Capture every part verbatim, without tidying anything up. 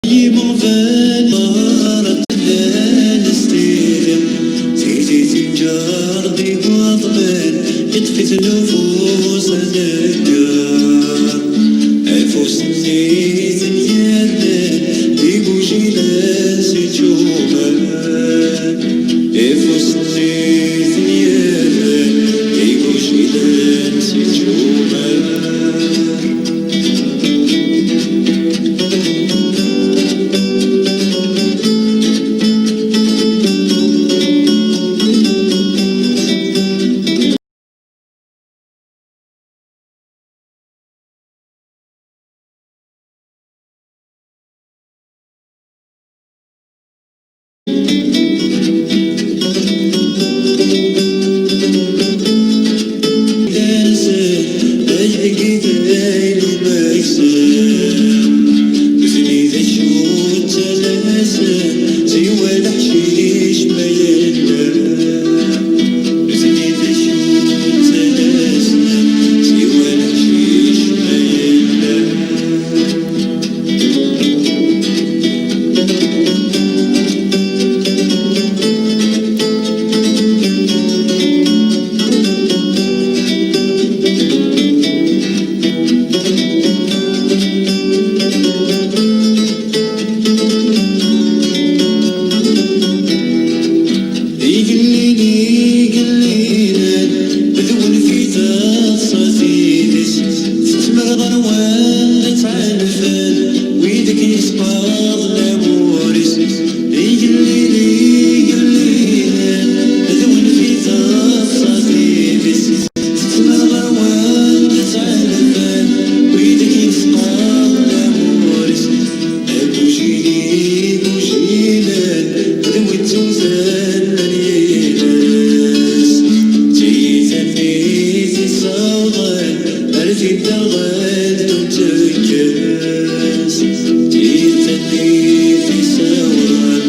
Imeɣban ara tellan s tili, tili tenǧer deg waḍman, yeṭṭef-iten ufus aneggar. Afus-nni ten-yernan d igujilen si tjuman. Afus-nni ten-yernan d igujilen si tjuman. Igellil, igellil, d win fi taḍsa tidis, tettmer ɣer wanda ttɛelfen wid akken yesbaḍ lamur-is. Igellil, igellil, d win fi taḍsa tidis, tettmer ɣer wanda ttɛelfen wid akken yesbaḍ lamur-is. Agujil igujilen, d win tuzan n yiles. D tiyita-nni i t-issawḍen ar tidderɣelt ur tekkes. D tiyita-nni i t-issawḍen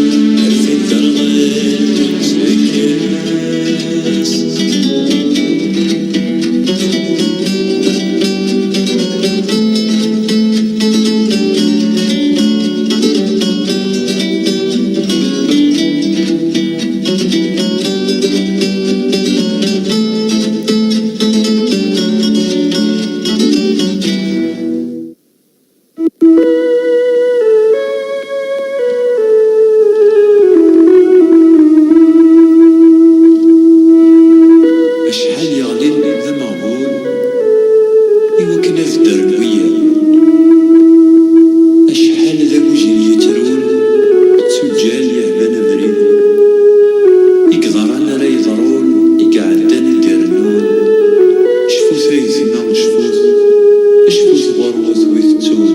ar tidderɣelt ur tekkes. Acḥal yeɣlin d ameɣbun i wakken ad ddren wiyaḍ. Acḥal d agujil yettrun, d tuǧǧal yehban abrid, i yeḍran ara yeḍrun, i iɛeddan i d-irennun. Cfut ay gma, cfut, cfut ɣur-wet wi tettun.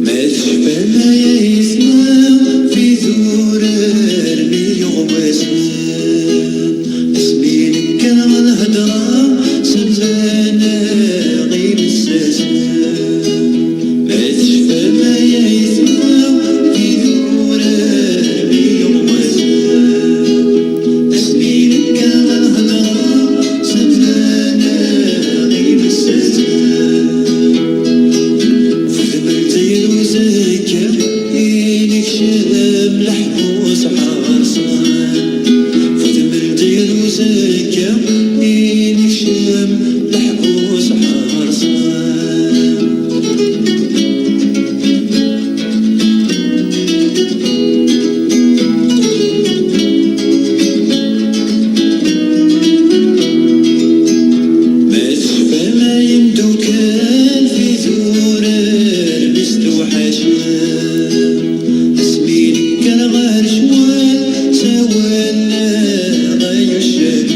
Ma tecfam ay aytma f idurar mi yuɣ wass, asmi nekka ad hedreɣ, semman-aɣ imessasen. Ma tecfam ay aytma f idurar mi yuɣ wass, asmi nekka ad hedreɣ, semman-aɣ imessasen. Fudmel tayru uzekka i nekcem leḥbus ḥerṣen. Fudmel tayru uzekka i nekcem leḥbus ḥerṣen. Ma tecfam ay imdukal fi durar mi s-tewḥacem, asmi nekker ɣer ccwal, sawalen-aɣ ay uccen.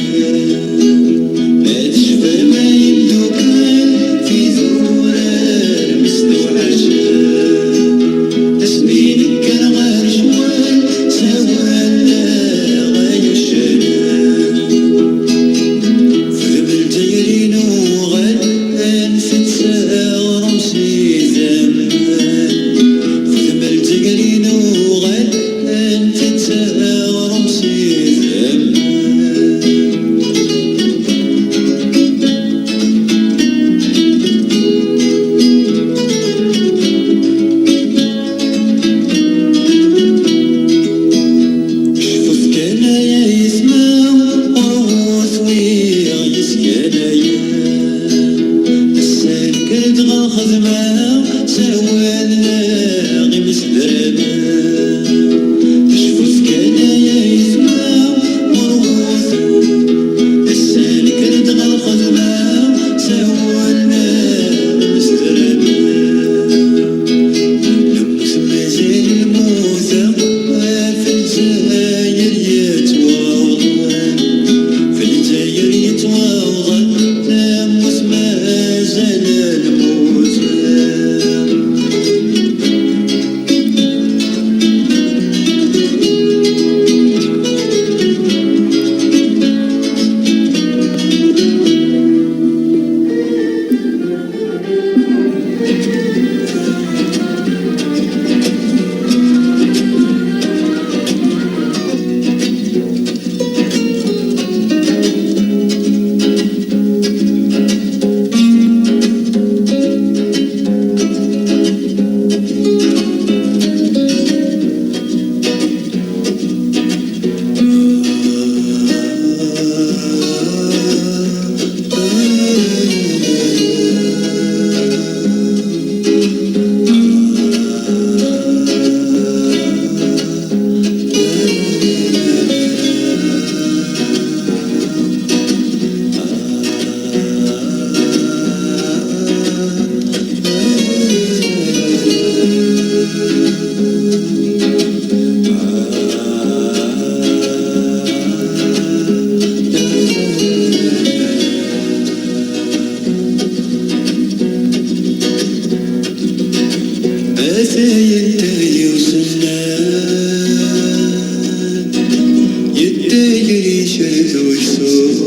Tayri icred uksum,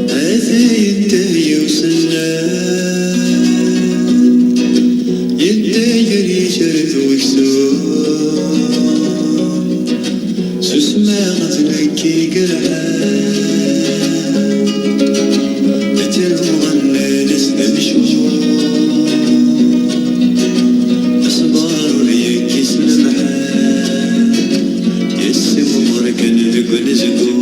atay n tayri usennan. Yedda gar yicred uksum, susmeɣ d nekk i yerḥan. Atan uɣennan-is d amcum, aṣbar ur yekkis lemḥan. Yessemɣer kan deg unezgum.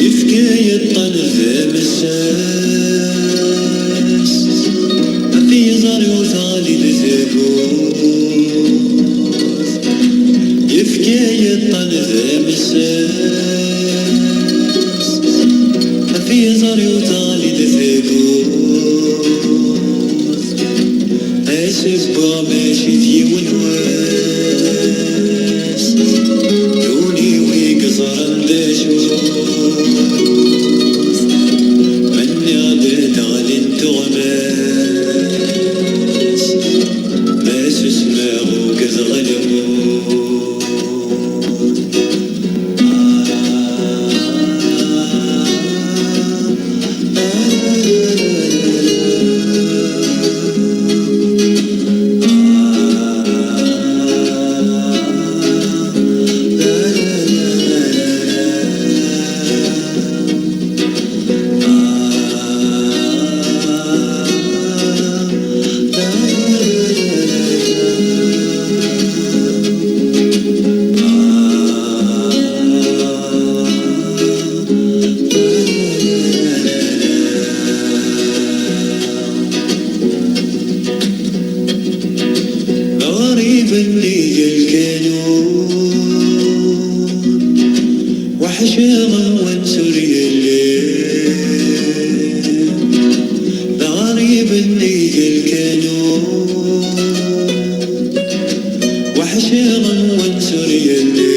Yefka yiṭṭan d amessas, ad t-iẓer ur teɣli d tagut. Yefka yiṭṭan d amessas, ad t-iẓer ur teɣli d tagut. Asewweɣ mačči d yiwen wass, d ul-iw i yeẓran d acu. Ma nniɣ-d ad d-ɣlin tuɣmas, ma susmeɣ ugadeɣ lmut. Aɣrib nnig lkanun, weḥceɣ am wansi ur yelli. D aɣrib nnig lkanun, weḥceɣ am wansi ur yelli.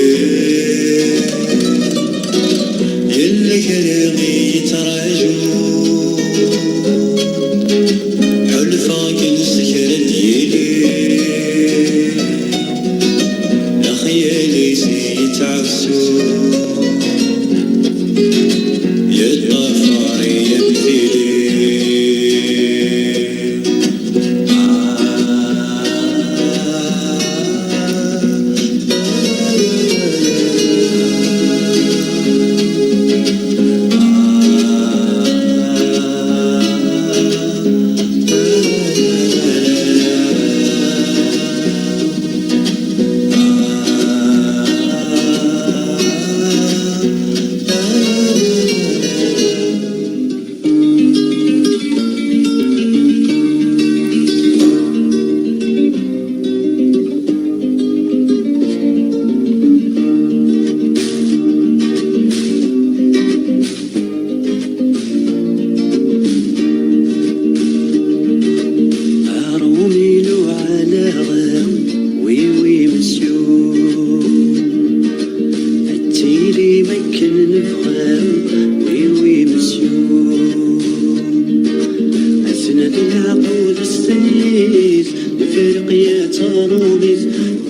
Yella kra i yettraǧu, ḥulfaɣ kan s kra d-yili. Lexyal-is yettɛefsu, yeṭṭafar-iyi am tili. Arum iluɛa leɣrem, oui, oui, monsieur. Ad tilim akken nebɣa, oui, oui, monsieur. Ad tnadi leɛqul s tayet, lfirqiyat ṛumit,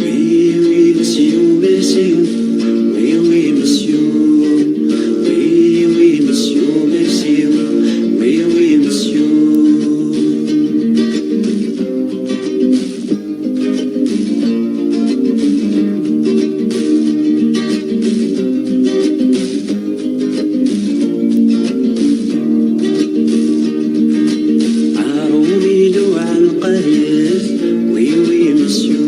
oui, oui, monsieur, merci. Oui, oui, monsieur. Oui, oui, monsieur, merci. Oui, oui, monsieur. Arum iluɛa lqayes, oui, oui, monsieur.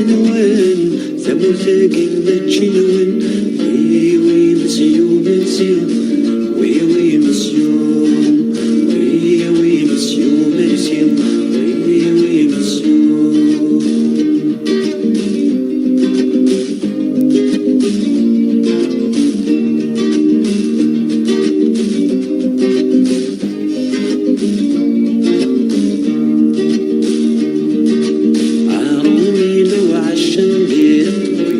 Nwen, tamurt-agi mačči nwen. Oui, oui, monsieur, monsieur. Oui, oui, monsieur. Oui, oui, monsieur, monsieur. Oui, oui, monsieur. Arum-inu ɛacen di,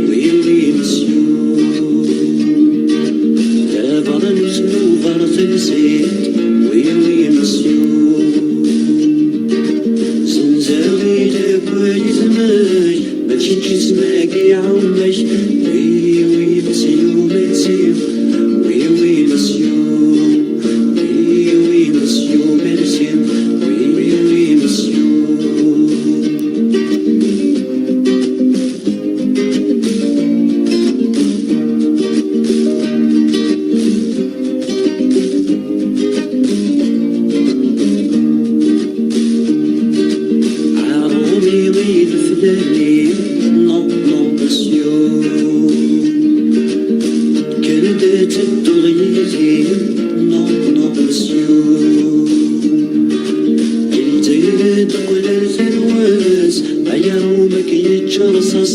oui, oui, monsieur. Tabeṛnust n uberḍelsi, oui, oui, monsieur. Zenzeɣ-d akk wali zmaj, ma d kečč isem-agi ɛummek. Oui, oui, monsieur, monsieur. Oui, oui, monsieur. Oui, oui, monsieur, merci. Oui, oui, oui, monsieur. Arum-inu d fell-i, non, non, monsieur. Kker-d ad tedduḍ yid-i, non, non, monsieur. Lezzayer teqqel ar tarwa-s, ay arum akken yečča rrṣaṣ,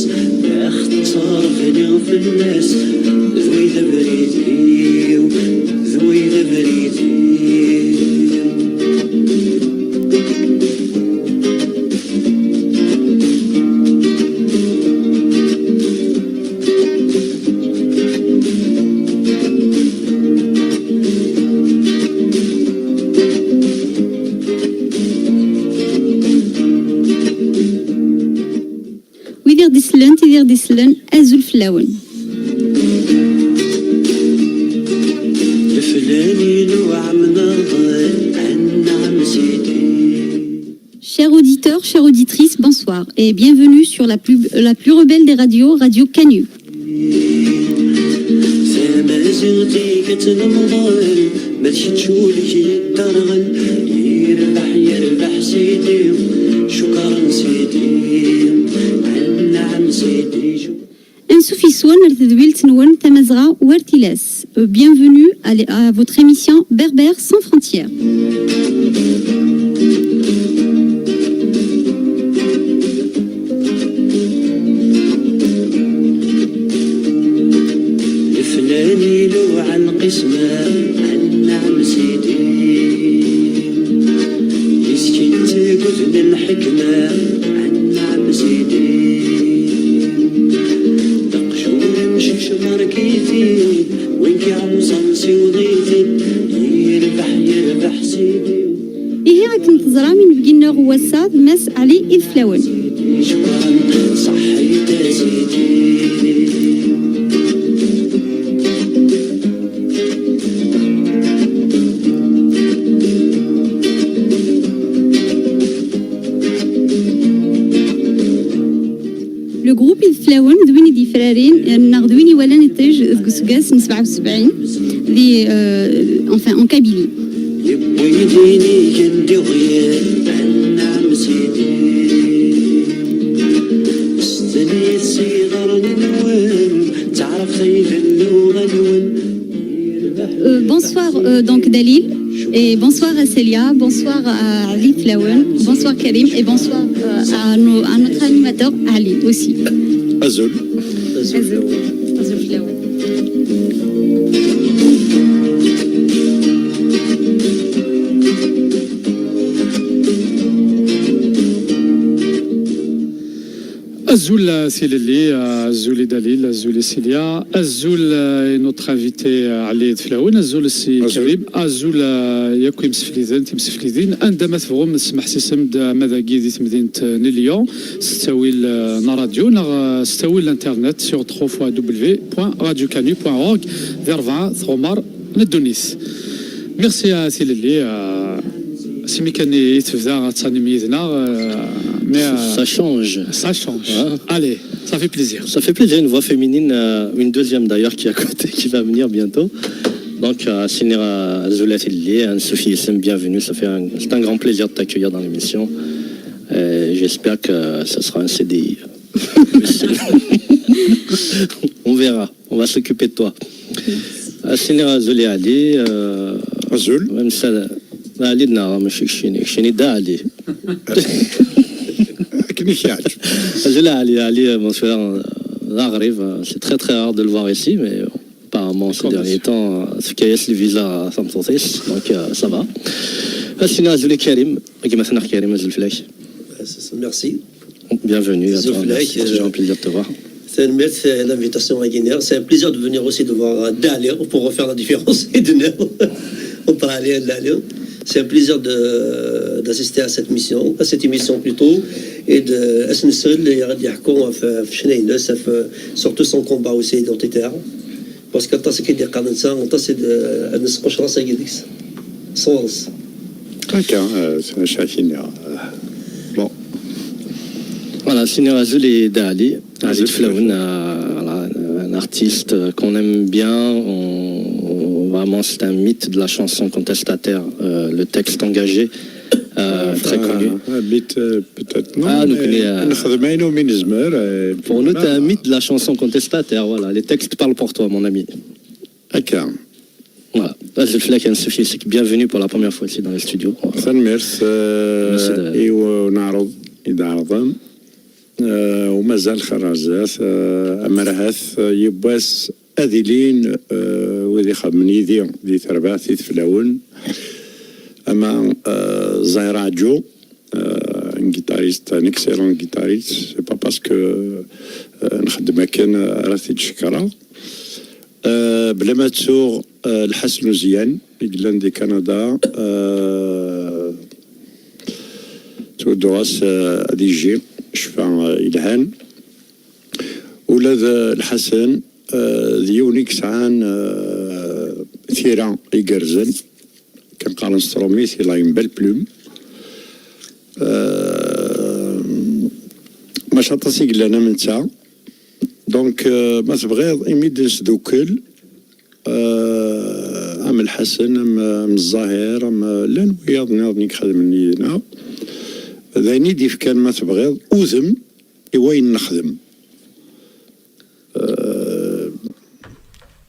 axeṭṭer bniɣ fell-as, d way d abrid-iw, d way d abrid-iw. Wid i ɣ-d-isellen, tid i ɣ-d-isellen, azul fell-awen. Leflan-inu ɛemnaḍen, anɛam sidi. Chers auditeurs, chères auditrices, bonsoir et bienvenue sur la plus, la plus rebelle des radios, Radio Canu. Tamaziɣt-ik ad tt-nemḍel, ma d kečč ul-ik yedderɣel. Yerbeḥ, yerbeḥ sidi, cukran sidi, anɛam sidi. Ansuf yes-wen ar tedwilt-nwen Tamazɣa war tilas. Euh, bienvenue à, à votre émission Berbère sans frontières. Leflan iluɛan qisma, anɛam sidi. Yeskin tagud n lḥekma, anɛam sidi. D aqjun amcic markiti, win k-iɛuẓen siweḍ-it-id. Yerbeḥ, yerbeḥ sidi. Ihi akken teẓram, inebgi-nneɣ n wass-a d Mass Ɛli Ideflawen. Le groupe Ideflawen d win i d-yefrarin, neɣ d win iwalan iṭij deg useggas n sebɛa u sebɛin, di, euh, enfin, en Kabylie. Yewwi-d inig n diɣyal, anɛam sidi. Sden yes iḍarren-nwen, ttaɛrafet ay d nnuɣa-nwen. Euh, bonsoir, euh, donc Dalil, et bonsoir à Célia, bonsoir à Ali Flawen, bonsoir Karim, et bonsoir, euh, à, nos- à notre animateur Ali aussi. Azul. Azul. Azul Flawen. Azul, euh, Silili, euh, azul i Dalil, azul i Silia, azul, euh, i notre invité, euh, Ali Ideflawen, azul si Karim, azul, euh, yakk imsefliden, timseflidin, anda ma tebɣum tesmeḥsisem-d ama dagi di temdint, euh, n Lyon, s ttawil, euh, n radio, neɣ, euh, s ttawil n internet sur trois fois w point radio canu point org, di rebɛa tɣumar n ddunit. Merci à Silili, euh, si mi kan i tebda ad tanim yid-neɣ, euh, mais, euh, ça change. Ça change. Hein ? Allez, ça fait plaisir. Ça fait plaisir, une voix féminine, euh, une deuxième d'ailleurs qui est à côté, qui va venir bientôt. Donc, euh, Sinira Zoulati Lili, un Sophie Issem, bienvenue. Ça fait un, c'est un grand plaisir de t'accueillir dans l'émission. Et j'espère que ça sera un C D I. On verra. On va s'occuper de toi. A s-iniɣ azul i Ɛli. Azul. Même ça, Ɛli neɣ mačči keččini, keččini d Ɛli. Akken i k-yeɛǧeb. Azul a Ɛli, Ɛli, euh, bon, c'est un, un aɣrib, euh, c'est très très rare de le voir ici, mais bon, apparemment ces derniers temps, euh, tefka-yas lviza tameṭṭut-is, donc euh, ça va. A s-iniɣ azul i Karim, a gma-tneɣ Karim, azul fell-ak. Merci. Bienvenue à toi, merci, c'est toujours un plaisir de te voir. Tanemmirt, euh, l'invitation à Guinée. C'est un plaisir de venir aussi de voir, euh, Dali pour refaire la différence et de Néo. On parle à Dali. C'est un plaisir de, d'assister à cette mission, à cette émission plutôt, et de S N S L, et de Yahkon, surtout son combat aussi identitaire. Parce que aṭas i d-iqqaren netta, aṭas i d-, ad nesqec ras-agi deg-s. Sɣur-s. Akka, euh, c'est un chacun, euh, bon. Voilà, c'est Azul et Dali. Azul Flaoun, euh, voilà, un artiste, euh, qu'on aime bien. On, on- vraiment, c'est un mythe de la chanson contestataire. Euh, le texte engagé, euh, très connu. Un mythe, euh, peut-être. Non, ah, mais nous connaît, euh, pour nous, t'es un mythe de la chanson contestataire. Voilà, les textes parlent pour toi, mon ami. Akka. Voilà. Azul fell-ak, ansuf yis-k. Bienvenue pour la première fois ici dans les studios. Tanemmirt, euh, i uneɛruḍ i d-ɛerḍem. Euh, u mazal xerrarzat, euh, amerhat, euh, yiwwas ad ilin, euh, wid ixedmen yid-i di terbaɛt i teflawen. Ama, euh, Zahir Aǧu, euh, un guitariste, un excellent guitariste. C'est pas parce que, euh, nxeddem akken, euh, ara t-id-cekkreɣ. Euh, bla ma ttuɣ, euh, Lḥasen Uzyan, i yellan di Kanada, euh, ttudduɣ-as, euh, ad yejji ccfa, euh, yelhan. Ula d, euh, Lḥasen, euh, d yiwen i yesɛan, euh, tira igerrzen, kan qqaren s trumit, il a une belle plume. Euh, maca aṭas i yellan am netta. Donc, euh, ma tebɣiḍ, imi d-nesdukkel, euh, am Lḥasen, am, am Zzahir, am, llan wiyaḍ nniḍen i ixedmen yid-neɣ. D ayen i d-ifkan, ma tebɣiḍ, udem i wayen nexdem. Euh,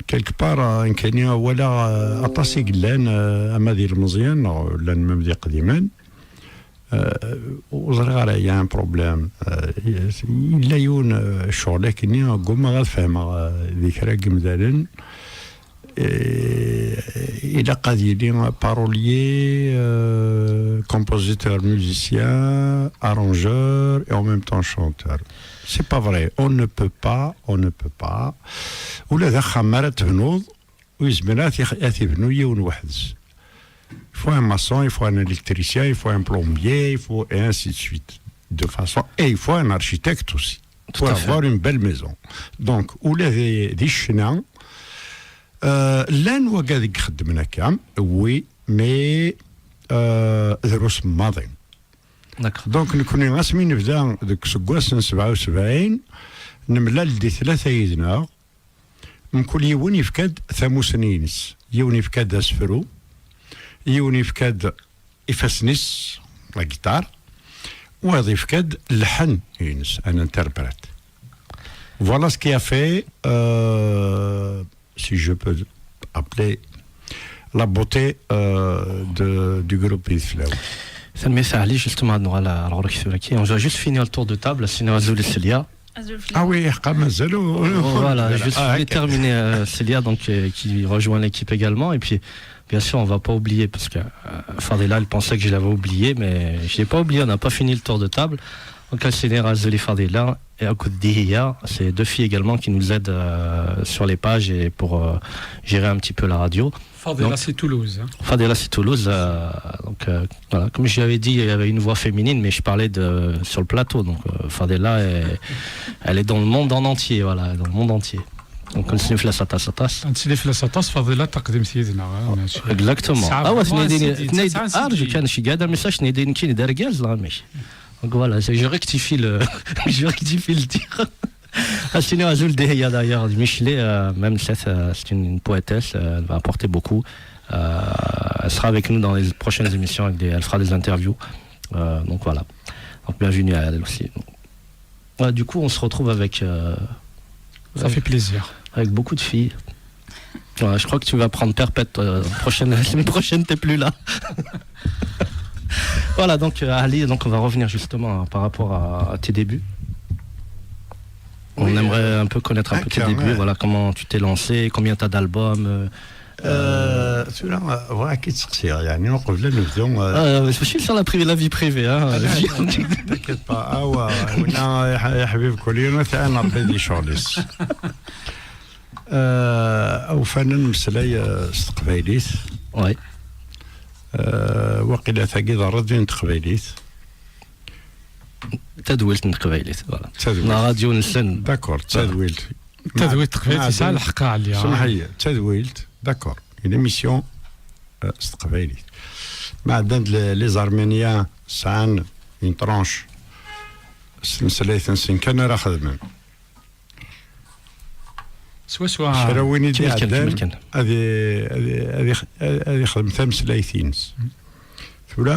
quelque part, euh, nekkini walaɣ, euh, aṭas i yellan, euh, ama d ilmeẓyen, neɣ llan même d iqdimen. Euh, ur ẓriɣ ara, il y a un problème. Euh, yella yiwen, euh, ccɣel akkenni, ggummaɣ ad fehmeɣ, euh, di kra n yimdanen. Euh, ilaq ad yili parolier, euh, compositeur, musicien, arrangeur et en même temps chanteur. C'est pas vrai. On ne peut pas, on ne peut pas. Ula d axxam ara tebnuḍ, ur yezmir ara ad t-, ad t-ibnu yiwen weḥd-s. Il faut un maçon, il faut un électricien, il faut un plombier, il faut, et ainsi de suite. De façon, et il faut un architecte aussi. Tout à fait. Pour avoir une belle maison. Donc, ula d, d ccna, euh, llan wagad i ixeddmen akka, oui, mais, euh, drus maḍi. D'accord. Donc, nekkni, asmi nebda deg useggas n sebɛa u sebɛin, nemlal di tlata yid-neɣ, mkul yiwen yefka-d tamusni-ines. Yiwen yefka-d asefru, yiwen yefka-d ifassen-is, la guitare, wayeḍ yefka-d lḥen-ines, un interprète. Voilà ce qui a fait, euh, si je peux appeler, la beauté, euh, de, du groupe Yid Flawen. Tanemmirt a Ɛli, justement, ad nuɣal ar ɣur-k tura kan. On va juste finir le tour de table, a s-iniɣ azul i Célia. Azul fell-awen. Ah oui, iḥeqqa mazal ur, ur, voilà, juste, ah, je voulais terminer, euh, Célia, donc, euh, qui rejoint l'équipe également. Et puis, bien sûr, on va pas oublier, parce que, euh, Fadila, elle pensait que je l'avais oublié, mais je l'ai pas oublié, on n'a pas fini le tour de table. Donc, a s-iniɣ azul i Fadila et akked Dihiya, c'est deux filles également qui nous aident, euh, sur les pages et pour, euh, gérer un petit peu la radio. Fadela, donc, c'est Toulouse, hein. Fadela, c'est Toulouse, euh, donc, euh, voilà. Comme je l'avais dit, il y avait une voix féminine, mais je parlais de, sur le plateau. Donc, euh, Fadela, est, elle est dans le monde en entier, voilà, dans le monde entier. Donc, on se fait la sata sata. Ad nesli fell-as aṭas, Fadila, taqdimt yid-neɣ, ah, mačči. Exactement. Tesɛa, ah ouais, vraiment, tnadi, c'est dit, tnadi, tesɛa, ah, c'est je dit. Kan chez Gad, mais ça, je n'ai dit une qui n'est derrière, là, mais. Donc voilà, c'est, je rectifie le, je rectifie le tir. A s-iniɣ azul Dihiya d'ailleurs, d Michelet, euh, même cette, euh, c'est une, une poétesse, euh, elle va apporter beaucoup. Euh, elle sera avec nous dans les prochaines émissions, avec des, elle fera des interviews. Euh, donc voilà. Donc bienvenue à elle aussi. Ouais, du coup, on se retrouve avec, euh, avec, avec beaucoup de filles. Ouais, je crois que tu vas prendre perpète, euh, prochaine, la semaine prochaine, t'es plus là. Voilà, donc, euh, Ali, donc on va revenir justement, hein, par rapport à, à tes débuts. On aimerait un peu connaître un peu tes débuts, voilà, comment tu t'es lancé, combien t'as d'albums, euh, Euh, tura, bɣiɣ ad k-id-sseqsiɣ, yeɛni, uqbel ad nebdu, euh, Ah, mais je suis sur la, privé, la vie privée, hein. Ah, t'inquiète pas. Ah, ouais, ouais, winna, ya, ya ḥbib, kul yiwen ad t-iɛin Rebbi di ccɣel-is. Euh, awfan ad nemmeslay, euh, s teqbaylit. Ouais. Euh, waqila tagi d rradyu n teqbaylit. Tadwilt n teqbaylit, voilà. Tadwilt. La radio n Sen. D'accord, tadwilt. Tadwilt teqbaylit, yesɛa lḥeqq, Ɛli, ah. Semḥ-iyi, tadwilt, d'accord. Une émission, euh, s teqbaylit. Ma ɛeddan-d les, les Arméniens sɛan une tranche s tmeslayt-nsen kan ara xedmen. Swaswa. Kra win i d-iɛeddan ad i-, ad i-, ad i-, ad ixdem tameslayt-ines. Tura,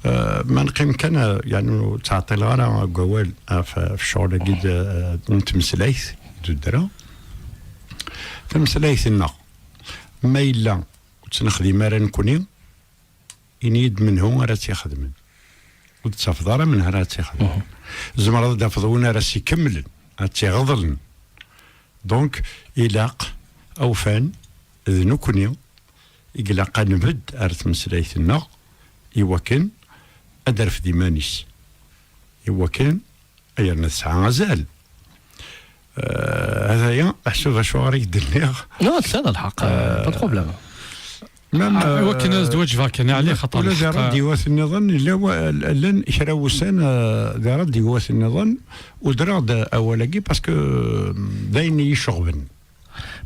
euh, ma neqqim kan, euh, yeɛni ur ttɛeṭṭileɣ ara deg wawal, euh, ɣef, ɣef ccɣel-agi d, euh, n tmeslayt d udra. Tameslayt-nneɣ, ma yella ur tt-nexdim ara nekkni, ini-yi-d menhu ara tt-ixedmen. Ur d-tafeḍ ara menhu ara tt-ixedmen. Tzemreḍ ad d-tafeḍ win ara s-ikemmlen, ad tt-iɣeḍlen. Donc, ilaq, awfan, d nekkni i ilaq ad nbedd ar tmeslayt-nneɣ i wakken ad d-terfed iman-is, i wakken ad yerna tesɛa azal. Euh, hadaya, meḥsub acuɣer i k-d-nniɣ. Non, tesɛiḍ lḥeqq, euh, pas de problème. Même, ah, euh, i wakken ad d-waǧbeɣ kan, Ɛli, xaṭer ula d lḥeqq. Radiwat nniḍen, yella wa-, llan kra wussan, euh, d radiwat nniḍen, udreɣ-d awal-agi, parce que, euh, d ayen i yi-ceɣben.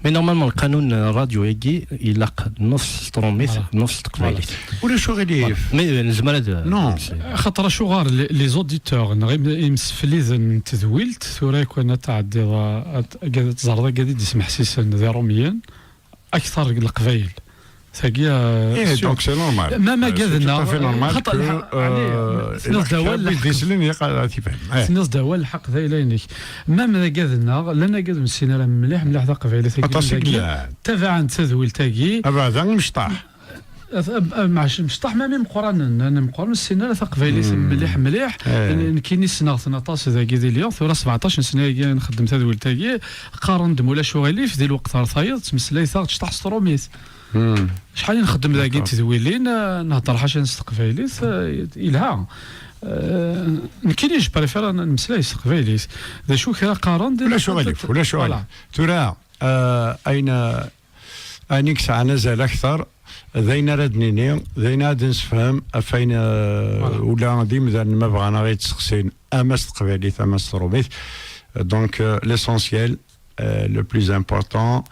Mais normalement, lqanun n rradyu-agi ilaq nus s trumit, voilà, nus s teqbaylit. Voilà. Ulac aɣilif. Voilà. Mais, euh, nezmer ad, euh, non. Xaṭer acuɣer les, les auditeurs neɣ im-, imsefliden n tedwilt, tura yakk ad tɛeddiḍ, ad, ad teẓreḍ agad i d-ismeḥsisen d iṛumyen akteṛ deg leqbayel. Tagi, euh, eh, donc c'est normal. Même, euh, c'est tout à fait normal que, euh, tenniḍ-d awal lḥeqq. Tenniḍ-d awal lḥeqq, d ayla-inek. Même d agad-nneɣ, llan agad ur nessin ara mliḥ, mliḥ taqbaylit-agi. Aṭas i yellan. Tabaɛen tadwilt-agi. Abeɛda imecṭaḥ. Maɛac imecṭaḥ, même imeqqranen, imeqqranen ur ssinen ara taqbaylit mliḥ, mliḥ. Eh. Nekkini ssneɣ-ten aṭas dagi di Lyon, tura sebɛeṭṭac n ssna-agi nxeddem tadwilt-agi, qqaren-d ma ulac uɣilif, di lweqt ara tayeḍ, ttmeslay-aɣ-d cṭaḥ s trumit. Acḥal i nxeddem dagi n tedwilin, eh, nhedder ḥaca s teqbaylit, eh, yelha. Eh, nekkini, je préfère ad nemmeslay s teqbaylit. D acu kra qqaren-d? Ulac uɣilif, ulac uɣilif. Voilà. Tura, eh, ayen, eh, ayen i yesɛan azal akteṛ, d ayen ara d-nini, d ayen ara d-nessefhem, ɣef wayen, eh, voilà, ula d imdanen ma bɣan ad aɣ-id-sseqsin, ama s teqbaylit, ama s trumit. Donc, eh, l'essentiel, euh, le plus important,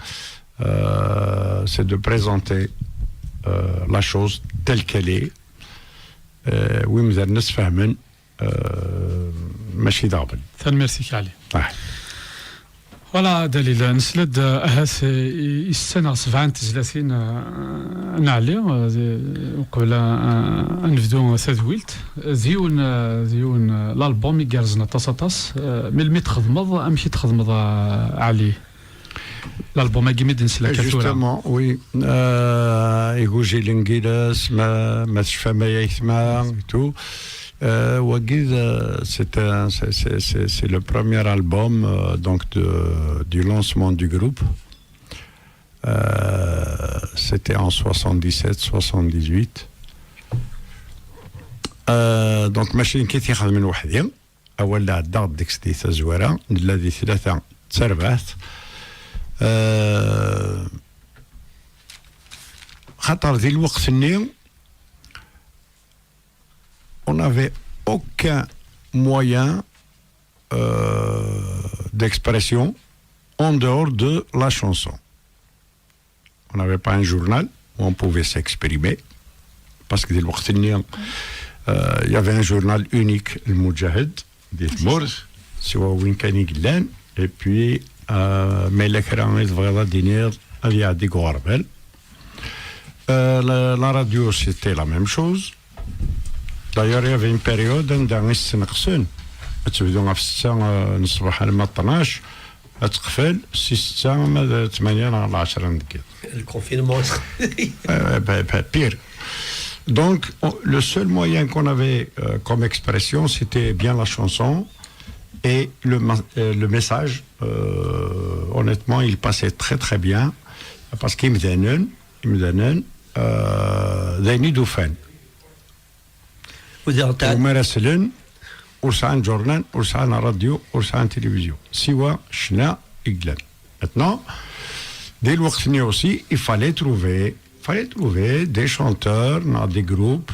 euh, c'est de présenter, euh, la chose telle qu'elle est. Euh, wi imdanen ad tt-fehmen, euh, mačči d aɣbel. Tanemmirt-ik, Ɛli. Ah. Voilà, Dalil, nesla-d, euh, ahat, euh, i, i setta neɣ sebɛa n tezlatin, euh, n Ɛli, euh, di, uqbel, euh, ad nebdu tadwilt. D yiwen, euh, d yiwen, euh, l'album igerrzen aṭas, aṭas. Euh, melmi txedmeḍ, amek i txedmeḍ, euh, Ɛli? L'album-agi mi d-nesla akka tura. Justement, oui. Euh, igujilen n yiles, ma, ma tecfam ay aytma, et tout. Euh, wagi d, c'est un, c'est, c'est, c'est, c'est le premier album, euh, donc de, du lancement du groupe. Euh, c'était en soixante-dix-sept, soixante-dix-huit. Euh, donc, mačči nekk i t-ixedmen weḥd-i. Awal ɛeddaɣ deg-s di tazwara, nella di tlata d tarbaɛt. Euh, xaṭer di lweqt-nni, on n'avait aucun moyen, euh, d'expression en dehors de la chanson. On n'avait pas un journal où on pouvait s'exprimer. Parce que di lweqt-nni, euh, il y avait un journal unique, Lmuǧahed, di tmurt, siwa win kan i yellan. Et puis, euh, ma yella kra i tebɣiḍ ad d-tiniḍ, ad iɛeddi deg uɣerbal. Euh, la, la radio, c'était la même chose. D'ailleurs, il y avait une période anda i sneqsen Ad tebdu ɣef ssetta, eh, n ṣṣbeḥ alma ṭnac, ad teqfel si ssetta ma d ttmanya neɣ lɛecra n deg yiḍ. Le confinement. Euh, ben, ben, pire. Donc, on- le seul moyen qu'on avait, euh, comme expression, c'était bien la chanson et le, ma- euh, le message. Euh, honnêtement, il passait très très bien parce qu'imdanen, imdanen, euh, d ayen i d-ufan. Ur d-, ta- Ur mi ara slen, ur sɛan ǧurnan, ur sɛan ṛadyu, ur sɛan tilivizyu. Siwa ccna i yellan. Maintenant, dès lweqt-nni aussi, il fallait trouver, fallait trouver des chanteurs, neɣ des groupes,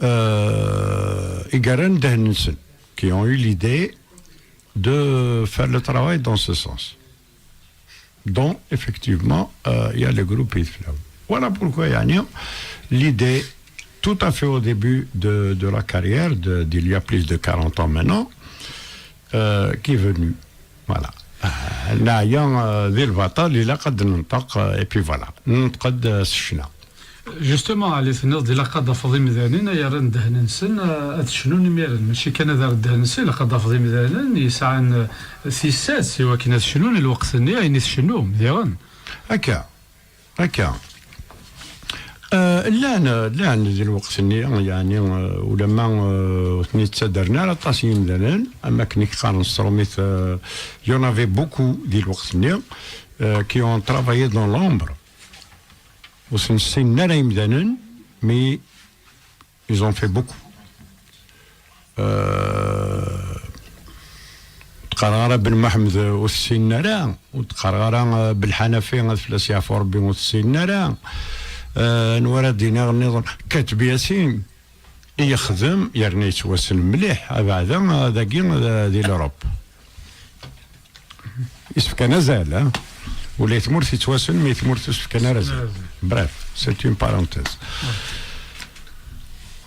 euh, i yerran ddehn-nsen, qui ont eu l'idée de faire le travail dans ce sens. Donc, effectivement, euh, il y a le groupe Idflaw. Voilà pourquoi, yani, l'idée, tout à fait au début de, de la carrière, de- d'il y a plus de quarante ans maintenant, euh, qui est venue. Voilà. Euh, neɛya, euh, di lbaṭel, ilaq ad nenṭeq, euh, et puis voilà. Nenṭeq-d, euh, s ccna. Justement, Ali, tenniḍ-d ilaq ad d-tafeḍ imdanen ay rran ddehn-nsen, eh, ad cnun imiren. Mačči kan ad rren ddehn-nsen, ilaq ad d-tafeḍ imdanen yesɛan, eh, tissas i wakken ad cnun i lweqt-nni ayen i tcennum, diɣen. Akka, akka. Eh, llan, llan di lweqt-nni, yeɛni, eh, ulamma, eh, ur ten-id-ttadren ara aṭas n yimdanen, am wakken i k-qqaren s trumit, eh, il y en avait beaucoup di lweqt-nni, eh, qui ont travaillé dans l'ombre. Ur sen-ssinen ara imdanen, mais ils ont fait beaucoup. Euh, ur d-qqareɣ ara Ben Muḥemmed ur t-ssinen ara, ur d-qqareɣ ara, euh, Belḥanafi ad fell-as yeɛfu Rebbi ur t-ssinen ara. Euh, anwa ara d-iniɣ nniḍen? Kateb Yasin, i yexdem, yerna yettwassen mliḥ, abeɛda, euh, dagi, euh, di l'Europe. Isefkan azal, hein? Ula i tmurt yettwassen, mais i tmurt ur s-fkan ara azal. Bref, c'est une parenthèse.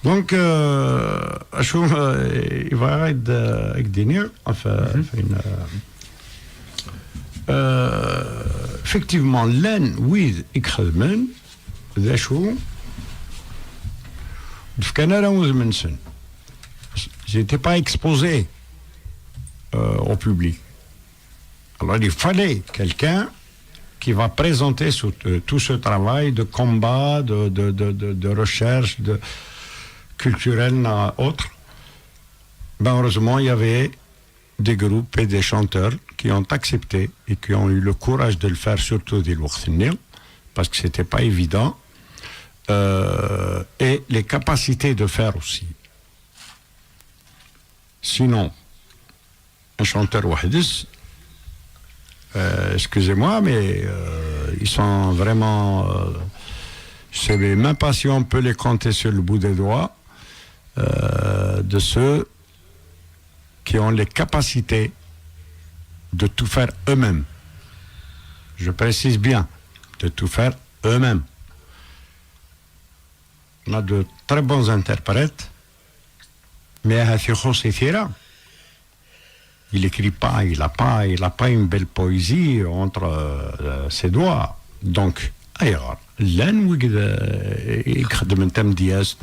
Donc, euh, acu, euh, i bɣiɣ ad, euh, ad k-d-iniɣ, enfin, enfin, euh, euh, effectivement, llan wid i ixedmen, d acu, ur d-fkan ara udem-nsen. Ils n'étaient pas exposés, euh, au public. Alors, il fallait quelqu'un qui va présenter ce- euh, tout ce travail de combat, de, de, de, de, de recherche, de culturelle, euh, autre. Ben, heureusement, il y avait des groupes et des chanteurs qui ont accepté et qui ont eu le courage de le faire, surtout di lweqt-nni, parce que c'était pas évident, euh, et les capacités de faire aussi. Sinon, un chanteur weḥd-s, euh, excusez-moi, mais, euh, ils sont vraiment, euh, je sais même pas si on peut les compter sur le bout des doigts, euh, de ceux qui ont les capacités de tout faire eux-mêmes. Je précise bien, de tout faire eux-mêmes. On a de très bons interprètes, mais ahat ixuṣ i tira. Il écrit pas, il a pas, il a pas une belle poésie entre, euh, ses doigts. Donc, ayɣer? Llan wigd, euh, i ixeddmen tamedyazt,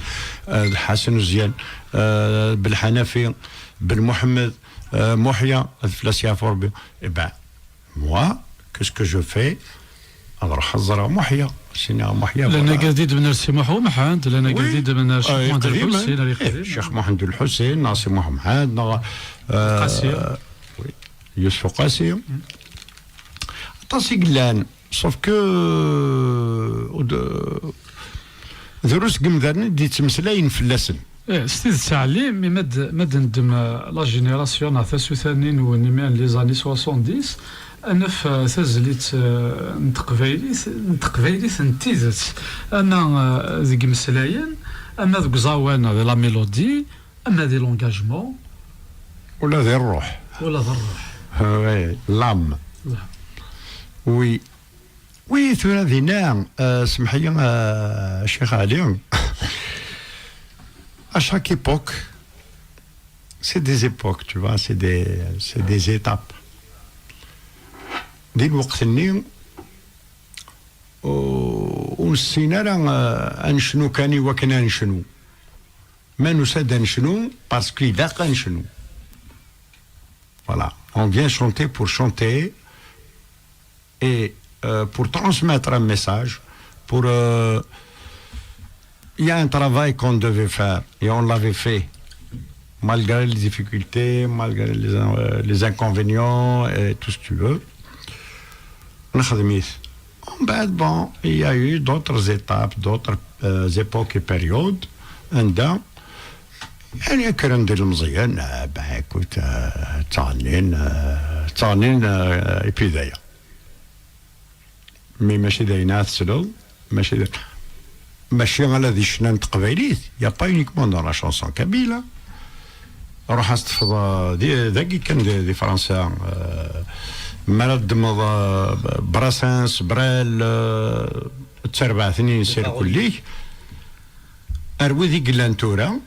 euh, d Ḥasan Uzyan, euh, Belḥanafi, Ben Muḥemmed, euh, Muḥya, ad fell-as yeɛfu Rebbi. Eh ben, moi, qu'est-ce que je fais? Ad ruḥeɣ ad ẓreɣ Muḥya, sini Muḥya, llan voilà. Agad-id ben Si Muḥ Umḥend, llan agad-id ben Ccix Muḥend Lḥusin, ar iqdim. Ccix Muḥend Lḥusin, neɣ Si Muḥ Umḥend, neɣ, euh, Qasi. Oui, Yusef Qasi. Aṭas i yellan, sauf que, euh, ur d-, drus n yimdanen i d-yettmeslayen fell-asen. Eh, s tidet, Ɛli, mi ma d-, ma d-neddem, eh, la génération neɣ tasuta-nni nwen imiren, les années soixante-dix, ad naf, eh, tazlit, eh, n teqbaylit, n teqbaylit n tidet, ama, eh, deg imeslayen, ama deg uẓawan, di la mélodie, ama di l'engagement. Ula di ṛṛuḥ. Ula di ṛṛuḥ. Oui, l'âme. L'âme. Oui. Oui, tura dinna, euh, semḥ-iyi, euh, Ccix Ɛli. À chaque époque, c'est des époques, tu vois, c'est des, c'est des étapes. Di lweqt-nni, ur, ur nessin ara, euh, ad necnu kan i wakken ad necnu. Ma nusa-d ad necnu, parce que ilaq ad necnu. Voilà, on vient chanter pour chanter et euh, pour transmettre un message, pour... euh, il y a un travail qu'on devait faire et on l'avait fait, malgré les difficultés, malgré les, euh, les inconvénients et tout ce que tu veux. نخدميت. En بعد, bon, il y a eu d'autres étapes, d'autres euh, époques et périodes. عندها يعني كرا ندير المزيان, آه، ben écoute, آه، ttɣennin, آه، ttɣennin, آه، et puis دايا. Mais ماشي داين ad tesleḍ, ماشي دا... ماشي على ذي شنان تقبايليت, y a pas uniquement dans la chanson kabyle. روح استفض دي داكي كان دي, دي فرنسا, آه، مرا دمض, آه، براسنس, برال, آه، تربع ثنين سير كليك. اروي ذي قلان تورا,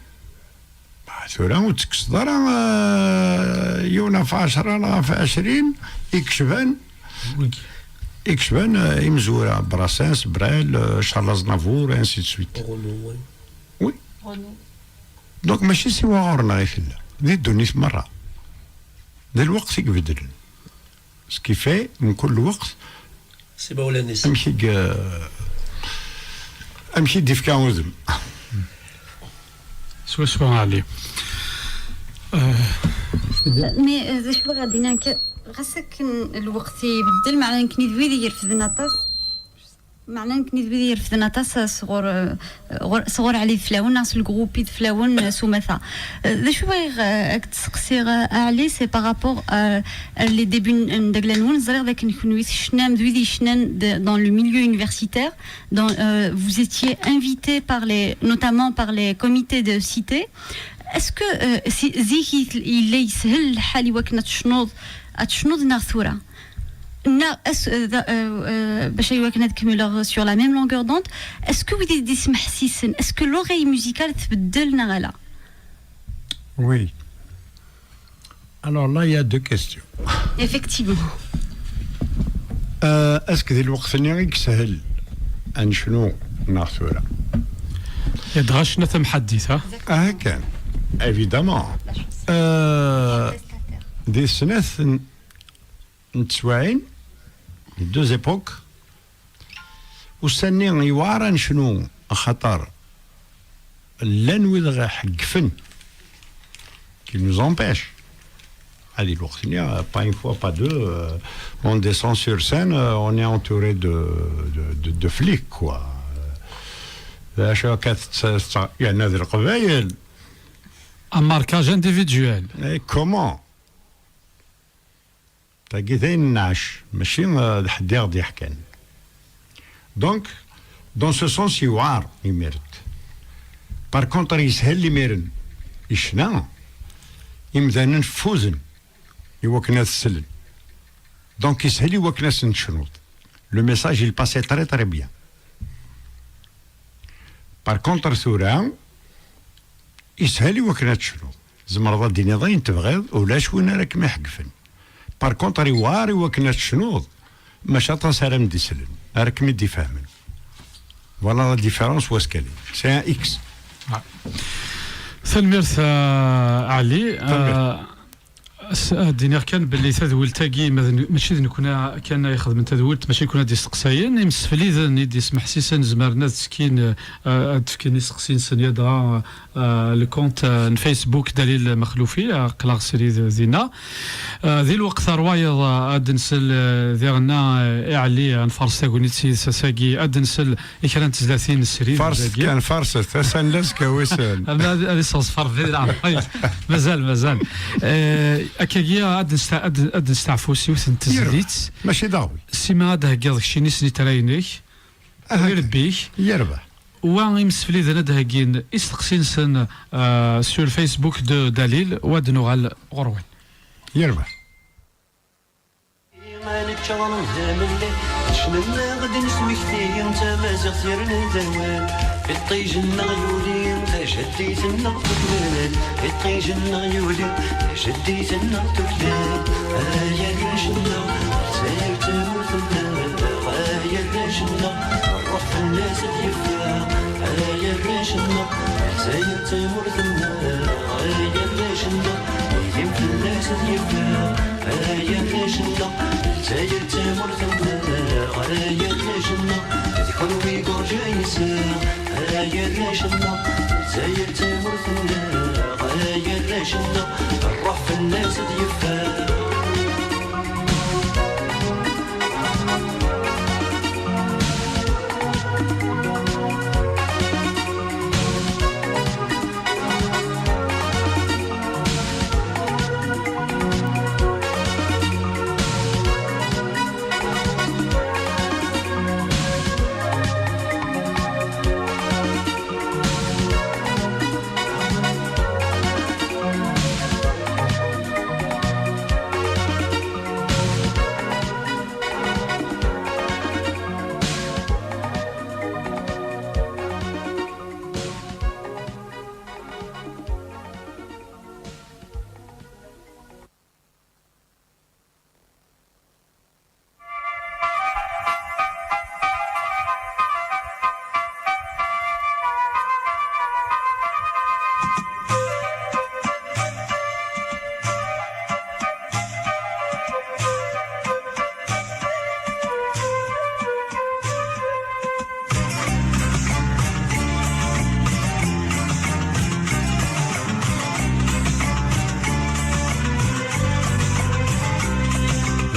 tura ur tekkseḍ ara, آه، yiwen ɣef ɛecra neɣ ɣef ɛecrin ikecban, ikecban, آه، imezwura, Brassens, Brel, آه، Charles Aznavour, et ainsi de suite. Oui. Donc ماشي siwa ɣur-neɣ i tella, di ddunit merra. D lweqt i ibeddlen. Ce qui fait, mkul lweqt, amek i, amek i d-ifka udem. Swaswa, Ali. Mais, euh, d acu i ɣ-d-yennan kan, ɣas akken lweqt ibeddel, meɛna nekni d wid i irefden aṭas. Meɛna nekni d wid irefden aṭas, euh, sɣur, euh, ɣur-, sɣur Ɛli Flawen, neɣ s lgrup i d Flawen, euh, s umata. Euh, d acu bɣiɣ, euh, ad k-d-steqsiɣ, euh, a Ɛli, c'est par rapport, euh, à les débuts n, n dagla-nwen, ẓriɣ dakken kenwi tecnam d wid yecnan de, dans le milieu universitaire, dans, euh, vous étiez invité par les, notamment par les comités de cité. Est-ce que, euh, si, zik i, yella yeshel lḥal i wakken ad tecnuḍ, ad tecnuḍ neɣ tura? Neɣ, est-ce, euh, da- euh, euh, bac ay wakken ad kemmleɣ sur la même longueur d'onde, est-ce que wid i d-ismeḥsisen, est-ce que l'oreille musicale tbeddel neɣ ala? Oui. Alors là, il y a deux questions. Effectivement. Euh, est-ce que di lweqt-nni i yeshel ad necnu neɣ tura? Yadɣa ccna tamḥaddit, ha? Ah, kan. Évidemment. Euh, di snat n, n teswaɛin, deux époques, ussan-nni yewɛer ad necnu, axaṭer llan wid ɣ-iḥeggfen, qui nous empêchent. Adi lweqt-nni, euh, pas une fois, pas deux, euh, on descend sur scène, euh, on est entouré de, de, de, de flics, quoi. Euh, d acu akka tettṣa-, yerna d Leqbayel. Un marquage individuel. Et comment? Tagi d ayen nɛac, mačči, euh, d ḥedd i ɣ-d-yeḥkan. Donc, dans ce sens, yewɛer imiren. Par contre, yeshel imiren i ccna, imdanen ffuzen i wakken ad slen. Donc, yeshel i wakken ad sen-tecnuḍ. Le message, il passait très, très bien. Par contre, tura, yeshel i wakken ad tecnuḍ. Tzemreḍ ad d-tiniḍ ayen tebɣiḍ, ulac win ara kem-iḥeggfen. Par contre, yewɛer i wakken ad tecnuḍ, maca aṭas ara m-d-islen, ara kem-id-ifehmen. Voilà la différence, où est-ce qu'elle est. C'est un X. Ah. Tanemmirt, euh, Ali. Tanemmirt. Euh, s-, ad d-iniɣ kan belli tadwilt-agi, ma d n-, mačči d nekkni kan ay ixedmen tadwilt, mačči d nekkni ad d-isteqsayen. Imsefliden i d-ismeḥsisen zemren ad ttekkin, euh, ad d-fken isteqsiyen-nsen yadɣa, euh, le compte, euh, n Facebook Dalil Mexlufi, aql-aɣ srid dinna. Euh, di lweqt ar wayeḍ, euh, ad nsel, euh, diɣenna, euh, i Ɛli, ad nfaṛes tagnit s yid-s ass-agi, ad nsel i kra n tezlatin srid. Farset dagi. Kan, farset. Ass-a n lazekka wissen. Ama ad, ad iseɣzef Rebbi di leɛmer. Mazal, mazal. Euh, akkagi, ad nesta-, ad, ad nesteɛfu s yiwet n tezlit. Mačči d aɣbel. Sima ad d-theggiḍ keččini snitra-inek. Aha. Irebbi-k. Yerbeḥ. Wa imsefliden ad d-heggin isteqsi-nsen, euh, sur Facebook de Dalil, wa ad nuɣal ɣur-wen. Yerbeḥ. Ma nečča d amellal, ccna-nneɣ ad d-nesmekti, tamaziɣt yerna d awal. Iṭij-nneɣ yuli, tajaddit-nneɣ tuklal. Iṭij-nneɣ yuli, tajaddit-nneɣ tuklal. Ay arrac-nneɣ, Lezzayer d tamurt-nneɣ. Ay arrac-nneɣ, nruḥ fell-as ad yeffeɣ. Ay arrac-nneɣ, Lezzayer d tamurt-nneɣ. Ay arrac-nneɣ, idim fell-as Yeffer, ay arrac-nneɣ, Lezzayer d tamurt-nteɣ, ay arrac-nneɣ, d kenwi i yurǧa yis-neɣ, ay arrac-nneɣ, Lezzayer d tamurt-nneɣ, ay arrac-nneɣ, ṛṛuḥ fell-as ad yeffer.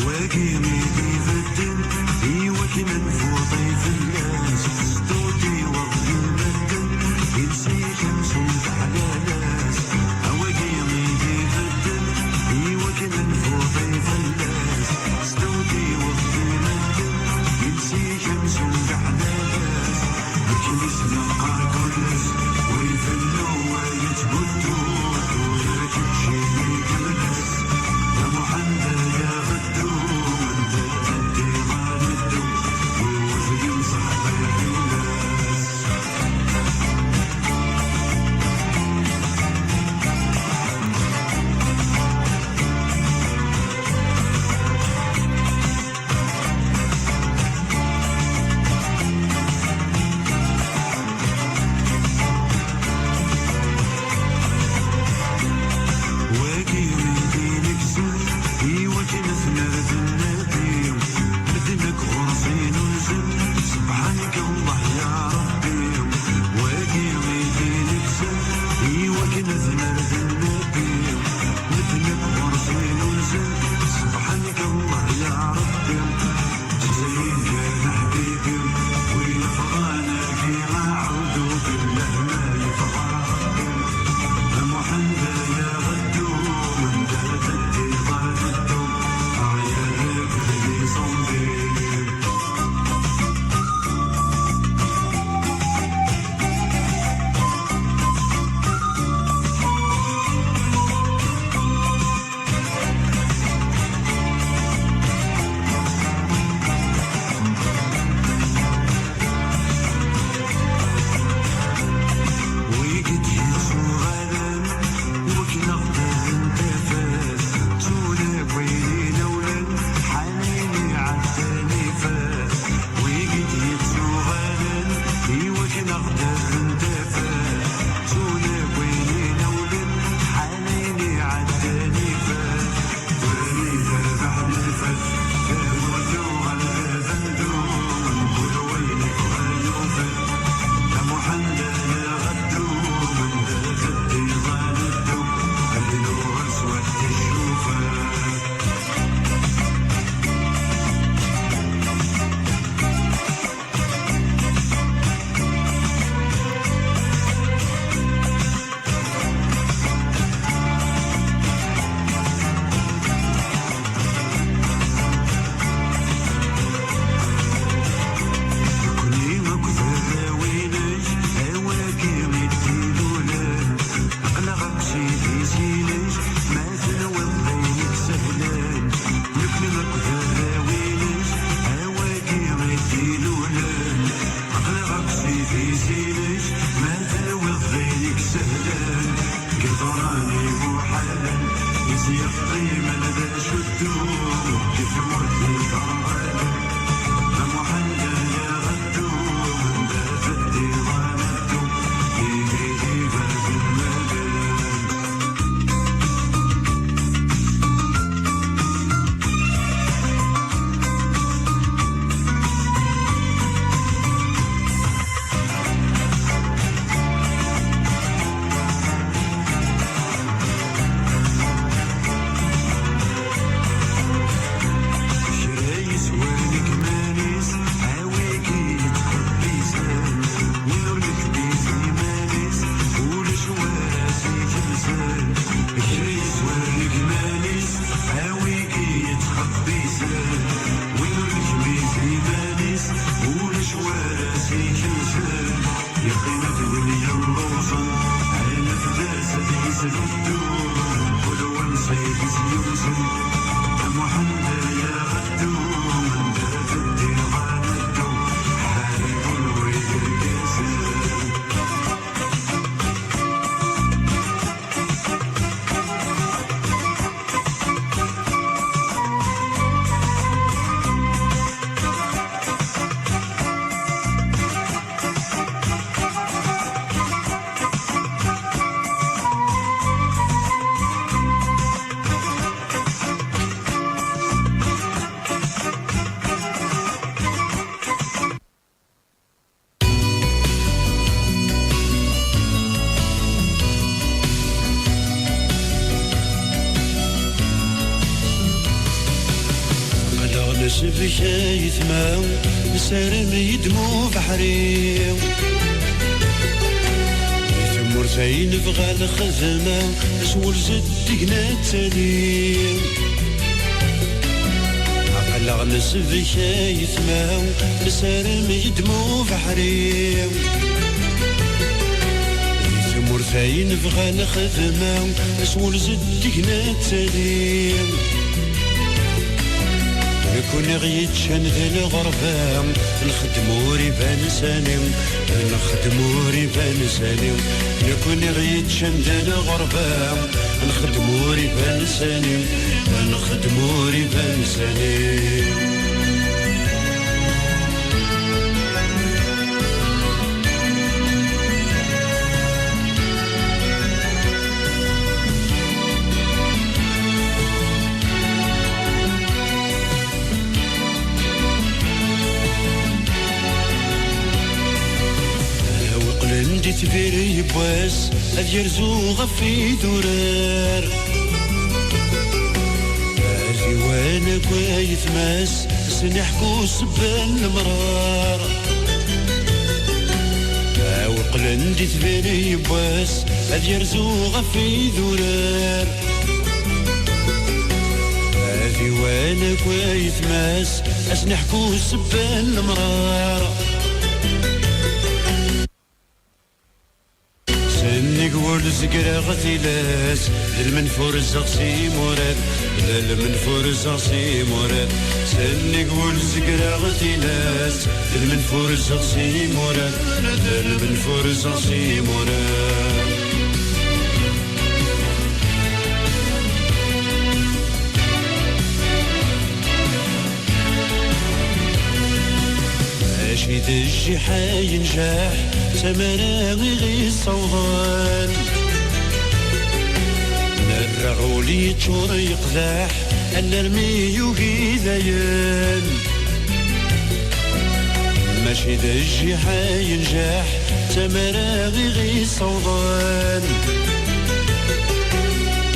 Wagi i d-ibedden i wakken ad nvuṭi fell-as, s tewdiweɣ di medden, i nsikem s umbeḥlal-as. A wagi i d-ibedden i wakken ad nvuṭi fell-as, s tewdiweɣ di medden, i nsikem s umbeḥlal-as. Akken i s-neqqar kul ass, wa ibennu, wa yettbuddu, tura keččini kemmel-as. A Muḥend ay aɣeddu, anda teddiḍ ad neddu, yiwet yemseḥbay fell-as. Wagi i d-ineggzen i wakken ad t-nerr d nnbi. Medden akk ɣur-s i nunzen, sebḥan-k Allah ya Rebbi. Wagi i d-ineggzen i wakken ad t-nerr d nnbi. Medden akk ɣur-s i nunzen, sebḥan-k Allah ya Rebbi. Ttayinkan ḥbibi, win ffɣen agi, aɛudu billah ma yeffeɣ Rebbi. A Muḥend ay aɣeddu, anda teddiḍ ad neddu, aɣ yerr-ik d les zombies. Wigi d-yettuɣalen, wakken ad ɣ-d-rren tafat, ttun akk ayen inawlen, ḥanin iɛeddan ifat. Wigi d-yettuɣalen, i wakken ad ɣ-d-rren tafat, ttun akk ayen inawlen, ḥanin iɛeddan ifat. Win i d-rrbeḥ n lfat, tamurt tuɣal d abendum, mkul wayen yebɣa yufa-t. A Muḥend ay aɣeddu, anda teddiḍ ad neddu, ad nuɣal s wat tcufa. Nekkni akk d arraw-inek, a wagi i d-ilulen. Aql-aɣ akk s idis-inek, ma tenwiḍ d ayen isehlen. Nekkni akk d arraw-inek, a wagi i d-ilulen. Aql-aɣ akk s idis-inek, ma tenwiḍ d ayen isehlen. Deg iḍarren ibuḥalen, i s-yeqqimen d acuddu, deg tmurt iderɣalen. A Muḥend ay aɣeddu, anda teddiḍ ad neddu, ihi d iberden malen. Aql-aɣ nesbek ayetma, nessarem yedmu beḥri. Di tmurt ay nebɣa lxedma, s wul zeddig nettali. Aql-aɣ nesbek ayetma, nessarem yedmu beḥri. Di tmurt ay nebɣa lxedma, s wul zeddig nettali. Nekni ɣ-yeččan di lɣerba, nxeddem ur iban sani, nxeddem ur iban sani. Nekni ɣ-yeččan di lɣerba, nxeddem ur iban sani, nxeddem ur iban sani. Awi qqlen di tbiri yiwwas, ad yerzu ɣef idurar. Ad iwan akk ayetma-s, ad sen-iḥku ssebba n lemrar. Awi qqlen di tbiri yiwwas, ad yerzu ɣef idurar. Ad iwan akk ayetma-s, ad sen-iḥku ssebba n lemrar. Sennig wul zegreɣ tilas, d lmenfur zzeɣ s imurar, d lmenfur zzeɣ s imurar. Sennig wul zegreɣ tilas, d lmenfur zzeɣ s imurar, d lmenfur zzeɣ s imurar. Mačči d jjiḥ ay njaḥ, d tamara i ɣ-yessawḍen. Nerra ul yeččur yeqdaḥ, alarmi yugi dayen. Mačči d jjiḥ ay njaḥ, d tamara i ɣ-yessawḍen.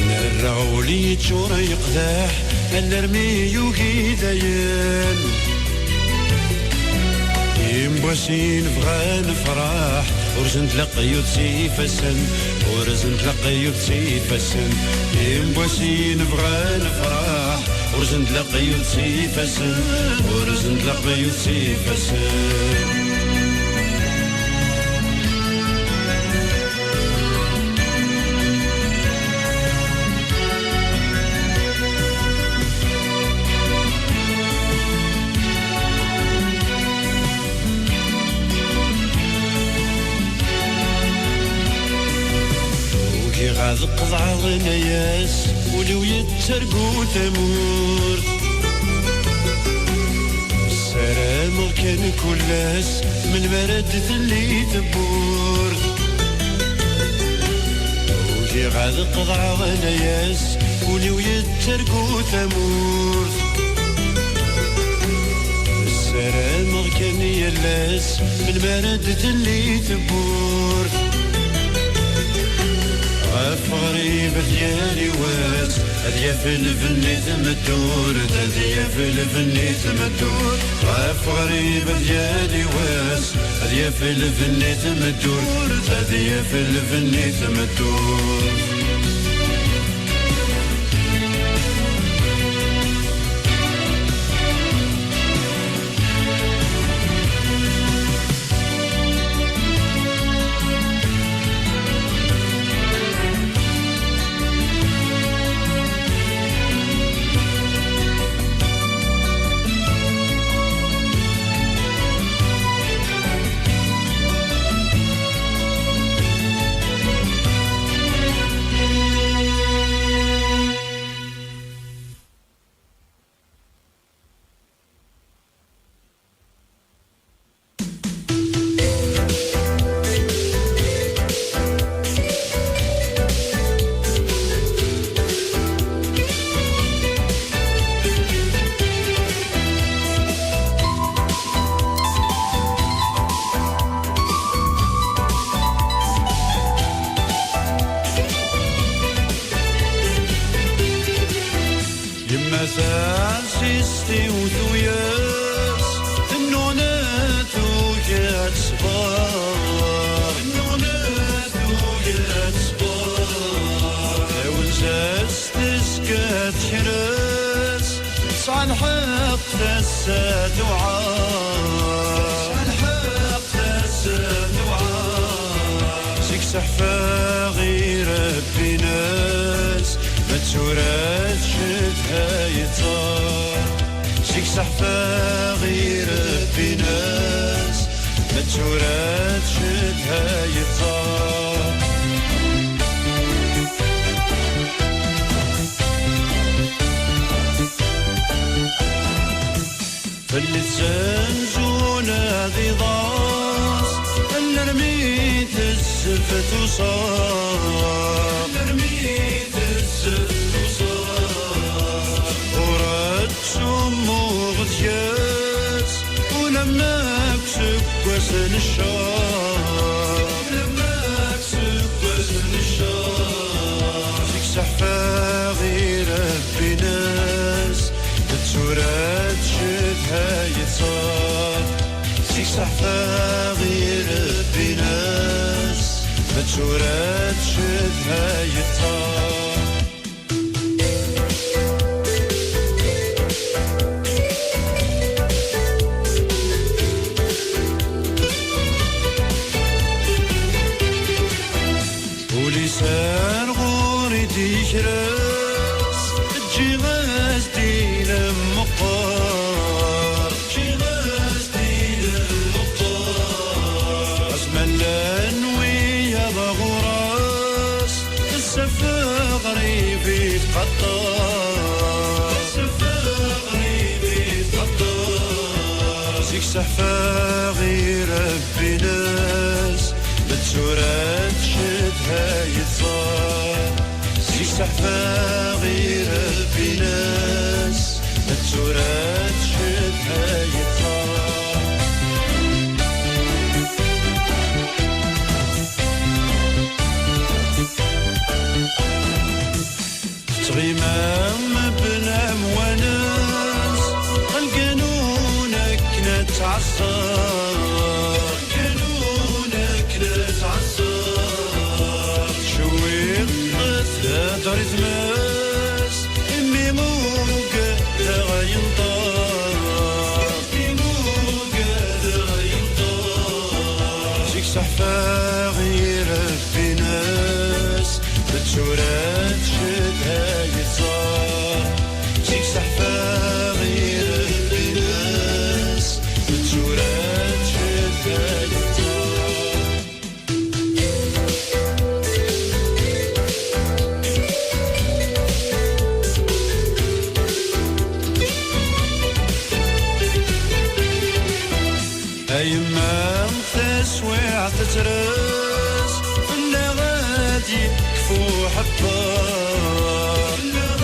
Nerra ul yeččur yeqdaḥ, alarmi yugi dayen. Imbasin bɣan nefraḥ, ur sen-tlaq yiwet s ifassen, ur sen-tlaq yiwet s ifassen. Imbasin bɣan nefraḥ, ur sen-tlaq yiwet s ifassen, ur sen-tlaq yiwet s ifassen. Ugiɣ ad qeḍɛeɣ layas, ul-iw yettargu tamurt. Ssarameɣ kan kul ass, melmi ara d-telli tewwurt. Ugiɣ ad qeḍɛeɣ layas, ul-iw yettargu tamurt. Ssarameɣ kan yal ass, melmi ara d-telli tewwurt. Ɣef ɣrib ad yali wass, ad yaf lbenni tmeddurt, ad yaf lbenni tmeddurt. Ɣef ɣrib ad yali wass, ad yaf lbenni tmeddurt, ad yaf lbenni tmeddurt. Taɛzizt-iw tuyes, tennuɣna tugi ad tesber. Tennuɣna tugi ad tesber. Tawenza-s tezga tekres, tesɛa lḥeqq tassa tuɛer. Tesɛa lḥeqq tassa tuɛer. Zik seḥfaɣ i Rebbi-ines, ma d tura tcedha yeṭṭer. Zik seḥfaɣ i Rebbi-ines, ma d tura tcedha yeṭṭer. Fell-i ttenzun ad iḍas, alarmi tezfet uṣar. Alarmi tezfet uṣar. Ur ttumuɣ deg-s, ulamma deg useggas n ccer. Ulamma deg useggas n ccer. Zik seḥfaɣ i Rebbi-ines, ma d tura tcedha yeṭṭer. Zik seḥfaɣ i Rebbi-ines, ma d tura tcedha yeṭṭer. Ul-is ar ɣur-i d-yekres, ǧǧiɣ-as-d ilem meqqer. Ǧǧiɣ-as-d ilem meqqer. Azmal n wiyaḍ ɣur-s, tessafeɣ rrif i tqaṭer. Tessafeɣ rrif i tqaṭer. Zik seḥfaɣ i Rebbi-ines, ma d tura tcedha yeṭṭer. Zik seḥfaɣ i Rebbi-ines, ma d tura tcedha yeṭṭer. Tettɣimam bnam wanes, lqanun akken ad tɛeṣṣer. Lqanun akken ad tɛeṣṣer. Cewwiqet tehder i tmes, imi ugadeɣ yenṭer. Imi ugadeɣ yenṭer. Zik seḥfaɣ i Rebbi-ines, ma d tura tcedha yeṭṭer. Zik seḥfaɣ i Rebbi-ines, ma d tura tcedha yeṭṭer. A yemma taswiɛt tettres, fell-aɣ ad yekfu ḥebber. Fell-aɣ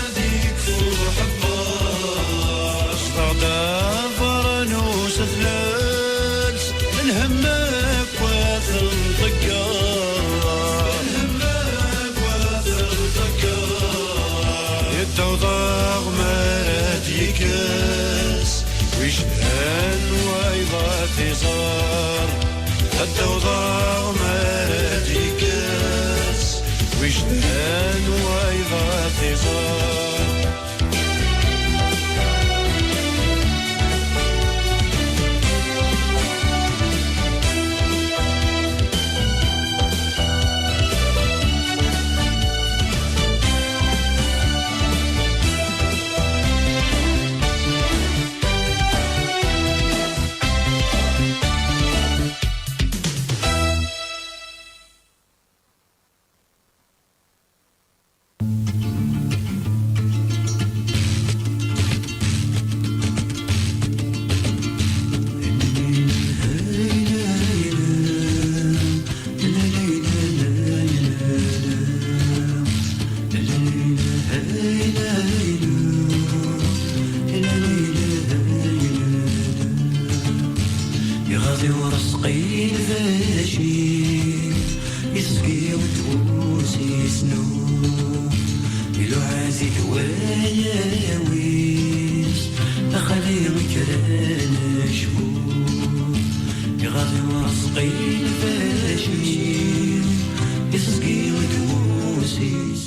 ad yekfu ḥebber. Zdeɣ-d abernus tlals, lhemm akk ad ten-ṭegger. Lhemm akk ad ten-ṭegger. Yedda uḍar mi ara d-yekkes, wi cedhan wayeḍ ad t-iẓer. Ad d-awḍeɣ mi ara d-yekkes, wi cedhan wayeḍ ad t-iẓer. Wayawis, axali kra n cbu, iɣaḍ iwaẓqi lfaci, isgi deg wus-is.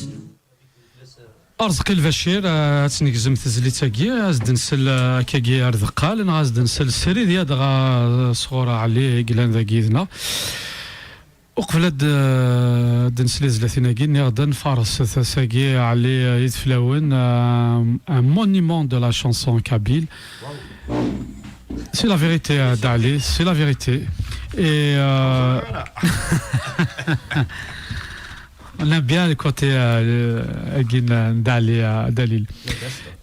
Arezqi Lbacir, eh, ad tt-negzem tezlit-agi, ad s-d-nsel, eh, akkagi ar deqqal, neɣ ad s-d-nsel srid ya dɣa, eh, sɣur Ɛli i yellan dagi yid-neɣ. Uqbel ad, eh, d-nsel i tezlatin-agi, nniɣ-d ad nfares tasa-agi, Ɛli, eh, Ideflawen, eh, un monument de la chanson kabyle. C'est la vérité, eh, Dali, c'est la vérité. Et, euh, on aime bien le côté, euh, le, agi n Dali, euh, Dalil.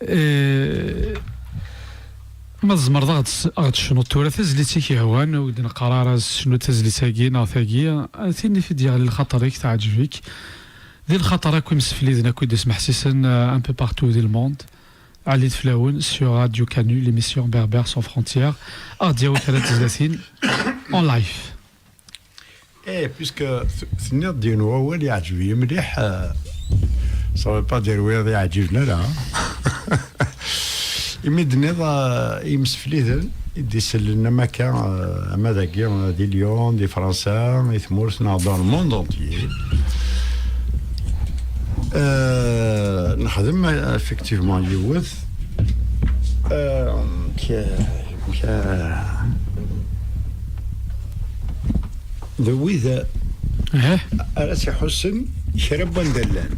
Et, Ma tzemreḍ ad ɣ-d-, ad ɣ-d-tecnuḍ tura tazlit i k-yehwan, ur d-neqqar ara tecnuḍ tazlit-agi neɣ tagi, tin i t-id-yeɣli lxaṭer-ik, teɛǧeb-ik, di lxaṭer akk imsefliden akk i d-ismeḥsisen, euh, un peu partout di le monde. Ali Teflawen sur Radio Canu, l'émission Berbère sans frontières. Ad ɣ-d-yawi kra n tezlatin en live. Eh, puisque t-, tenniḍ-d yiwen wawal yeɛǧeb-iyi mliḥ, eh, ça veut pas dire wiyaḍ yeɛǧiben ara. Imi d-tenniḍ, eh, imsefliden i d-isellen am akka, eh, ama dagi, eh, di Lyon, di Fransa, i tmurt neɣ dans le monde entier. Eh, nexdem, eh, effectivement yiwet, eh, k-, k-, d wid ara s-iḥussen kra n wanda llan.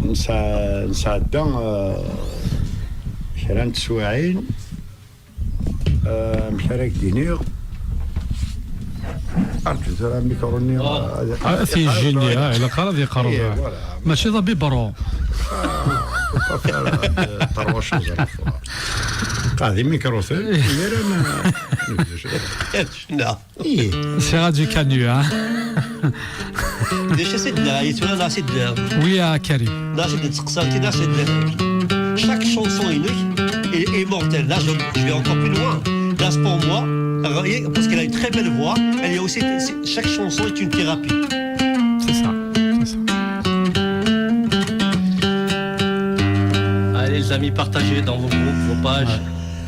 Nesɛa-, nesɛedda, eh, kra n teswiɛin, eh, amek ara k-d-iniɣ? Arǧu tura amikru-nni, eh, ad, ad t-yejjini, ah, ilaq ara ad yeqreb. Eh, voilà. Mačči d abibru. Ah, faut pas faire, euh, trois choses à la fois. Qɛed imikrusen, imir-a ma-, Ih. C'est Radio Canu, hein. D acu i d-nniɣ, tura neɣ i d-nniɣ? Oui, à Karim. Neɣ i d-nettqeṣṣer, neɣ i d-nniɣ. Chaque chanson est, est mortelle. Là, je, je vais encore plus loin. Là, c'est pour moi, parce qu'elle a une très belle voix, elle est aussi, chaque chanson est une thérapie. C'est ça, c'est ça. Allez, les amis, partagez dans vos groupes, vos pages,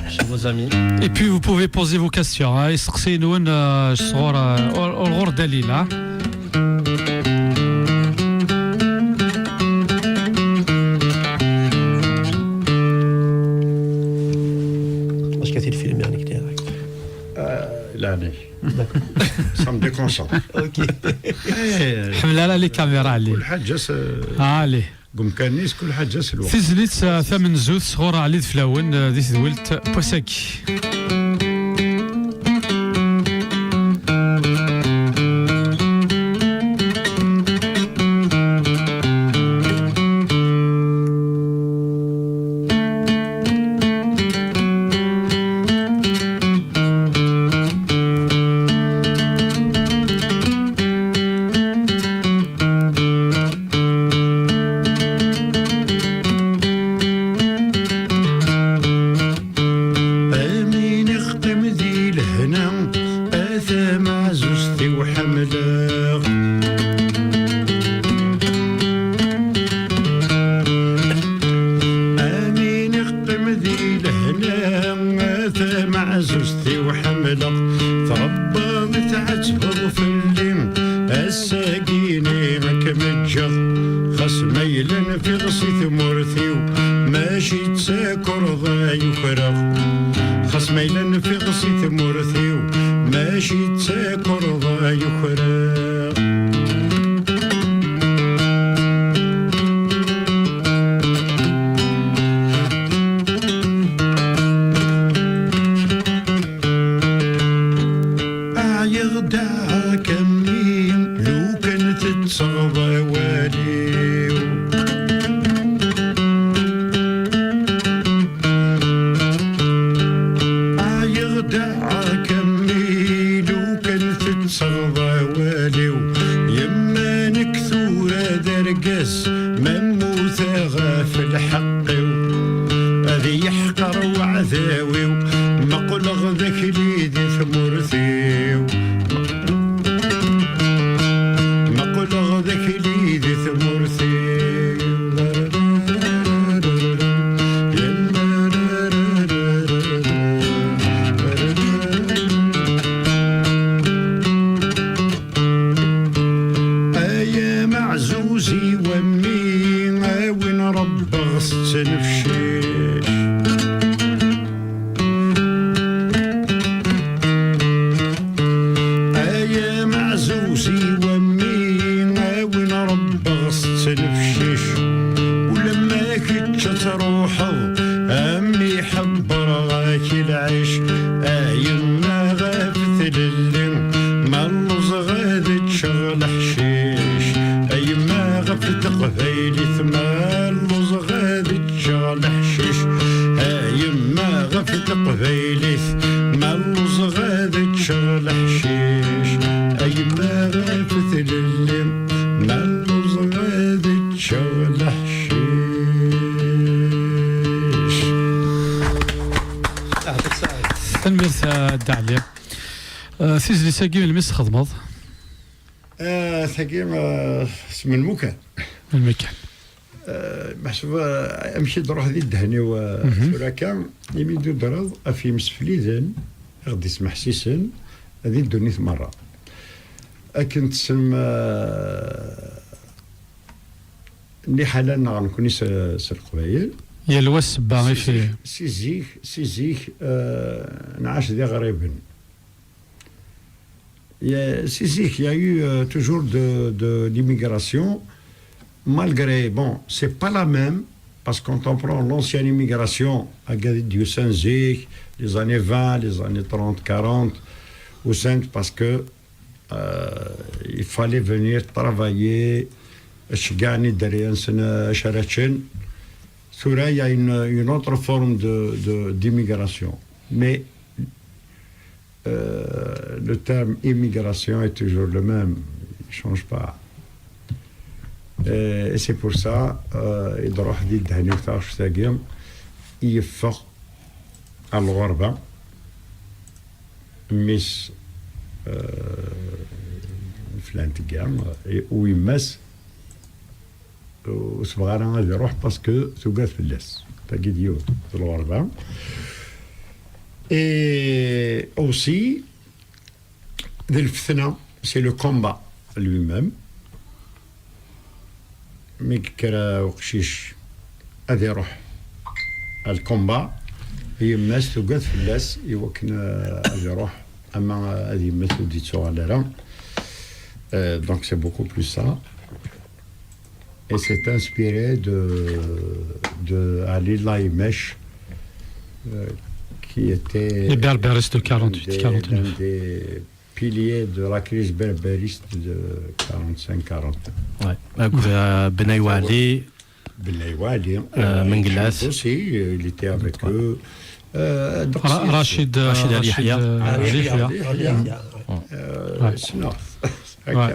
chez vos amis. Et puis, vous pouvez poser vos questions, hein. Isteqsiyen-nwen, euh, sɣur, euh, ur, ur ɣur Dalil, hein. Est-ce que c'est le film, Yannick, direct? Euh, là, allez. D'accord. Ça me déconcentre. Ok. Eh, ḥemmel ara les caméras, Ali. Kul ḥaǧa s-, Ali. Deg umkan-is, kul ḥaǧa s lweqt. Tizlit, eh, tamenzut sɣur Ɛli Ideflawen, eh, di tedwilt n wass-agi. Amin iqqim di lehna, a tameɛzuzt-iw ḥemmleɣ. Amin iqqim di lehna, a tameɛzuzt-iw ḥemmleɣ. Tṛebbaḍ i tɛettbeḍ fell-i, ass-agi-ni ad kem-ǧǧeɣ. Xas ma yella nfiɣ si tmurt-iw, mačči d takerḍa yukreɣ. Xas ma yella nfiɣ si tmurt-iw, mačči d takerḍa yukreɣ. Ɛyiɣ daɣ a Kamil, lukan tettseɣ awal-iw. Ɛyiɣ daɣ a Kamil, lukan tettseɣ awal-iw. Yemma nekk tura d argaz, ma mmuteɣ ɣef lḥeqq-iw, ad iyi-ḥqer uɛdaw-iw. Ma qqleɣ d akli di tmurt-iw, ma qqleɣ d akli di tmurt Ɛzuz i wammi, a win rebbeɣ tettnefcic. Ay ameɛzuz i wammi, a win rebbeɣ tettnefcic. Ulamma kečč ad truḥeḍ, a mmi ḥebbreɣ-ak lɛic. A yemma ɣef tlelli, ma lluẓeɣ ad ččeɣ leḥcic. A yemma ɣef teqbaylit, ma lluẓeɣ ad ččeɣ leḥcic. A yemma ɣef teqbaylit, ma lluẓeɣ ad ččeɣ leḥcic. A yemma ɣef tlelli, ma lluẓeɣ ad ččeɣ leḥcic. Tanemmirt a Dda Ɛli. Eh, tizlit-agi melmi i s-txedmeḍ? Ah, tagi, ah, s melmi kan. Melmi kan. Ah, meḥsub, ah, amek i d-ruḥ di ddehn-iw, ah, tura akka, imi d-udreḍ ɣef yimsefliden i ɣ-d-ismeḥsisen di ddunit merra. Akken tessnem, ah, liḥala-nneɣ nekni s, s Leqbayel. Yal wa ssebba i fi. Si zik, si zik, si zik, ah, nɛac d iɣriben. Il y a- Si zik, il y a eu, euh, toujours de, de l'immigration, malgré, bon, c'est pas la même, parce que quand on prend l'ancienne immigration, à Gadid Youssenzik, les années vingt, les années trente, quarante, ou cinq, parce que, euh, il fallait venir travailler, cegɛen iderriyen-nsen, euh, acu ara ččen. Tura, il y a une, une autre forme de, de, d'immigration. Mais Euh, le terme immigration est toujours le même, il ne change pas. Et, et c'est pour ça, euh, i d-ruḥ di ddehn-iw taɣect-agi, i yeffeɣ ar lɣerba, mmi-s, euh, flan tga, u yemma-s, ur tebɣi ara ad iruḥ parce que tugad fell-as. Tagi d yiwet d lɣerba. Et aussi, d lfetna, c'est le combat lui-même. Mi yekker uqcic ad iruḥ al combat, yemma-s tugad fell-as i wakken, euh, ad iruḥ, ama ad yemmet ur d-yettuɣal ara. Euh, donc c'est beaucoup plus ça. Et c'est inspiré de, de Ali Laïmech, euh, qui était Les berbéristes de quarante-huit, des, quarante-neuf. L'un des piliers de la crise berbériste de quarante-cinq quarante. Ouais. Donc, euh, Benaï Wali. Benaï Wali, euh, Mengelas. Aussi, il était avec eux. Euh, donc, Ra- Rachid, euh, Rachid Ali Yahya. euh, Ali Yahya. Euh, sinon, Ouais.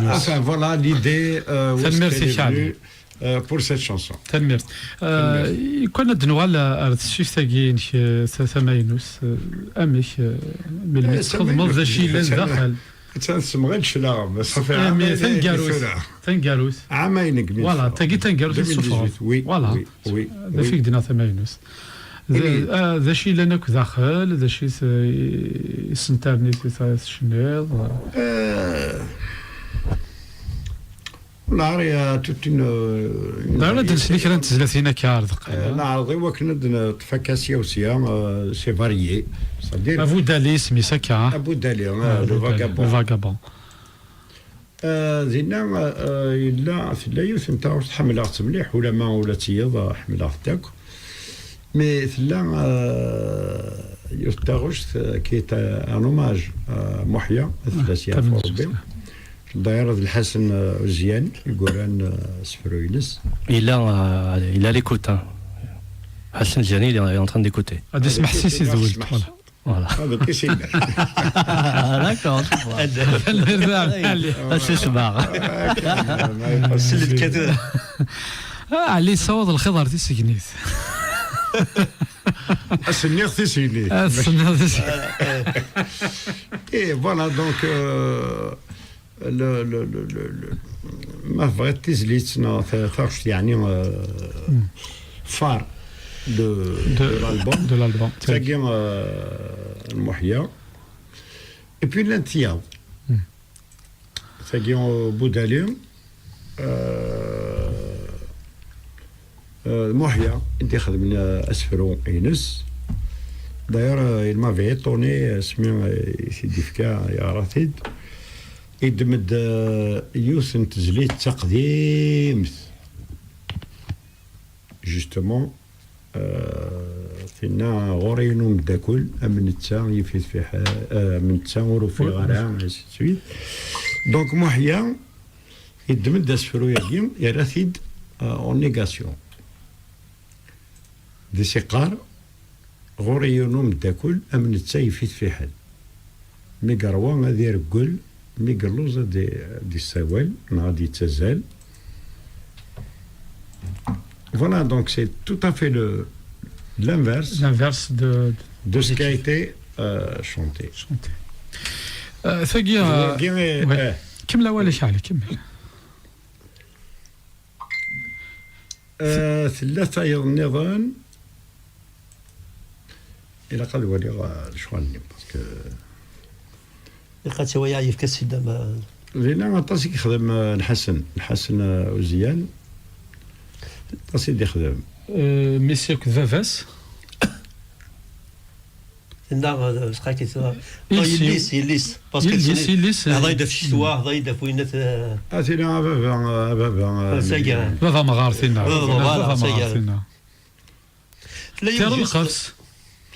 Enfin, voilà l'idée, euh, où est-ce Tanemmirt-ik, qu'elle est Ali. Venue, euh, pour cette chanson. Tanemmirt. Euh, Kan ad d-nuɣal ar tesfift-agi-inek, euh, ta- tamaynut, euh, amek, euh, melmi Eh, txedmeḍ d acu yellan tamaynut. daxel? Attan semɣi leclaɣem, ça fait Eh, un mais an taneggarut, tura. Taneggarut. Ɛamayen deg mi Voilà, teffeɣ. tagi taneggarut i deux mille dix-huit, tessufɣeḍ. oui, Voilà. oui, oui, D acu i oui. d-tenna tamaynut. D Ini. Ah, d acu yellan akk daxel, d acu i s- i s-ntarnit i tecniḍ. Euh, Là, il y a toute une, une Daɣen ad d-nsel kra n tezlatin akka ar Euh, deqqal. Neɛreḍ i wakken ad neṭṭef akka sya u sya, euh, c'est varié. C'est-à-dire, Abu Dali isem-is akka. Abu Dali, euh, Ah, le Abu Dali, vagabond. Le vagabond. Euh, dinna, euh, yella, tella yiwet n taɣect ḥemmleɣ-tt mliḥ, ulama ula d tiyeḍ, euh, ḥemmleɣ-tt akk. Mais tella, euh, yiwet n taɣect, euh, qui est, euh, un hommage à Muḥya, ad fell-as yeɛfu Tamen- Rebbi. D'ailleurs, d Lḥasen, euh, Uzyan i yuran, euh, asefru-ines. Il a, euh, il a l'écoute, hein. Hassan Zani, il est en train d'écouter. Ad ismeḥsis i Ad dwel. ismeḥsis. Voilà. Voilà. Ah, donc, c'est D'accord, tu vois. Tanemmirt a Ali. Ah, c'est smart. C'est le cadeau. Ah, Ali yessawaḍ lxiḍ ar tisegnit. Ass-nni tisini. Ah, tessneḍ tisegnit. Et voilà, donc, euh, le, le, le, le, le, ma tebɣiḍ tizlit neɣ ta- taɣect, yeɛni, euh, phare de, de, l'album. De l'album. Tagi, euh, Muḥya. Et puis, llant tiyaḍ. Hmm. Tagi, euh, Budali. Euh, euh, Muḥya i d-ixedmen, euh, asefru-ines. D'ailleurs, euh, il m'avait étonné, euh, asmi, euh, i t-id-ifka, yeɣra-t-id. Iddem-d, euh, yiwet n tezlit d taqdimt. Justement, euh, tinna ɣur-i yiwen umeddakel, am netta yif-it fiḥel, euh, am netta ur ufiɣ ara, ainsi de suite. Donc, Muḥya, yeddem-d asefru-agi, yerra-t-id, euh, en négation. Di s-iqqar, ɣur-i yiwen umeddakel, am netta yif-it fiḥel. Mi yeṛwa ad ireggel, mi yelluẓ ad i-, ad d-issawal, neɣ ad d-yettazal. Voilà, donc c'est tout à fait le, l'inverse. L'inverse de, de ce qui a été, euh, chanté. Chanté. Euh, tagi, euh, tagi, euh, ouais. Kemmel awal-ik, Ali, kemmel. Euh, tella tayeḍ nniḍen. Ilaq ad waliɣ, euh, lecɣal-nni, parce que ilaq ad tt-iwali yefka-tt-id ama. Dinna aṭas i yexdem, euh, Lḥasen, Lḥasen, euh, Uziyan. Aṭas i d-ixdem. Euh, mmi-s akked baba-s. Tenna, euh, s xaki, tenna. Non, yelli-s, yelli-s. Parce que yelli-s, yelli-s, euh, hḍa-yi-d ɣef ccetwa, hḍa-yi-d ɣef winna, euh, a, tinna a baba, a baba, euh, baba amɣar, tinna. Baba amɣar, tinna. Tella yiwet n lqefs.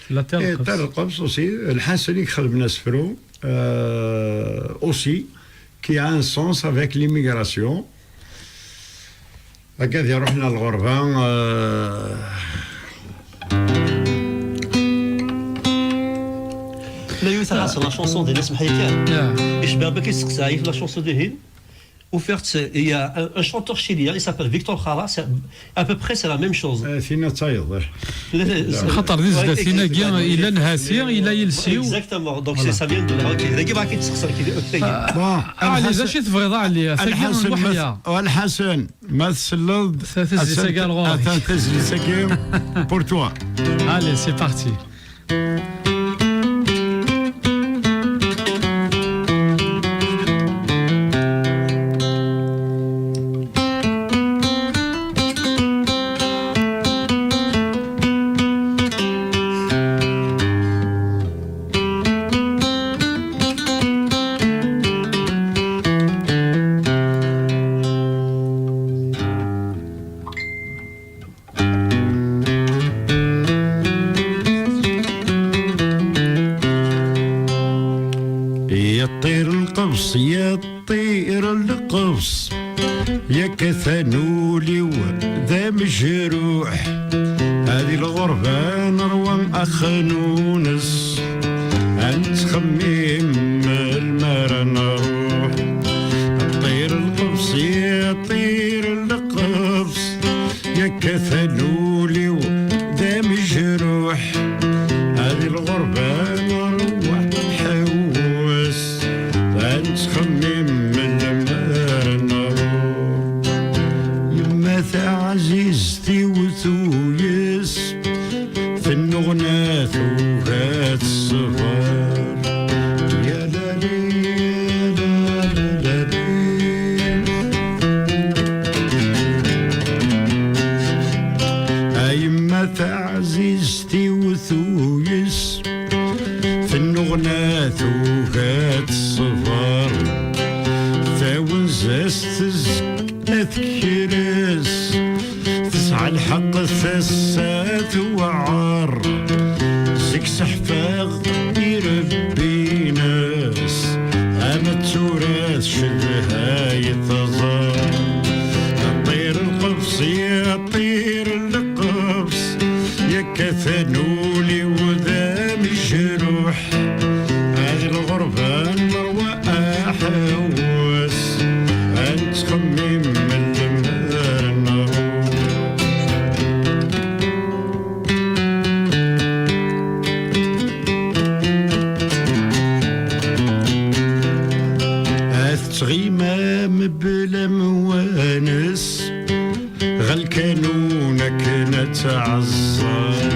La terre. Eh, lqefs. Terre lqefs aussi. Lḥasen i ixedmen asefru, euh, aussi, qui a un sens avec l'immigration. Akka ad iruḥen ar lɣerba, euh, la yiwet ɣas la chanson din, asmeḥ-iyi kan. Icba bak isteqsa yif la chanson dihin. Ufiɣ-tt, il y a un, un chanteur chilien, il s'appelle Victor Jara, c'est à peu près, c'est la même chose. Eh, tinna d tayeḍ, eh. Xaṭer di zdat-in-agi, ila nhati, ila ilsiw. Exactement, donc c'est, ça vient de là, ok. Dagi bɣa k-id-sexseɣ, ok. Bon, Ali, d acu i tebɣiḍ, Ali? Tagi n Lḥasen, Muḥya. Lḥasen, ma tselleḍ, ta-, tazlit-agi ar ɣur-k. Atan tazlit-agi pour toi. Allez, c'est parti. Yeṭṭir lqebs, yeṭṭir lqebs, yak atan ul-iw d amejruḥ. Ad i lɣerba nerwa axnunes, ad nettxemmim melmi ara nruḥ. Ṭṭir lqebs, yeṭṭir lqebs, yak atan ul-iw d amejruḥ. Ad i lɣerba nruḥ nḥewwes, ad nettxemmim melmi ara nruḥ. Yemma taɛzizt-iw tuyes, tennuɣna tuga ad teṣber. Ya lali, ya lali. A yemma taɛzizt-iw tuyes, tennuɣna tuga ad teṣber. Tawenza-s tezga tekres, tesɛa lḥeqq, tassa tewɛer. Zik seḥfaɣ irebbi-ines, ama d tura tcedha-yi tẓer. Ṭṭir lqebs, ya ṭṭir lqebs, yak atan ul-iw d amejruḥ. Ar lɣerba nerwa aḥewwes, ad nettxemmim melmi ara nruḥ. Ad tettɣima mebla amwanes, ɣer lkanun akken ad tɛeẓẓer.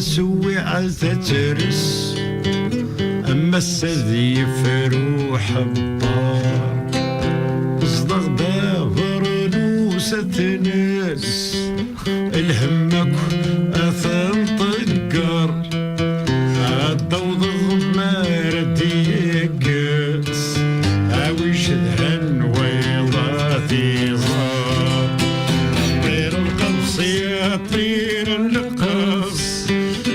Swiɛa tetres, am ass ad yefru ḥebber. Zdeɣ-d abernus ad tnes, lhemm akk ad ten-ṭegger. Ad d-awḍeɣ mi ara d-yekkes, a wi cedhan wayeḍ ad t-iẓer. Ṭṭir lqefṣ, ṭṭir lqefṣ,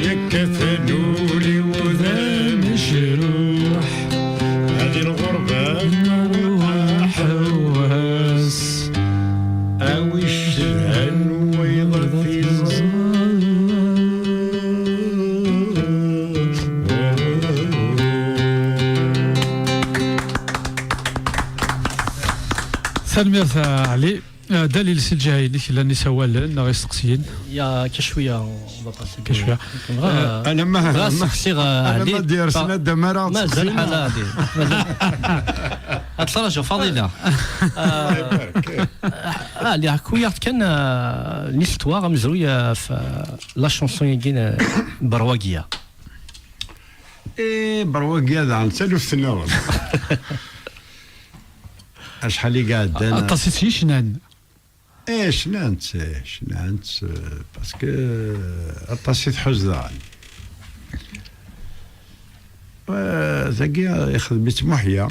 yekkaten ul-iw d amecruḥ. Hadi lɣerba aḥewwas, a wi cedhan wayeḍ ad t-iẓer. Tanemmirt a Ɛli. Ah, Dalil, si lǧiha-inek, llan isawalen neɣ isteqsiyen? Il y a quelques شوية, on va passer. Quelques شوية. Dɣa, ah, alamma, dɣa alamma, seqsiɣ, ah, alamma Ɛli, d-yersen ad d-amar ad mazal teqsin. Ḥala Ɛli. Mazal. Ad traǧu Faḍila. Ah, Ɛli, ḥku-yaɣ-d kan, ah, l'histoire, amezruy, ah, f, ah, la chanson-agi n, ah, Berwagiya. Eh, Berwagiya daɣen, d taluft nniḍen. Acḥal i iɛeddan. Aṭas i tt-yecnan. Eh, cnan-tt, eh, cnan-tt, eh, parce que, eh, aṭas i tḥuz daɣen. Eh, tagi, eh, ixdem-itt Muḥya.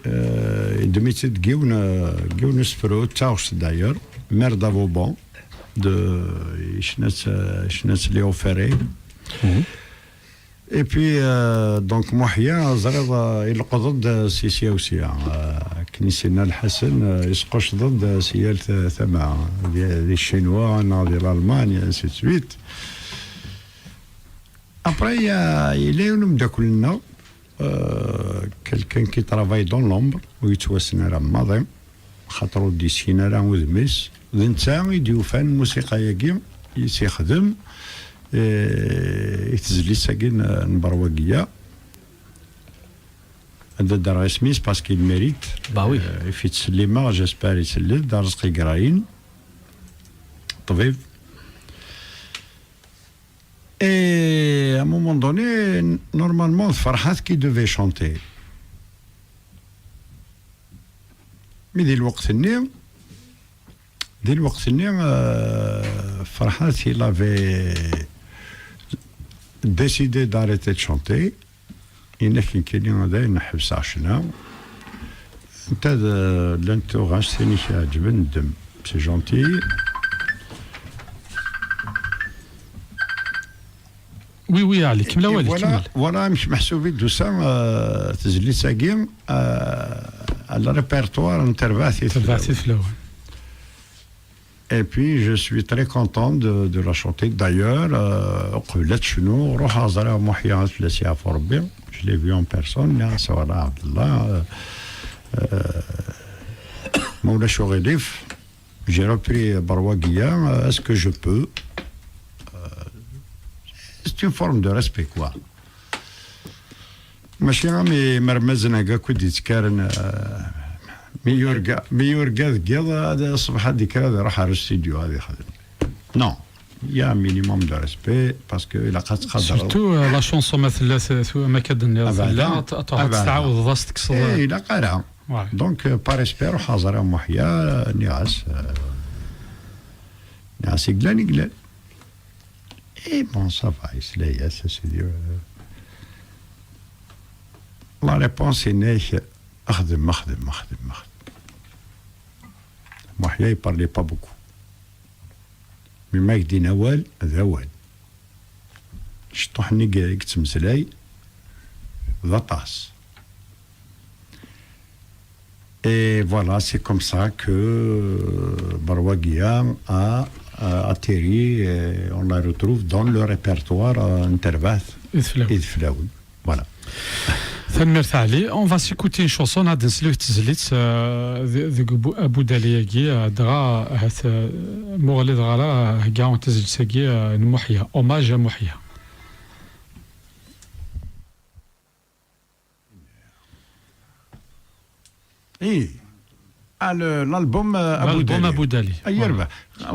Eh, yeddem-itt-id deg yiwen, eh, deg yiwen usefru, d taɣect d'ailleurs, Mère d'Avauban, de, yecna-tt, eh, yecna-tt Léo Ferré. Et puis, euh, donc, Muḥya, ẓriɣ, euh, ileqqeḍ-d, euh, si sya u sya. Euh, akken i s-yenna Lḥasen, euh, isqucceḍ-d, euh, si yal ta-, tama, di, di Ccinwa, neɣ di Lalman, et ainsi de suite. Après, il y a, yella yiwen umeddakel-nneɣ, euh, quelqu'un qui travaille dans l'ombre, ur yettwassen ara maḍi. Xaṭer ur d-yeskin ara udem-is. D netta i d-yufan lmusiqa-agi i s-ixdem, eh, i tezlit-agi n, n Berwagiya. Ad d-rreɣ isem-is parce qu'il mérite. Bah oui. Eh, i f-yettsellimeɣ, j'espère isell-d, d Arezqi Grayin, ṭṭbib. Et à un moment donné, normalement, d Ferḥat qui devait chanter. Mi di lweqt-nni, di lweqt-nni, euh, Ferḥat, il avait décidé d'arrêter de chanter. Yenna-k nekkini dayen ḥebseɣ ccna. Anta d, llant tuɣac tin i k-iɛeǧben, ddem. C'est gentil. Oui, oui, Ɛli, kemmel awal, voilà, kemmel. Voilà amek meḥsub i d-tusa, euh, tezlit-agi, euh, à le répertoire n terbaɛt i terbaɛt i teflawin. Et puis, je suis très content de, de la chanter. D'ailleurs, euh, uqbel ad tecnu, ruḥeɣ ẓriɣ Muḥya, ad fell-as yeɛfu Rebbi. Je l'ai vu en personne, nniɣ-as, voilà, Ɛebdellah, euh, euh, ma ulac uɣilif, j'ai repris Berwagiya, euh, est-ce que je peux? Euh, c'est une forme de respect, quoi. Mačči am imermazen-agi akk i d-yettkaren, eh, mi yurga, mi yurga deg yiḍ, ad, ṣṣbeḥ ad d-yekker, ad iruḥ ar studio, ad yexdem. Non, il y a un minimum de respect, parce que ilaq ad tqadreḍ. Surtout, euh, la chanson ma tella t-, tu-, ma akka d-tenniḍ, ah, bah, tella, là, ad, ad, ah, ad bah, là, tɛawdeḍ, ad s-tekkseḍ. Eh, ilaq ara. Ouais. Donc, euh, par respect, ruḥeɣ ẓriɣ Muḥya, nniɣ-as, euh, nniɣ-as, i yellan, i yellan. Eh bon, ça va, yesla-yas, a sidi. La réponse, yenna-ak, xdem, xdem, xdem, xdem. Muḥya, il parlait pas beaucoup. Mais ma ak-d-yenna awal, d awal. Ciṭuḥ-nni i yettmeslay, d aṭas. Et voilà, c'est comme ça que, euh, Berwagiya a, a atterri, et on la retrouve dans le répertoire, euh, n terbaɛt i teflawin. I teflawin. Voilà. Tanemmirt a Ɛli. On va s'écouter une chanson, ad nsel i tezlit, euh, de, de Abu, Abu Dali-agi, euh, dɣa, euh, muɣli dɣa la, euh, hegga tezlit-agi, euh, n Muḥya, hommage à Muḥya. Eh. Ah, le- l'album euh, Abu L'album Dali. Abu Dali. Ay yerbeḥ.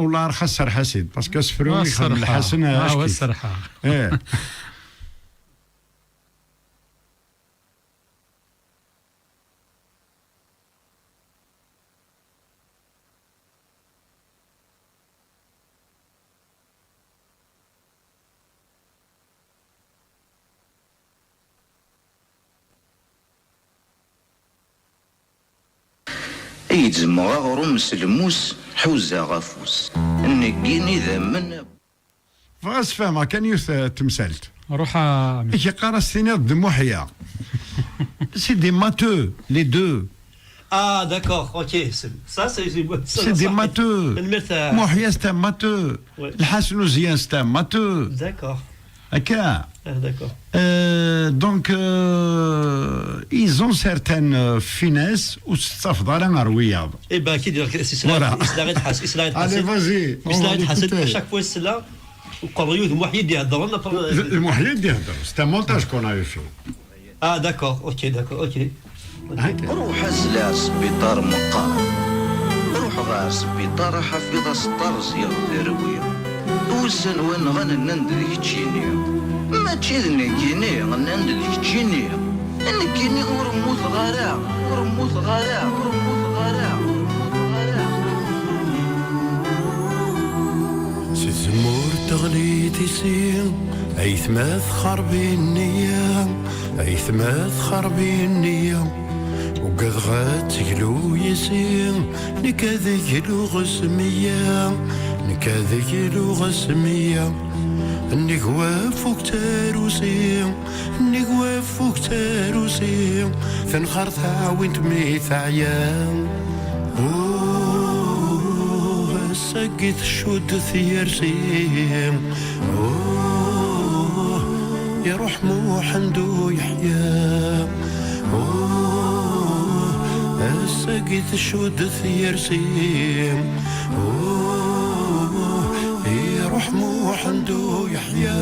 Wala rxas serḥ-as-id, parce que asefru Ah, ixdem serḥa. Lḥasen Ah, wa ackit. Serḥa. Eh. Ay d-zemmeɣ aɣrum s lmus, ḥuzaɣ afus. Neggin idammen. Bɣiɣ ad sfehmeɣ kan yiwet eh, temsalt. Ruḥ a ɛemmi. Yeqqar-as tiniḍ d Muḥya. C'est des matheux, les deux. Ah, d'accord, ok. C'est- Ça, c'est c'est- ça, C'est des ça, matheux. Tanemmirt, euh, Muḥya, c'est un matheux. Ouais. Lḥasen Uzyan, c'est un matheux. D'accord. Akka. Ah, d'accord. Euh, donc, euh, ils ont certaines euh, finesses ur tettafeḍ ara ar wiyaḍ. Eh ben, qui dit, c'est cela, Voilà. Isla Red Hass, Isla Red Allez, Hass. Vas-y, on Isla va Red Hass, l'écouter. À chaque fois, c'est là, au Corriou de Mohied Diadron, après, euh, Le, le Mohied Diadron, c'est un montage qu'on avait fait. Ah, d'accord, ok, d'accord, ok. Ok. Ruḥ azleɣ sbiṭar meqqar. Ruḥeɣ ɣer sbiṭar, ḥafiḍ aseṭṭar ziɣ terwi. Wussan wa nɣan nnan-d d keččini. Mačči d nekkini, nnan-d d keččini. Nekkini ur mmuteɣ ara, ur mmuteɣ ara, ur mmuteɣ ara, ur mmuteɣ ara. Si tzemmurt teɣli tisi, aytma txerbi nniya, aytma txerbi nniya. Ugadeɣ ad teglu yis-i, nekk ad gluɣ s meyya, nekk ad gluɣ s meyya. Nnig wafug tarusi, nnig wafug tarusi, tenxer tɛawint mi teɛya. Uh, ass-agi tcudd tyersi. Uh, iruḥ Muḥend u yeḥya. Uh, ass-agi tcudd tyersi. Uh, iruḥ Muḥend u yeḥya.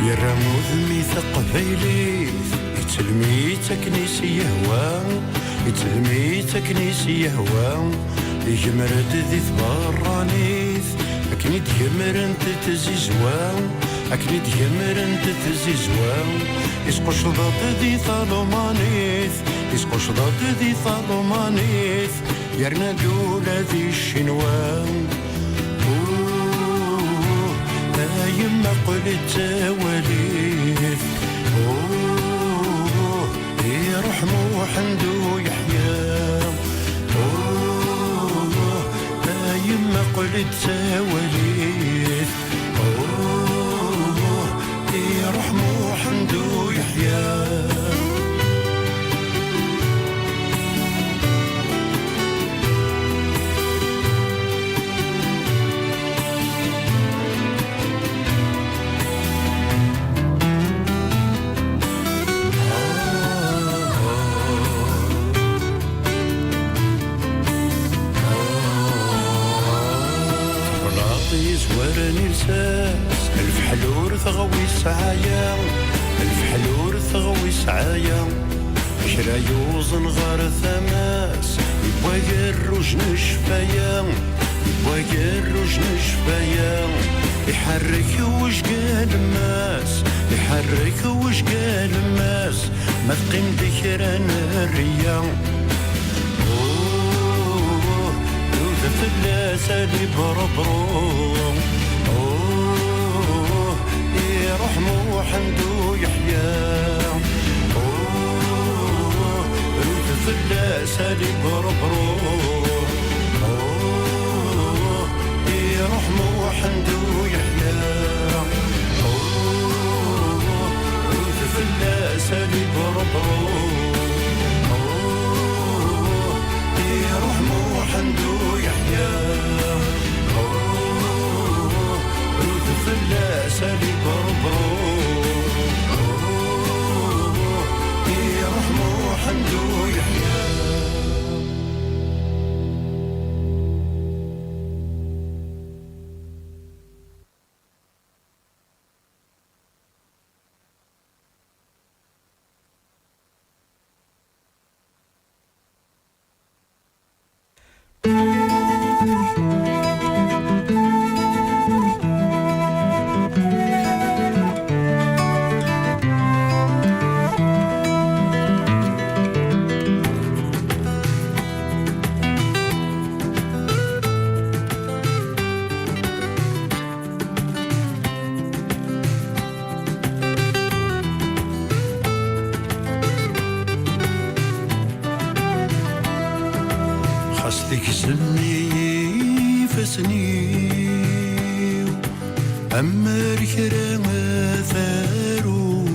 Yerra udem i teqbaylit, ittelmi-tt akken i s-yehwa, ittelmi-tt akken i s-yehwa. Igemmer-d di tberranit, akken i d-gemrent tzizwa, akken i d-gemrent tzizwa. Isqucceḍ-d di talmanit, isqucceḍ-d di talmanit, yerna-d ula di Ccinwa. Uh, a yemma qqel-d d tawalit. Uh, iruḥ Muḥend u yeḥya. Uh, a yemma qqel-d d tawalit. Uh, iruḥ Muḥend u yeḥya. Teblaḍ yezwaren i lsas, lfeḥl ur teɣwi sɛaya, lfeḥl ur teɣwi sɛaya. Kra yuẓen ɣer tama-s, yewwa agerruj n ccfaya, yewwa agerruj n ccfaya. Iḥerrek wejgal n mass, iḥerrek wejgal n mass, ma teqqim-d kra n rriya. Uh, tewwet fell-as alibrubru. Uh, iruḥ Muḥend u yeḥya. Uh, tewwet fell-as alibrubru. Uh, iruḥ Muḥend u yeḥya. Uh, tewwet fell-as alibrubru. Uh, iruḥ Muḥend u yeḥya. Uh, tewwet fell-as alibrubru. Uh, iruḥ Muḥend u yeḥya. Tegzem-iyi ifassen-iw, am mer kra ad aruɣ,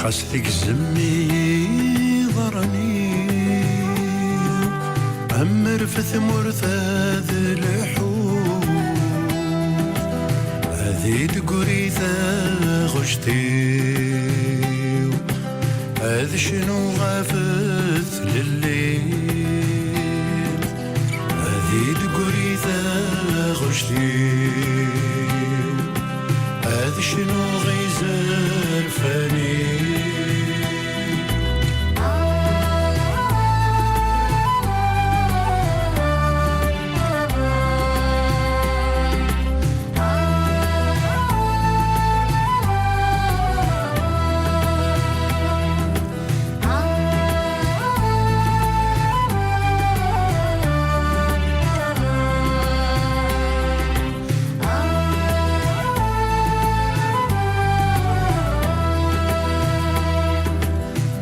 xas tegzem-iyi iḍarren-iw, am mer f tmurt ad lḥuɣ, ad idegri taɣect-iw. Ad cnuɣ ɣef tlelli, ad idegri taɣect-iw, ad cnuɣ izerfan-iw.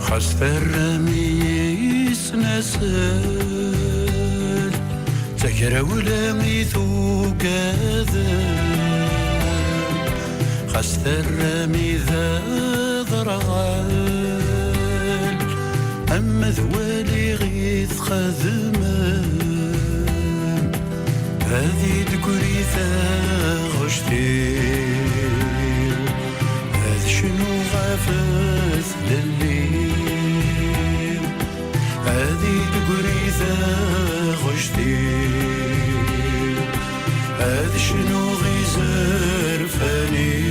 Xas terram-iyi s nasel, d tagrawla i tugadem. Xas terram-iyi d aderɣal, ama d waliɣ i txedmem. Ad idegri taɣect-iw, ad cnuɣ ɣef tlelli. Ad idegri taɣect-iw, ad cnuɣ izerfan-iw.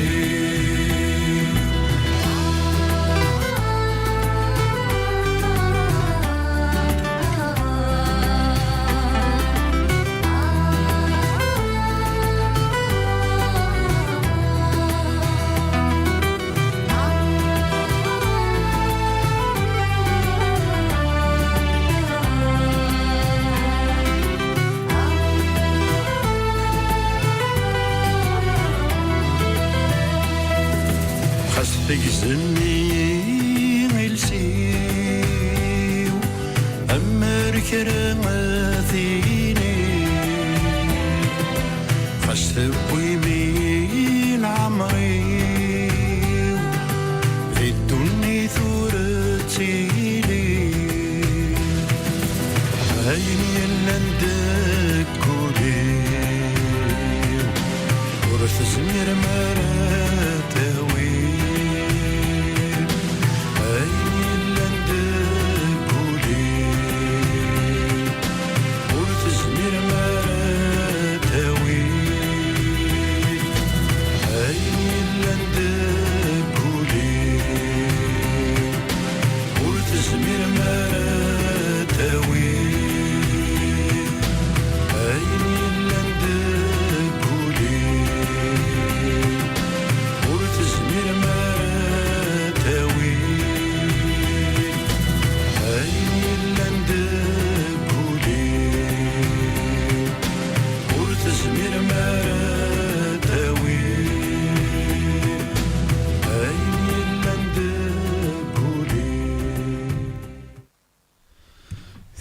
Xas tegzem-iyi iles-iw, am mer kra ad tini. Xas tewwim-iyi leɛmer-iw, di ddunit ur ttili. Ayen yellan deg ul-iw, ur tezmirem ara ad tawim. Ayen yellan deg ul-iw, ur tezmirem ara ad tawim. Ayen yellan deg ul-iw, ur tezmirem ara ad tawim. Ayen yellan deg ul-iw, ur tezmirem ara ad tawim. Ayen yellan deg ul-iw, ur tezmirem ara ad tawim. Ayen yellan deg ul-iw.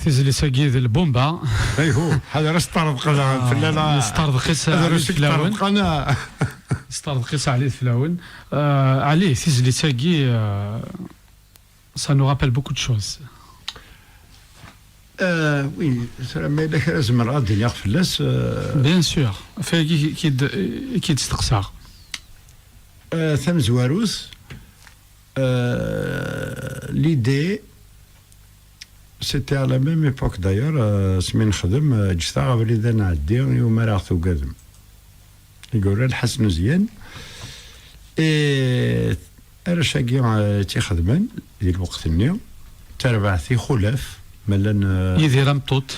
Tizlit-agi d lbumba. Ayhu, ḥader asṭerḍeq, ah, fell-aneɣ. Nesṭerḍeq-itt, ad Ɛli Flawen. Nesṭerḍeq-itt Ɛli Flawen. Euh, Ɛli, tizlit-agi, euh, ça nous rappelle beaucoup de choses. Euh, oui, tura ma yella kra zemreɣ ad d-iniɣ fell-as, euh, bien sûr, ɣef wagi i k-id-, i k-id-steqsaɣ. Euh, tamezwarut, euh, l'idée, c'était à la même époque d'ailleurs, euh, asmi nexdem, euh, ǧǧet-aɣ abrid ad nɛeddi, i wumi ara ɣ-tugadem. I yura Lḥasen Uzyan. Et arrac-agi, euh, tt-ixedmen di lweqt-nni, tarbaɛt ixulaf, ma llan, euh, Yidir Ameṭṭut.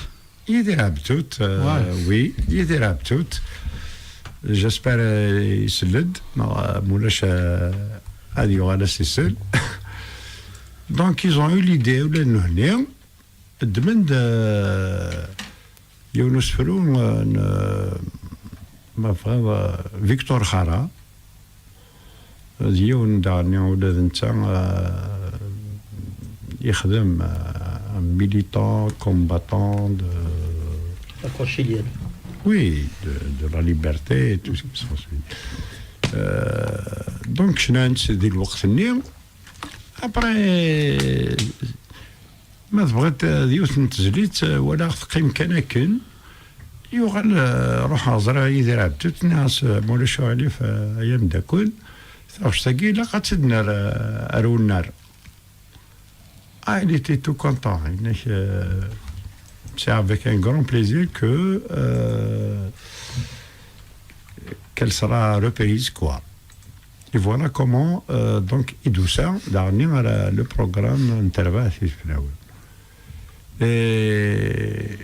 Yidir Ameṭṭut, euh, ouais, oui, Yidir Ameṭṭut. J'espère, euh, isell-d, neɣ, euh, mulac, euh, ad yuɣal ad s-isell. Donc, ils ont eu l'idée, ula d nehni, ddmen-d, euh, yiwen usefru, euh, n, euh, ma tebɣiḍ, euh, Victor Jara, d yiwen daɣen ula d netta, euh, yexdem, euh, Militant, combattant de, La France chilienne. Oui, de, de la liberté et tout ce qui s'ensuit. Euh, donc, cnan-tt di lweqt-nni. Après, ma tebɣiḍ, euh, yiwet n tezlit, euh, walaɣ teqqim kan akken. Yuɣal, euh, ruḥeɣ ẓriɣ Yidir Ɛebdut, nniɣ-as, euh, ma ulac aɣilif, euh, ay ameddakel, taɣect-agi ilaq ad tt-id-nerr, euh, ar unnar. Ah, il était tout content. Il dit, euh, c'est avec un grand plaisir que, euh, qu'elle sera reprise, quoi. Et voilà comment, euh, donc, i d-tusa daɣen le programme n terbaɛt tifnawen. Et,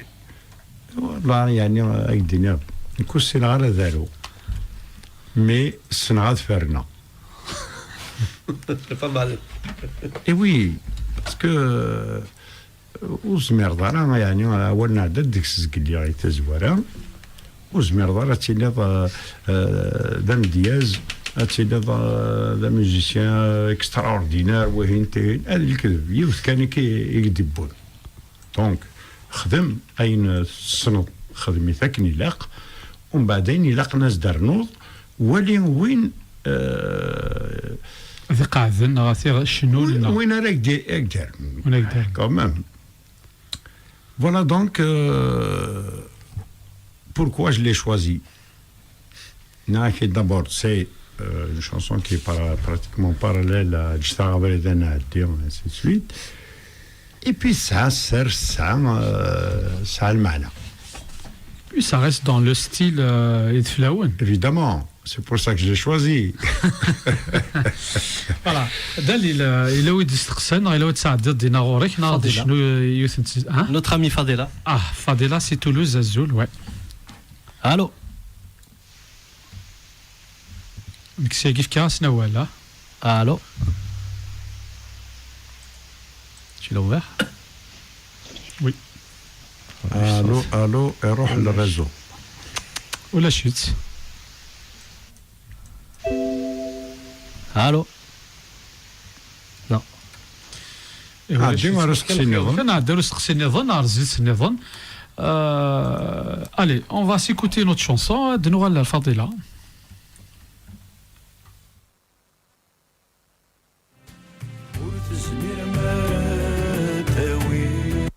والله, يعني, ad k-d-iniɣ, nekk ur ssineɣ ara ad aruɣ, mais ssneɣ ad ferneɣ. Pas mal. Et oui, parce que, euh, ur zmireḍ ara, يعني, awal nɛedda-d deg-s zgelli i tazwara, ur zmireḍ ara ad tiliḍ, euh, euh, d amedyaz, ad tiliḍ, euh, d amusicien extraordinaire, wihin tihin, ad lekdeb, yiwet kan i k-, i k-d-iwwin. Donc, xdem ayen tessneḍ, xdem-it akken ilaq, umbeɛd ayen ilaqen ad s-d-ternuḍ, wali win, euh, Ad iqeɛden neɣ ad t-icnun neɣ win ara k-d-, ak-d-irnun. Win ara k-d-irnun. Quand même. Voilà donc, euh, pourquoi je l'ai choisi. Nniɣ-ak, d'abord, c'est, euh, une chanson qui est para-, pratiquement parallèle à Ǧǧet-aɣ abrid ad nɛeddi, ainsi de suite. Et puis, tesɛa sser, tesɛa, euh, tesɛa lmeɛna. Puis ça reste dans le style, euh, ideflawen. Évidemment, c'est pour ça que je l'ai choisi. Voilà. Dalil, euh, yella wi d-isteqsan, neɣ yella wi d-tesɛeddiḍ dinna ɣur-k, neɣ ad Fadila. Icnu, euh, yiwet n tz-, hein? Notre ami Fadela. Ah, Fadila, c'est Toulouse, azul, ouais. Allô. Nekk s-agi fkiɣ-asen awal, ah. Allô. Tu l'as ouvert? Oui. Allô, allô, iruḥ le réseau. Ulac-itt. Allô. Non. Ihi, Ah, ǧǧi ar usteqsi nniḍen. Kan nɛeddi ar usteqsi nniḍen, ar zzit nniḍen. Euh, allez, on va s'écouter une autre chanson. Ad nuɣal ar Fadila. Ur tezmirem ara ad tawim.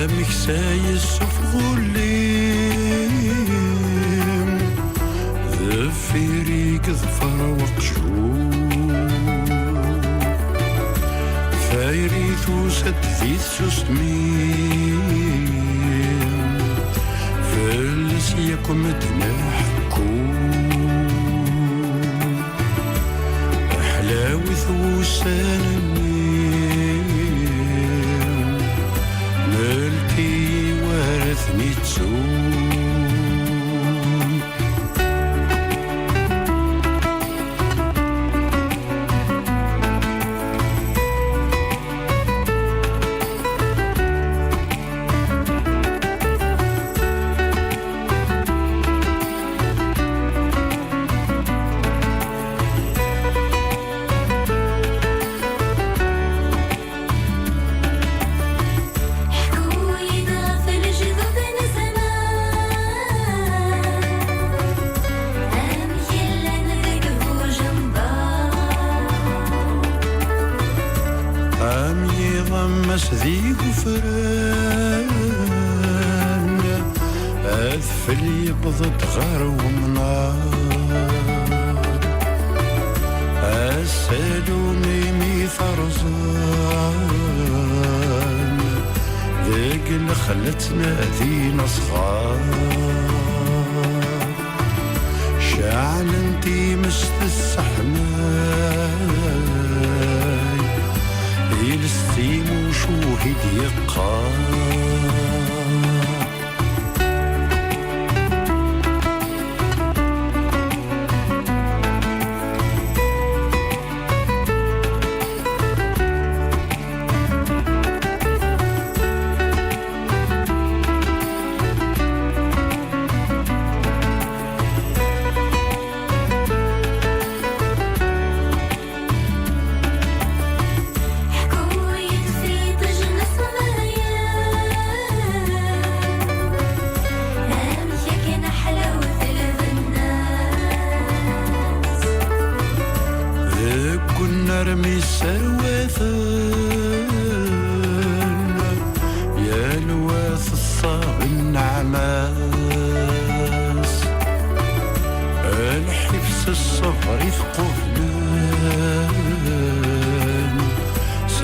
Amek s-yessufeɣ ulli-m deffir-i yeḍfer weqjun. Tayri tusa-d di tsusmi, fell-as Yakk medden ḥekkun ḥlawit wussan-nni, melk-iyi wara ten-ittun. Ḥku-yi-d ɣef lejdud n zzman, amek llan deg bujembar. Am yiḍ am ass d igufran, adfel yewweḍ-d ɣer wemnar. Asalu imi terẓam deg lexla ttnadin asɣar. Ceɛlen times tesseḥmay, iles timucuhi d-yeqqar. Ḥku-yi-d f iṭij n ṣṣebyan, amek akken ḥlawet lbenna-s. Deg unnar mi sserwaten yal wa teṣṣab nneɛma-s. Lḥif s ṣṣber i t-qublen, s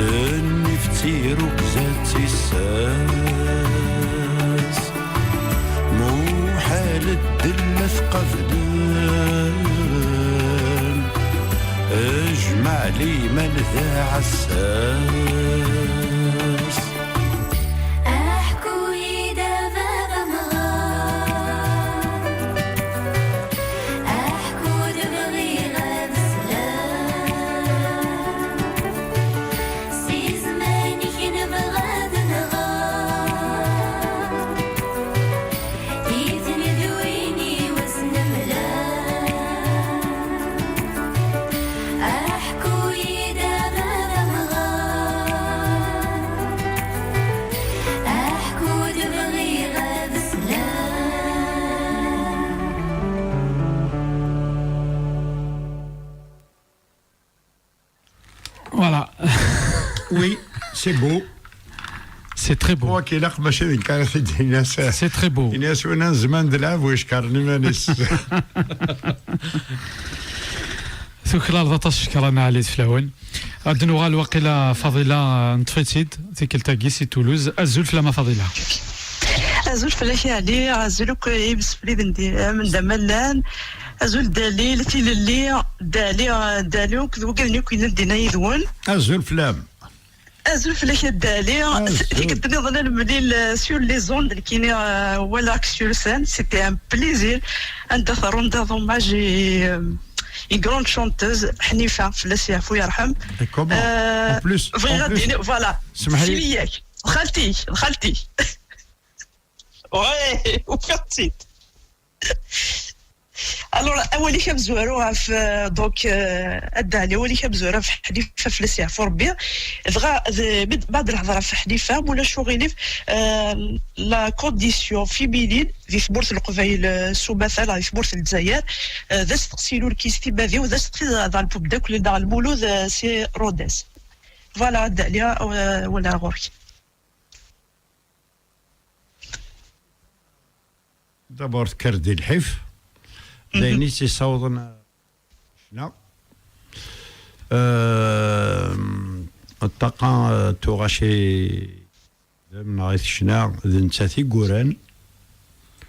nnif d tirugza d tissas. Muḥal ddel ad t-qablen, jmeɛ liman d aɛessas. Aḥku-yi-d a baba amɣar, aḥku-d bɣiɣ ad sleɣ. Si zzman-ik nebɣa ad nɣer, i tnedwin-iw ad s-nemla. Aḥku-yi-d a baba amɣar, aḥku-d bɣiɣ ad sleɣ. Voilà. Oui, c'est beau. C'est très beau. Quoi qu'il a, maca d nekk ara t-id-yini. C'est très beau. Ini-as win zzman d lɛeb ur yeckiṛen iman-is. Tuklaleḍ aṭas, cekran ɛli d fell-awen. Ad nuɣal waqila Faḍila, neṭṭef-itt-id tikkelt-agi si Toulouse. Azul fell-am a Faḍila. Azul fell-ak a Ɛli, azul akk imsefliden di, anda ma llan. Azul Dali, Tilelli, Dali, Dali, akked wigad-nni akk yellan dinna yid-wen. Azul fell-am. Azul fell-ak a Dali. Azul. Tikkelt nniḍen ad nemlil, euh, sur les ondes, nekkini, euh, walaɣ-k sur scène, c'était un plaisir. Anda terrundaḍ hommage i, euh, i grande chanteuse, Ḥnifa, fell-as yeɛfu yerḥem. Et comment? Euh, en plus, bɣiɣ en ad plus, d-iniɣ, voilà. Semḥ-iyi. Simi-yak, d xalti, d xalti. Ouais, ufiɣ-tt-id. Alors, awal-ik amezwaru ɣef, euh, donc, euh, a Dda Ɛli, awal-ik amezwaru ɣef Ḥnifa, fell-as yeɛfu Rebbi. Dɣa, d-, mid-, mbeɛd lehḍra ɣef Ḥnifa, ma ulac uɣilif, euh, la condition féminine di tmurt n Leqbayel, euh, s umata, neɣ di tmurt n Lezzayer, euh, d asteqsi-inu nekkini s timmad-iw, d asteqsi d, d album d akk, neɣ Lmulud, euh, si Rodez. Voilà, a Dda Ɛli, euh, wala ɣur-k. D'abord, tekker di lḥif. D ayen i s-yessawḍen ccna. Euh, ṭṭaqa, euh, tuɣac i dem neɣ i tecna, d nettat i yuran.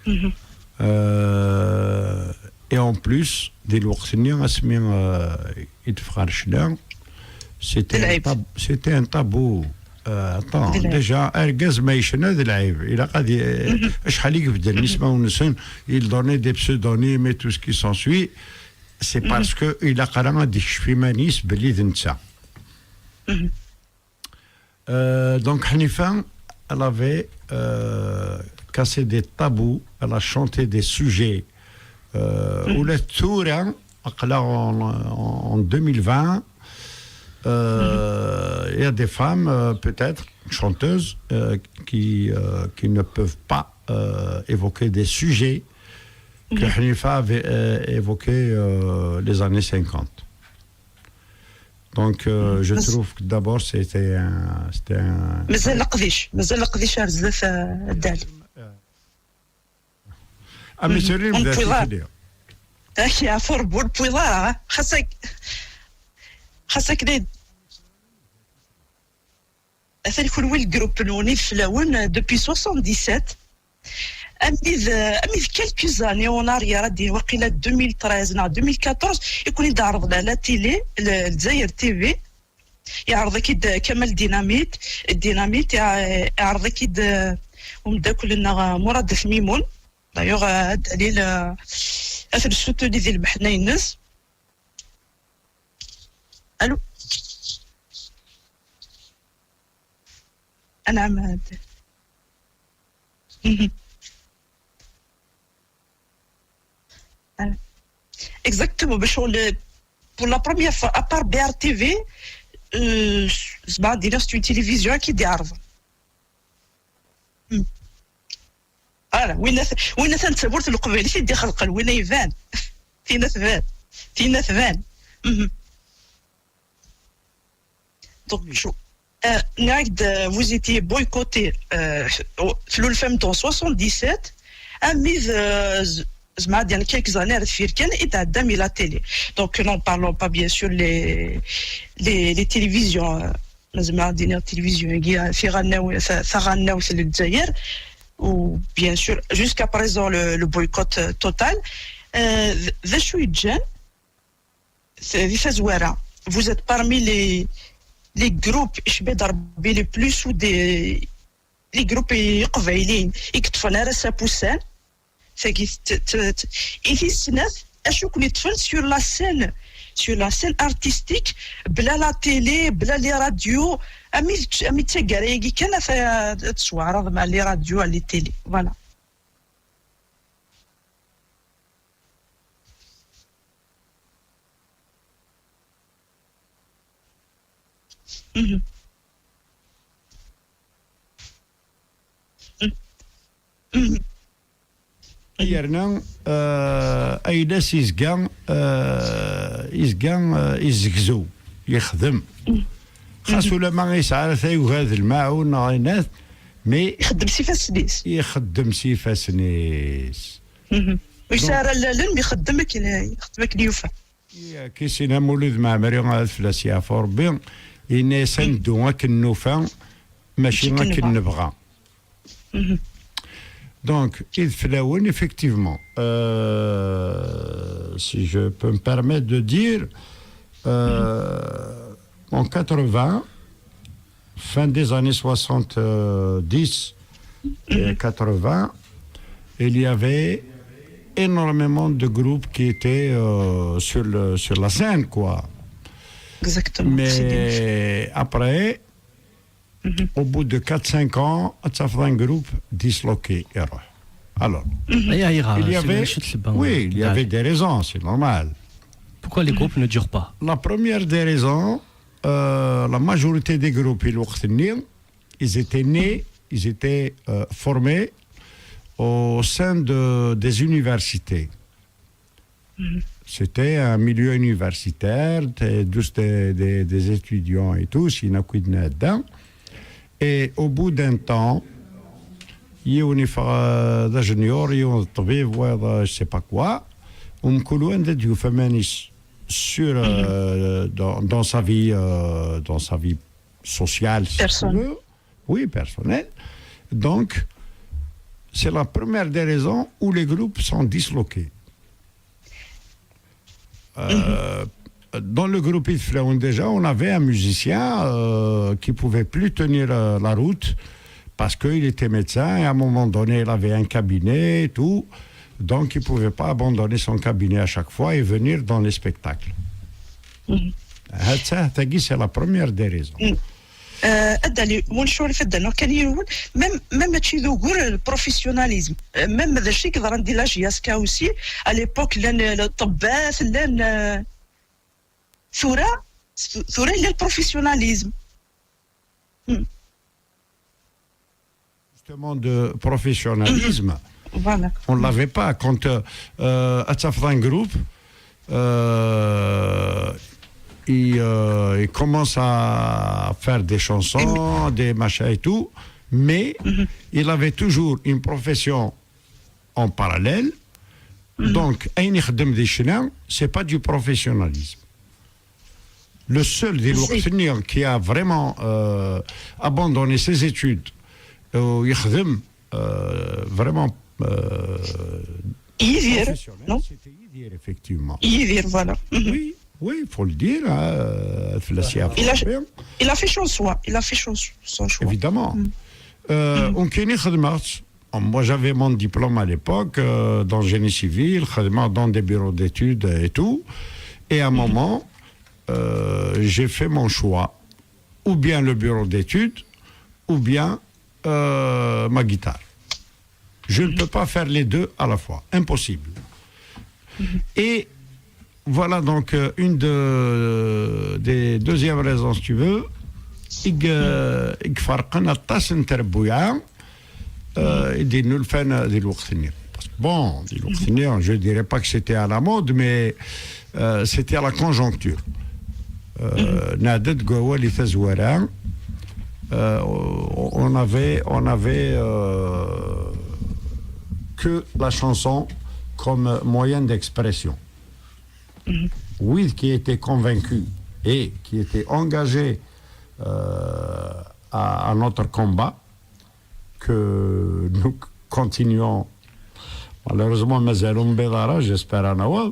Mhm. Euh, et en plus, di lweqt-nni, asmi, euh, i d-teffeɣ ccna, c'était un tab- c'était un tabou. Euh, attends, déjà, argaz ma yecna d lɛib. Ilaq ad y- acḥal i ibeddlen ismawen-nsen, il donnait des pseudonymes et tout ce qui s'ensuit. C'est parce que ilaq ara ad ikcef iman-is belli d netta. Euh, donc Hanifa, elle avait euh, cassé des tabous, elle a chanté des sujets. Euh, ula d tura, aql-aɣ en, en deux mille vingt, euh, il y a des femmes, euh, peut-être, chanteuses, euh, qui, euh, qui ne peuvent pas euh, évoquer des sujets que Hanifa avait euh, évoqués euh, les années cinquante. Donc, euh, je trouve que d'abord, c'était un, c'était un... مازال leqdic, مازال leqdic ar zdat, euh, Dali. Ah, mais c'est vrai, vous êtes... Ak, yeɛfu Rebbi ur newwiḍ ara, xas ak-, xas akken ay d-, atan kunwi, le groupe-nwen i d fell-awen, euh, depuis soixante-dix-sept. Ami d, ami d quelques années en arrière, ad d-yini waqila deux mille treize neɣ deux mille quatorze, i ken-id-ɛerḍen à la télé, le, Lezzayer T V. Yeɛreḍ-ak-id Kamal Dynamite, Dynamite, iɛ-, iɛreḍ-ak-id, euh, umeddakel-nneɣ, euh, Murad At Mimun. D'ailleurs, euh, Dalil, euh, ad t-nessutuni di lmeḥna-ines. Allô? Anɛam. Mhm. Ah. Exactement, bac ul-, pour la première fois, à part B R T V, euh, زعما دينا c'est une télévision qui déarve. Hmm. Voilà, win atan, win atan d tawwurt n leqbayel i t-id-ixelqen, win ay iban. Tina tban, tina tban. Mhm. Donc, je, euh, nniɣ-ak-d, euh, vous étiez boycotté, euh, au, tlulfam dans soixante-dix-sept, ami d, euh, z-, زعما, d quelques années ar deffir kan, i d-tɛeddam i la télé. Donc, n'en parlons pas, bien sûr, les, les, les télévisions, euh, زعما, d-iniɣ télévision-agi, tiɣannaw-, ta-, taɣannawt n Lezzayer, ou bien sûr, jusqu'à présent, le, le boycott, euh, total. Euh, d, d acu yeǧǧan? C'est, di tazwara, vous êtes parmi les, les groupes, icba-d Rebbi, les plus ou des, les groupes iqbayliyen i yeṭṭfen ar ass-a n wussan. Tagi t-, t-, t-, i tis snat, acu i ken-iṭṭfen sur la scène, sur la scène artistique, bla la télé, bla les radios, ami d, ami d taggara-agi kan ad, ad tesweɛreḍ ma les radios, à les télé, voilà. Mhm. Mhm. Yerna, euh, ayla-s izga, euh, izga, euh, izegzu, yexdem. Mhm. Xas ulama yesɛa tayuga d lmaɛun neɣ inat, mais ixeddem s ifassen-is. Ixeddem s ifassen-is. Mhm. Ur yesɛi ara allalen, mi ixeddem akken, ixeddem akken yufa. Yak, i sin Mulud Mɛemmri, ad fell-as yeɛfu Rebbi, yenna-yas ad neddu akken nufa, mačči akken nebɣa. Mhm. Donc, i d fell-awen, effectivement, euh, si je peux me permettre de dire, euh, en quatre-vingts, fin des années soixante-dix et quatre-vingts, il y avait énormément de groupes qui étaient, euh, sur le, sur la scène, quoi. Exactement. Mais après, au bout de quatre cinq ans, ça fait un groupe disloqué. Alors, il y avait, oui, il y avait des raisons, c'est normal. Pourquoi les groupes ne durent pas? La première des raisons, euh, la majorité des groupes, ils étaient nés, ils étaient euh, formés au sein de, des universités. C'était un milieu universitaire, des, des, des étudiants et tout, c'est une acquis de. Et au bout d'un temps, yiwen yeffeɣ d ajnyur, yiwen d ṭṭbib, wayeḍ je sais pas quoi, umkul anda d-yufa iman-is sur, euh, dans, dans sa vie, euh, dans sa vie sociale, si tu veux. Oui, personnelle. Donc, c'est la première des raisons où les groupes sont disloqués. Euh, dans le groupe Ideflawen, déjà, on avait un musicien euh, qui pouvait plus tenir euh, la route parce qu'il était médecin et à un moment donné, il avait un cabinet et tout. Donc, il ne pouvait pas abandonner son cabinet à chaque fois et venir dans les spectacles. Hatta, tagi, c'est la première des raisons. Euh, Adali, mon choix fait de l'organiser, même, même si le goût, le professionnalisme, euh, même de chic, dans la J S K aussi, à l'époque, le, le, le طباخ, le, le, ثورة، ثورة, le professionnalisme. Justement, de professionnalisme. Voilà. On ne l'avait pas. Quand euh, euh, à Safran Group, euh, il, euh, il commence à faire des chansons, des machins et tout, mais il avait toujours une profession en parallèle. Donc, ayen ixeddem di ccna, c'est pas du professionnalisme. Le seul di lweqt-nni qui a vraiment euh, abandonné ses études, euh, yexdem euh, vraiment euh, Yidir, professionnel, non? C'était Yidir, effectivement. Yidir, voilà. Mhm. Oui, oui, il faut le dire. Hein, euh, fell-as yeɛfu Il a, Rebbi. Il a fait son choix. Il a fait son, son choix. Évidemment. Euh, on kini xedmeɣ-tt. Moi, j'avais mon diplôme à l'époque euh, dans génie civil, xedmeɣ dans des bureaux d'études et tout. Et à un moment, euh, j'ai fait mon choix. Ou bien le bureau d'études, ou bien euh, ma guitare. Je ne peux pas faire les deux à la fois. Impossible. Et voilà donc euh, une de, des deuxièmes raisons, si tu veux. I, euh, i iferqen aṭas n trebbuyaɛ, euh, i d-innulfan di lweqt-nni. Parce que bon, di lweqt-nni, je dirais pas que c'était à la mode, mais euh, c'était à la conjoncture. Euh, nɛedda deg wawal i tazwara, euh, on avait, on avait euh, que la chanson comme moyen d'expression. Oui, qui était convaincu et qui était engagé euh, à, à notre combat, que nous continuons. Malheureusement, mazal ur newwiḍ ara, j'espère à Nawal.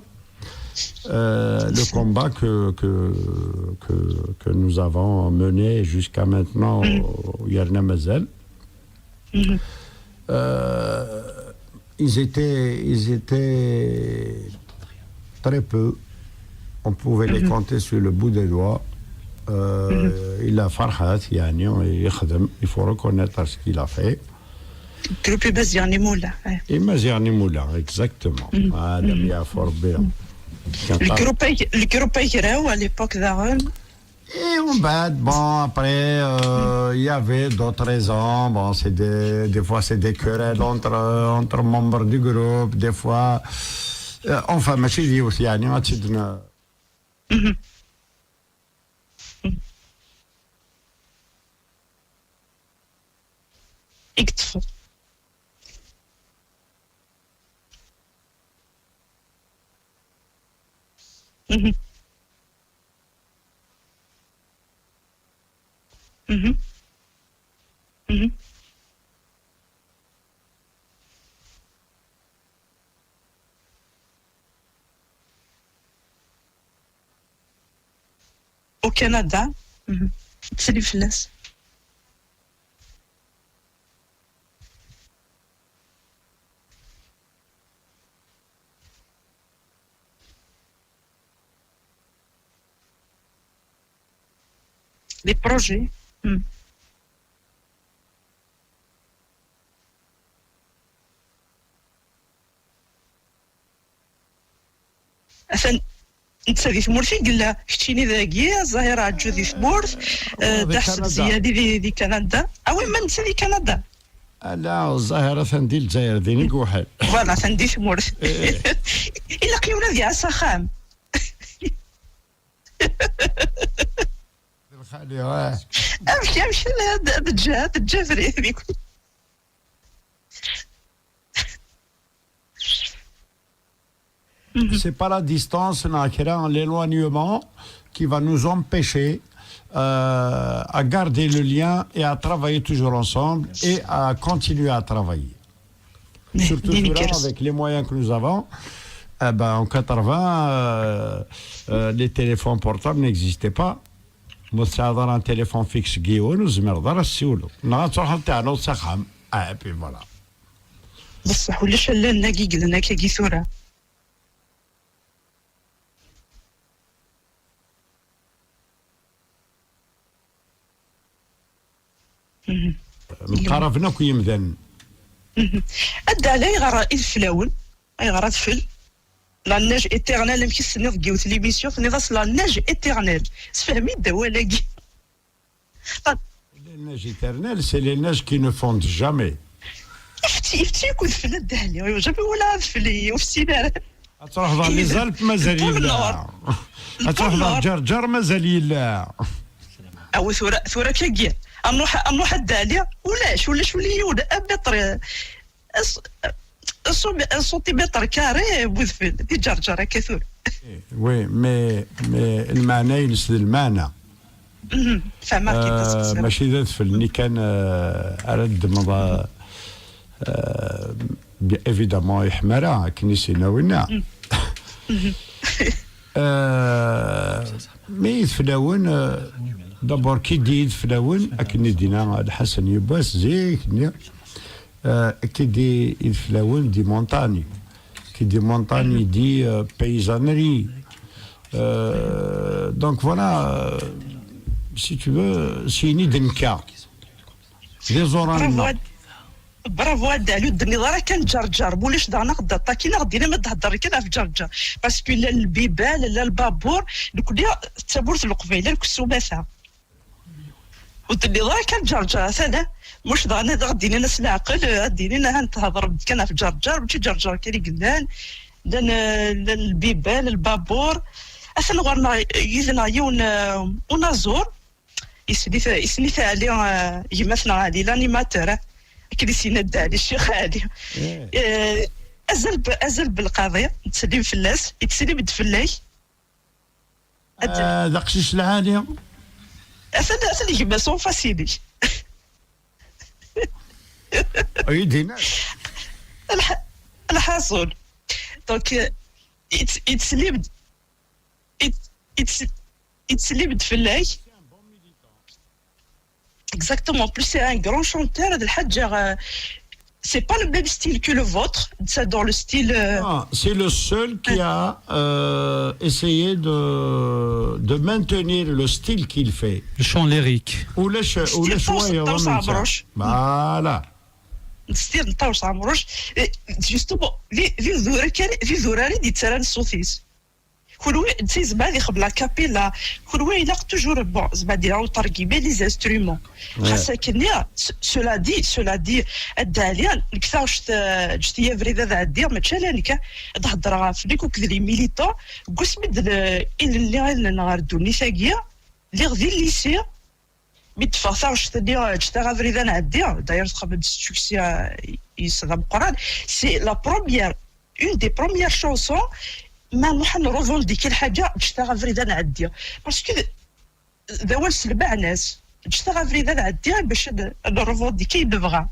Euh, le combat que, que, que, que nous avons mené jusqu'à maintenant, yerna mazal. Euh, ils étaient, ils étaient très peu. On pouvait les compter sur le bout des doigts. Euh, Il a Farhat, yani, il faut reconnaître ce qu'il a fait. Groupe Imaziɣen Imula. Imaziɣen Imula, exactement. Adam yeɛfu Rebbi. Le groupe, le groupe agraw à l'époque daɣen. Et on bat, bon, après, euh, il y avait d'autres raisons. Bon, c'est des, des fois, c'est des querelles entre, entre membres du groupe. Des fois, euh, enfin, ماشي d yiwet, يعني, ad tt-id-, I yeṭṭef. Mhm. Mhm. Mhm. Au Canada. Mhm. Ttsellim fell-as. Les projets. Hmm. Atan netta di tmurt i yella, keččini dagi, Ẓahir Ɛeǧǧu di tmurt, eh, Dda Ḥseb Ziyadi di, di Kanada. Ah oui, ma netta di Kanada. Ala, Ẓahir atan di Lezzayer, din i iweḥḥel. Voilà, atan di tmurt. Ilaq yiwen ad iɛass axxam. Lxali, ah. Amek, amek ad, ad ǧǧeɣ, ad ǧǧeɣ abrid. C'est pas la distance, neɣ kra, l'éloignement qui va nous empêcher euh, à garder le lien et à travailler toujours ensemble et à continuer à travailler. Surtout tura, avec les moyens que nous avons, eh ben, en quatre-vingts, euh, euh, les téléphones portables n'existaient pas. Ma tesɛiḍ ara un téléphone fixe n yiwen, ur tezmireḍ ara ad tessiwleḍ. Neɣ ad truḥeḍ teɛnuḍ s axxam. Ah, et puis voilà. Bessah, ulac allen-agi yellan akkagi tura. Mhm. Mqaraben akk yimdanen. Mhm. A Dda Ɛli, ayɣer ideflawen? Ayɣer adfel? La neige éternelle, amek i s-tenniḍ deg yiwet l'émission, tenniḍ-as la neige éternelle. Sefhem-iyi-d awal-agi. La neige éternelle, c'est les neiges qui ne fondent jamais. Ifti, ifti akk udfel a Dda Ɛli. Jamais wala adfel ur fsin ara. Ad truḥeḍ ɣer les Alpes, mazal yella. Ad truḥeḍ ɣer Ǧerǧer, mazal yella. Awi tura, tura kagi. Ad nruḥ, ad nruḥ a Dda Ɛli. Ulac, ulac ula yiwen. Abiṭri. Aṣ-, aṣ-, aṣ-, santimetr carré n udfel, di Ǧerǧer akka tura. Eh, oui, mais, mais lmeɛna-ines d lmeɛna. Mhm, fehmeɣ-k-id. Euh, mačči d adfel-nni kan, euh, ara d-ddmeḍ, euh, euh, bien évidemment, yeḥma ara, akken i s-yenna winna. Mhm. Mhm. Euh, mais ideflawen, euh, d'abord, qui dit ideflawen, akken i d-yenna Lḥasen yiwwas zik-nni, Euh, qui dit ideflawen dit montagne. Qui dit montagne dit, euh, paysannerie. Euh, donc voilà, euh, si tu veux, c'est une idée de cas. Des oranges. Bravo a Dda Ɛli, ur d-tenniḍ ara kan Ǧerǧer, ma ulac daɣen ad ɣ-d-aṭakin, ad ɣ-d-inin ma d-thedder kan ɣef Ǧerǧer. Parce que llan lbiban, llan lbabur, nekkni d tamurt n Leqbayel, nekk s umata. Ur d-tenniḍ ara kan Ǧerǧer, atan, eh, muc daɣen ad ɣ-d-inin s leɛqel, eh, ad d-inin ahan thedrem-d kan ɣef Ǧerǧer, mačči Ǧerǧer kan i yellan, llan, eh, llan lbiban, lbabur. Atan ɣur-neɣ, yid-neɣ yiwen, eh, unaẓur, isem-it, isem-it Ɛli, eh, gma-tneɣ Ɛli, l'animateur, eh, akken i s-yenna Dda Ɛli, Ccix Ɛli. Eh, azal b-, azal belqaḍi, nettsellim fell-as, yettsellim-d fell-ak. Ah, d aqcic lɛali. Atan, atan gma-s en face-inek. Ay, dinna. Lḥ-, lḥaṣul. Donc, euh, it's, it's lived, it's, it's, it's lived fell-ak. Exactement. En plus, c'est un grand chanteur. هاد الحاجة, euh, c'est pas le même style que le vôtre. C'est dans le style, euh, Ah, c'est le seul qui a, euh, essayé de, de maintenir le style qu'il fait. Le chant lyrique. ولاش، style ولاش طاوس، وايضا طاوس عمروش. Voilà. Style طاوس عمروش. Et justement, في، في ذورة كان، في ذورة ريد يتسرى الصوتيس. Kunwi, netta yezmer ad ixdem la capella. Kunwi ilaq toujours, bon, zeɛma ad iɛawed tergim les instruments. Ouais. Xas akken, ce-, cela dit, cela dit, a Dda Ɛli, nekk taɣect, eh, ǧǧet-iyi abrid ad ɛeddiɣ, mačči ala nekk, ad heddreɣ ɣef nekk akked les militants, deg wasmi d le-, i nelli i nella ɣer ddunit-agi, lliɣ di lycée, Mi d-teffeɣ taɣect-nni, ǧǧet-aɣ abrid ad nɛeddi. D'ailleurs, txemmem-d s tcukci, euh, yes d ameqqran. C'est la première, une des premières chansons ma nruḥ ad nrevendiquer lḥaǧa, ǧǧet-aɣ abrid ad nɛeddi. Parce que d, d awal s lmeɛna-s. Ǧǧet-aɣ abrid ad nɛeddi bac ad, ad nrevendiquer ayen nebɣa.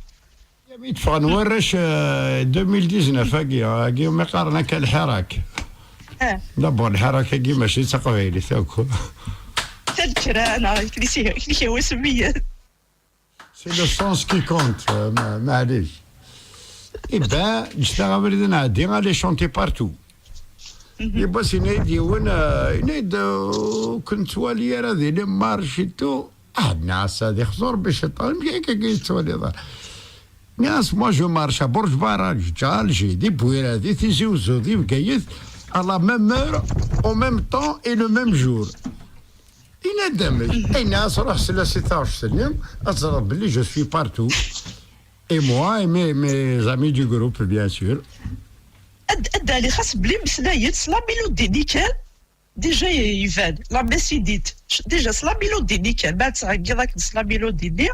Mi d-ffɣen warrac, euh, deux mille dix-neuf agi, agi umi qqaren akka lḥirak. Ah. D'abord, lḥirak-agi mačči d taqbaylit akk. Tal kra, neɣ akken i s-, akken i s-ihwa isemmiyen. C'est le sens qui compte, euh, ma-, maɛlic. Eh ben, ǧǧet-aɣ abrid ad nɛeddi, allez chanter partout. Mhm. Yiwwas yenna-yi-d yiwen, euh, yenna-yi-d, euh, ur ken-nettwali ara di les marches et tout. Ah, nniɣ-as ad ixẓer bi cciṭan, amek akka i yettwaliḍ? Nniɣ-as, moi, je marche à Bourg Barrage, à Alger, di Bouira, di Tizi Ouzou, di Bgayet, à la même heure, au même temps et le même jour. Yenna-d amek? Ay, nniɣ-as, ruḥ sel-as i taɣect-nni, ad teẓreḍ belli je suis partout. Et moi, et mes, mes amis du groupe, bien sûr. Ad, ad d-ali xas belli mmeslayen s la mélodie-nni kan, déjà iban, la mélodie-nni. Déjà s la mélodie-nni kan, ma ad tɛeggiḍ akken s la mélodie-nni,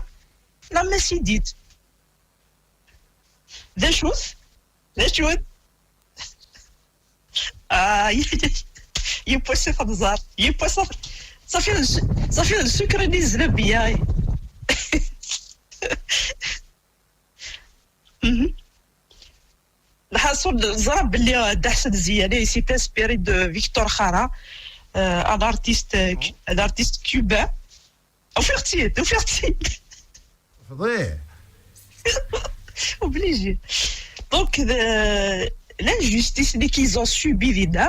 la mélodie-nni. D acu-t? D acu-t? Ah, yiwwas ad t-nẓer. Yiwwas ad, ṣafi d s-, ṣafi d ssukr-nni izla beyya. Mhm. façon, neẓra belli, euh, Dda Ḥsen Ziyani, il s'est inspiré de Victor Jara, euh, un artiste, euh, cu-, un artiste cubain. Ufiɣ-tt-id, ufiɣ-tt-id. Fḍiḥ. Obligé. Donc, euh, l'injustice-nni qu'ils ont subi dinna,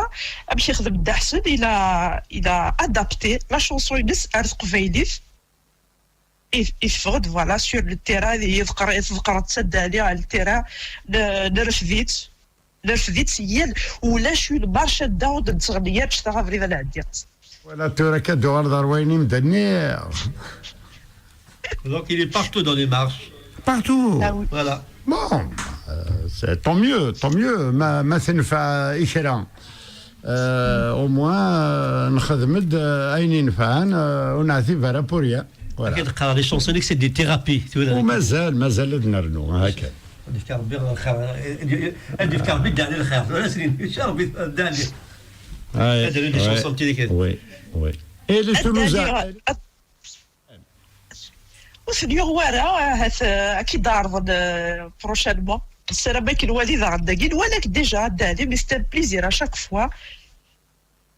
amek yexdem Dda Ḥsen, il a, il a adapté la chanson-ines ar teqbaylit. If-, iffeɣ-d, voilà, sur le terrain, yeḍqer, yeḍqer-d s Dda Ɛli ɣer le terrain, n-, nerfed-itt, nerfed-itt yal, ulac une marche anda ur d-nettɣenni anect-a abrid ad nɛeddi. Voilà, tura akka d-uɣaleḍ ɣer wayen imdanen. Donc il est partout dans les marches. Partout. Ah oui. Voilà. Bon, euh, c'est tant mieux, tant mieux. Ma, ma tenfeɛ i kra. Euh, au moins, euh, nxedm-d, euh, ayen inefɛen, euh, ur neɛtib ara pour rien. Voilà. Akken qqareɣ, les chansons-ik, c'est des thérapies, tura. U mazal, mazal ad nernu, akka. Ad yefk Rebbi lxir, ad yefk Rebbi Dda Ɛli lxir. Tura ad s-nini, Rebbi Dda Ɛli. Ad d-rnu des chansons n tili kan. Oui, oui. Et les Toulousains. Ur ten-yuɣ wara, ahat, euh, ad k-id-ɛerḍen, euh, prochainement. Nessaram ad k-nwali daɣen dagi. Nwala-k déjà, Dda Ɛli, mais c'est un plaisir à chaque fois.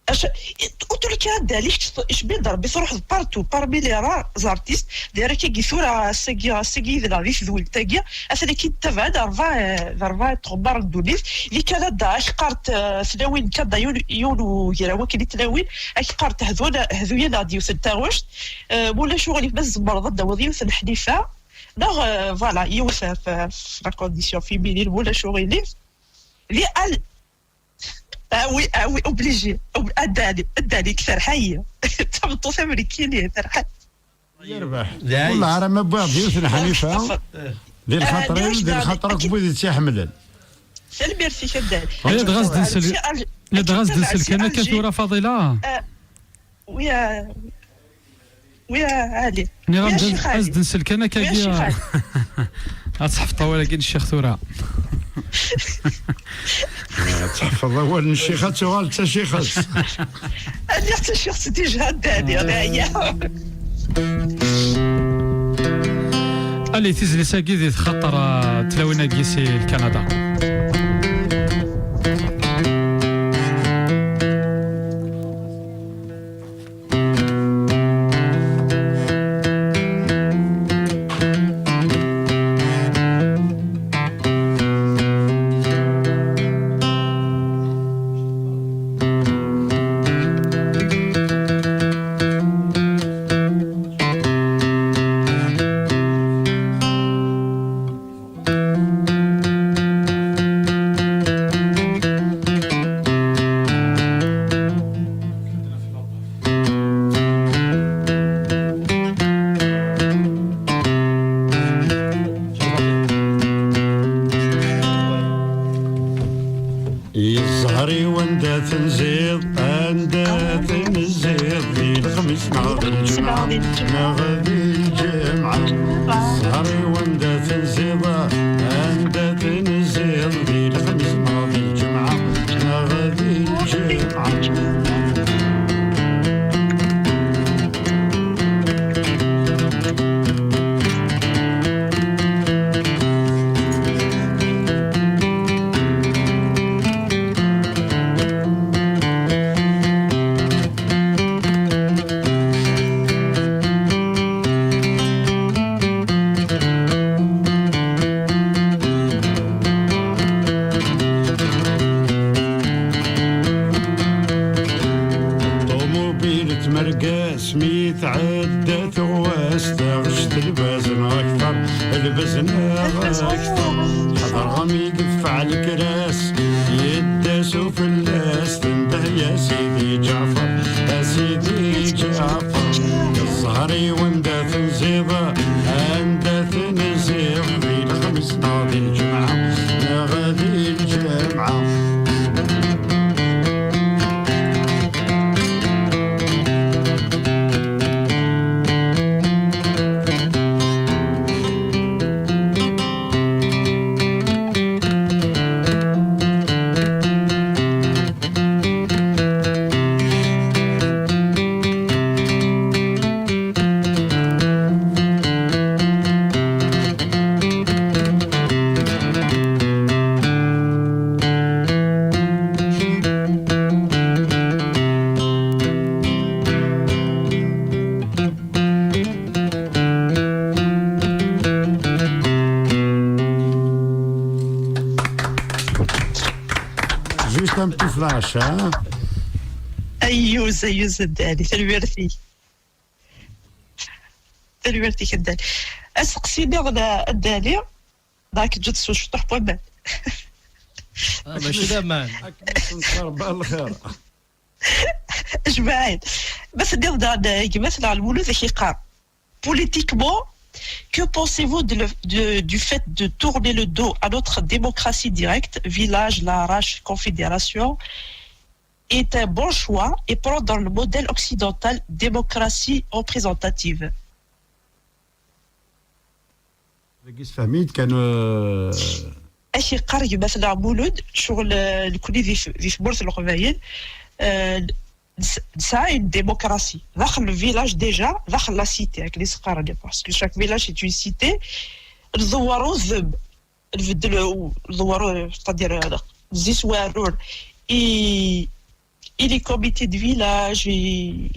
Aca-, en tout cas, Dda Ɛli, kečč t-, icebbi-d Rebbi, truḥeḍ partout, parmi les rares artistes. D'ailleurs, akkagi tura, ass-agi, ass-agi yid-neɣ di tedwilt-agi, atan akkin ttabaɛen rebɛa, euh, d rebɛa n tɣemmar n ddunit. Di Kanada, ak-qqarent, euh, tlawin n Kanada, yiwen, yiwen ugraw akken i tlawin, ak-qqarent hdu-, hdu-yaneɣ-d yiwet n taɣect. Euh, ma ulac uɣilif, ma tzemreḍ ad d-tawiḍ yiwet n Ḥnifa, neɣ, euh, voilà, yiwet f, f, f la condition féminine, ma ulac uɣilif. Di al-, ah oui, ah oui, obligé. Ob-, a Dda Ɛli, a Dda Ɛli, terḥa-yi. D tameṭṭut amrikini, terḥa. Yerbeḥ. Lɛid. Wellah, ara ma wwiɣ-d yiwet n Ḥnifa, di lxaṭer-iw, di lxaṭer akk n wid i tt-iḥemmlen. Tanemmirt-ik, a Dda Ɛli. Ladɣa as-d-nsel, ladɣa as-d-nsel kan akka tura, Faḍila. Oui, a, oui, a Ali. Nniɣ-am-d ad as-d-nsel kan akkagi. Ad tḥefḍeḍ awal-agi n ccix tura. Ad tḥefḍeḍ awal n ccix, ad tuɣal d tacixet. Lliɣ d tacixet déjà, Dda Ɛli, aya. Allez, tizlit-agi di txaṭer, ah, tlawin-agi si Kanada. I zzher-iw anda tenziḍ, anda tenziḍ, di lexmis neɣ di lǧemɛa, neɣ di lǧemɛa. Zzher-iw anda tenziḍ, anda tenziḍ, di lexmis neɣ di lǧemɛa, neɣ di lǧemɛa. Ṭumubil tmerga-s mi tɛedda tuɣwas, taɣect lbaz neɣ akter, lbaz neɣ akter. Ḥeḍreɣ mi yedfeɛ lekras, yedda s ufella-s, tendeh-yas Sidi Ǧaɛfer, a Sidi Ǧaɛfer. Zzher-iw anda tenziḍ, anda tenziḍ, di lexmis neɣ di lǧemɛa, neɣ di lǧemɛa. Comme tout flash, hein? Ayyuz, ayyuz a Dda Ɛli, tanemmirt-ik. Tanemmirt-ik a Dda Ɛli. Aseqsi nniḍen a Dda Ɛli, dak ǧǧet s ucṭuḥ n waman. Ah, mačči d aman. Akken ad sen-tqerreb lxir. Jmaɛin. Ma tenniḍ daɣen gma-tneɣ Lmulud ad k-iqqar: politiquement, que pensez-vous de le- de- du fait de tourner le dos à notre démocratie directe, village, lɛerc, confédération, est un bon choix et prendre le modèle occidental, démocratie représentative? Dagi sfehmi-d kan, euh, Ad k-iqqar gma-tneɣ Mulud, ccɣel, euh, nekni di f- di tmurt n Leqbayel, euh, nes- nesɛa une démocratie daxel le village déjà, daxel la cité, akken i s-qqaren, parce que chaque village est une cité. Nḍewwer udem, nbeddel, nḍewwer, c'est-à-dire, euh, zzis warur, i i les comités de village, i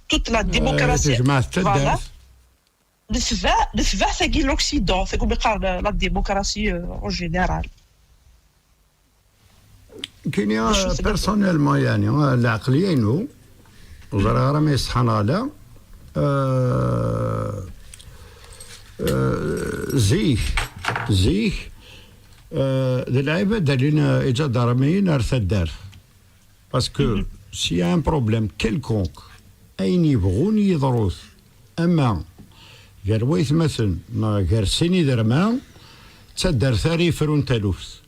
toute la démocratie. Tejmaɛt d Voilà. taddart. Nesbeɛ nesbeɛ tagi l'Occident, tagi umi qqaren la démocratie, euh, en général. Kini, D acu tedder? Personnellement, yani, euh, lɛeqliya-inu, ur ẓriɣ ara ma yeṣḥa neɣ ala, euh, euh, zik, zik, euh, d lɛib ad d-alin, euh, iǧadarmiyen ar taddart. Parce que s'il y a un problème quelconque, ayen yebɣun yeḍrut, ama gar waytmaten neɣ gar sin iderma, d taddart ara yefrun taluft.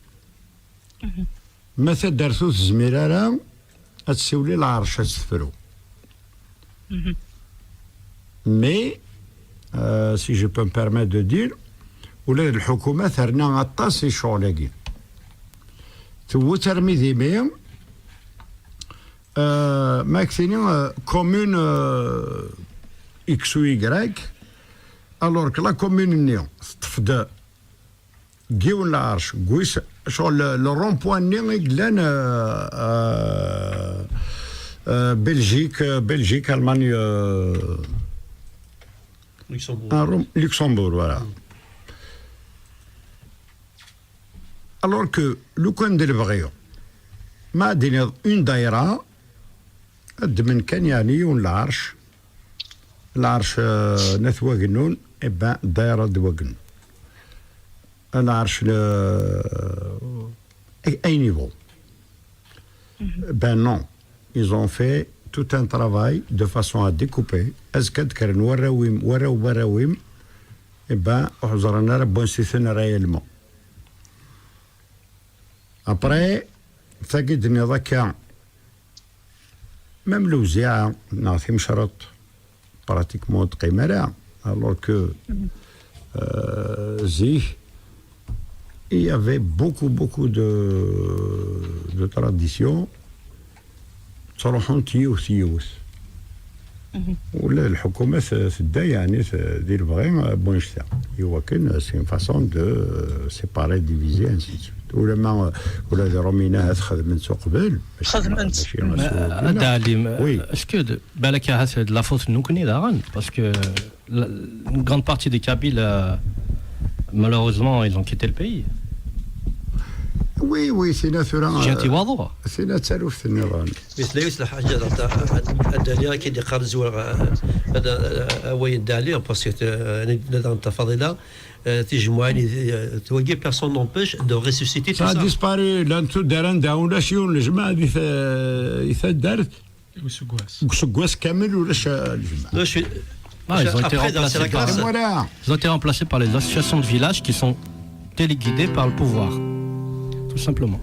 Ma taddart ur tezmir ara, ad tessiwel i lɛerc ad tt-tefru. Mais, euh, si je peux me permettre de dire, ula d lḥukuma terna aṭas i ccɣel-agi. Tewwet armi d imi, euh, ma ak-tini, euh, commune, euh, X ou Y, alors que la commune-nni teṭṭef-d deg yiwen lɛerc, deg wis, ccɣel le, le rond-point-nni i yellan, euh, euh, euh, Belgique, euh, Belgique, Allemagne, euh, Luxembourg. ah, Rome- Luxembourg, voilà. Alors que lukan d lebɣi, ma ad d-tiniḍ une daïra, ad ddmen kan yeɛni yiwen lɛerc, lɛerc, euh, n At Wagennun, eh ben, daïra d Wagennun. Lɛerc, euh, ay- ayen yebɣu. Ben non, ils ont fait tout un travail de façon à découper. Azekka ad d-kkren warraw-im, warraw warraw-im, eh ben, ur ẓran ara n wansi-ten réellement. Après, tagi d-tenniḍ akka, même lewziɛa neɣ timecreḍt, pratiquement ur teqqim ara, alors que, euh, zik, il y avait beaucoup, beaucoup de, de traditions ttruḥunt yiwet yiwet. Ula d lḥukuma t- tedda yeɛni t- di lebɣi n wannect-a. Iwakken, euh, c'est une façon de, euh, séparer, diviser, ainsi de suite. Ulamma, euh, ula d Rumina ad xedment s uqbel. Mačči- Xedment. mačči Mais, s euh, uqbel. Adda Ali, Oui. Est-ce que de- balak ahat d la faute n nekkni daɣen, parce que la- une grande partie des Kabyles, euh, malheureusement, ils ont quitté le pays. Oui, oui, c'est naturel. Ǧǧan-t i waḍu. C'est naturel, c'est naturel. Mais c'est là où c'est la حاجة, Adda Ali, qui déclare, euh, Adda Ali, parce que, euh, dans ta fadila, euh, tijemmuɛin, euh, tu vois, personne n'empêche de ressusciter tout Ça a ça. disparu, llan tuddar anda ulac yiwen lejmaɛ di ta- di taddart, Useggas. deg useggas kamel ulac, euh, lejmaɛ. Non, je suis- Ah, ils ont été Après, dans- c'est la remplacés par, grâce. Voilà. Ils ont été remplacés par les associations de villages qui sont téléguidées par le pouvoir. Tout simplement.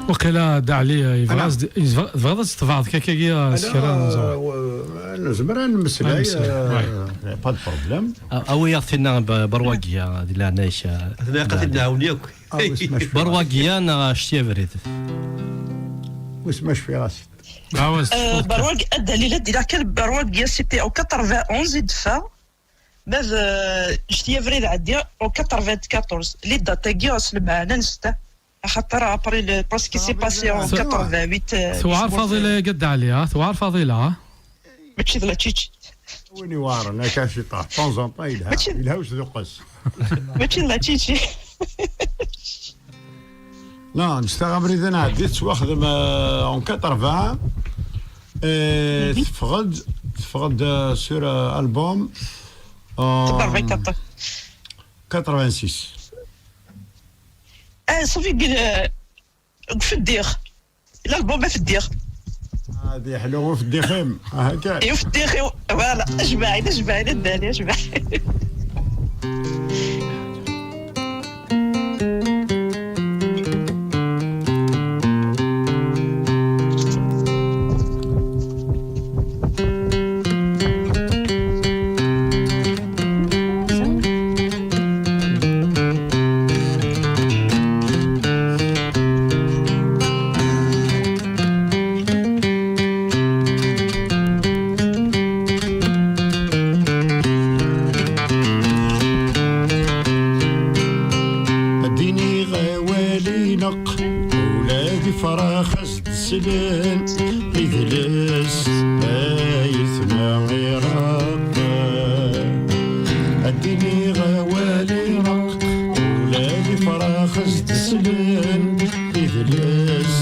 Waqila Dda Ɛli, yebɣa Voilà. ad s-d- yebɣa- tebɣiḍ ad s-tebɛeḍ kakagi s kra n ẓẓur. Nezmer ad nemmeslay, Ad nemmeslay, euh, pas de problème. A- Awi-yaɣ tinna Ba- Barwagiya, di leɛnaya-k. Atni qed id-nɛawen yakk. Ah, oui, c'est ma je fais. Barwagiya neɣ Acti Abrid? Oui, c'est ma je fais, Racine. Ah ouais, Euh, Barwag, Adda Ali, la d-iniɣ kan, Barwagiya, c'était en quatre-vingt-onze i d-teffeɣ. Ma d, euh, Acti Abrid ɛeddi en quatre-vingt-quatorze. Les dates-agi, s lmeɛna-nsent, axaṭer après le, parce que c'est passé en Tewɛer quatre-vingt-huit, euh, Tewɛer je pense, Faḍila, euh, Gadda Ɛli, ah, tewɛer Faḍila, ah. Mačči d la tchitchi. Win iweɛren, akka ciṭaḥ, de temps en temps, yelha, Mačči- yelha usduqqes. Mačči d la tchitchi. Non, ǧǧet-aɣ abrid ad nɛeddi, tettwaxdem, euh, en quatre-vingts. Et teffeɣ-d, teffeɣ-d, euh, sur, euh, album, euh, quatre-vingt-quatre. Quatre-vingt-six. Ah, صافي، قل-، آه، فديخ. L'album فديخ. هذه حلو فديخيم. هكا. يفديخ، voilà. اجمعين، اجمعين، الدالي، اجمعين. Ad d-iniɣ awal ineqq, ula d ifrax as-d-slen, idles ayetma ireqq. Ad d-iniɣ awal ineqq, ula d ifrax as-d-slen, idles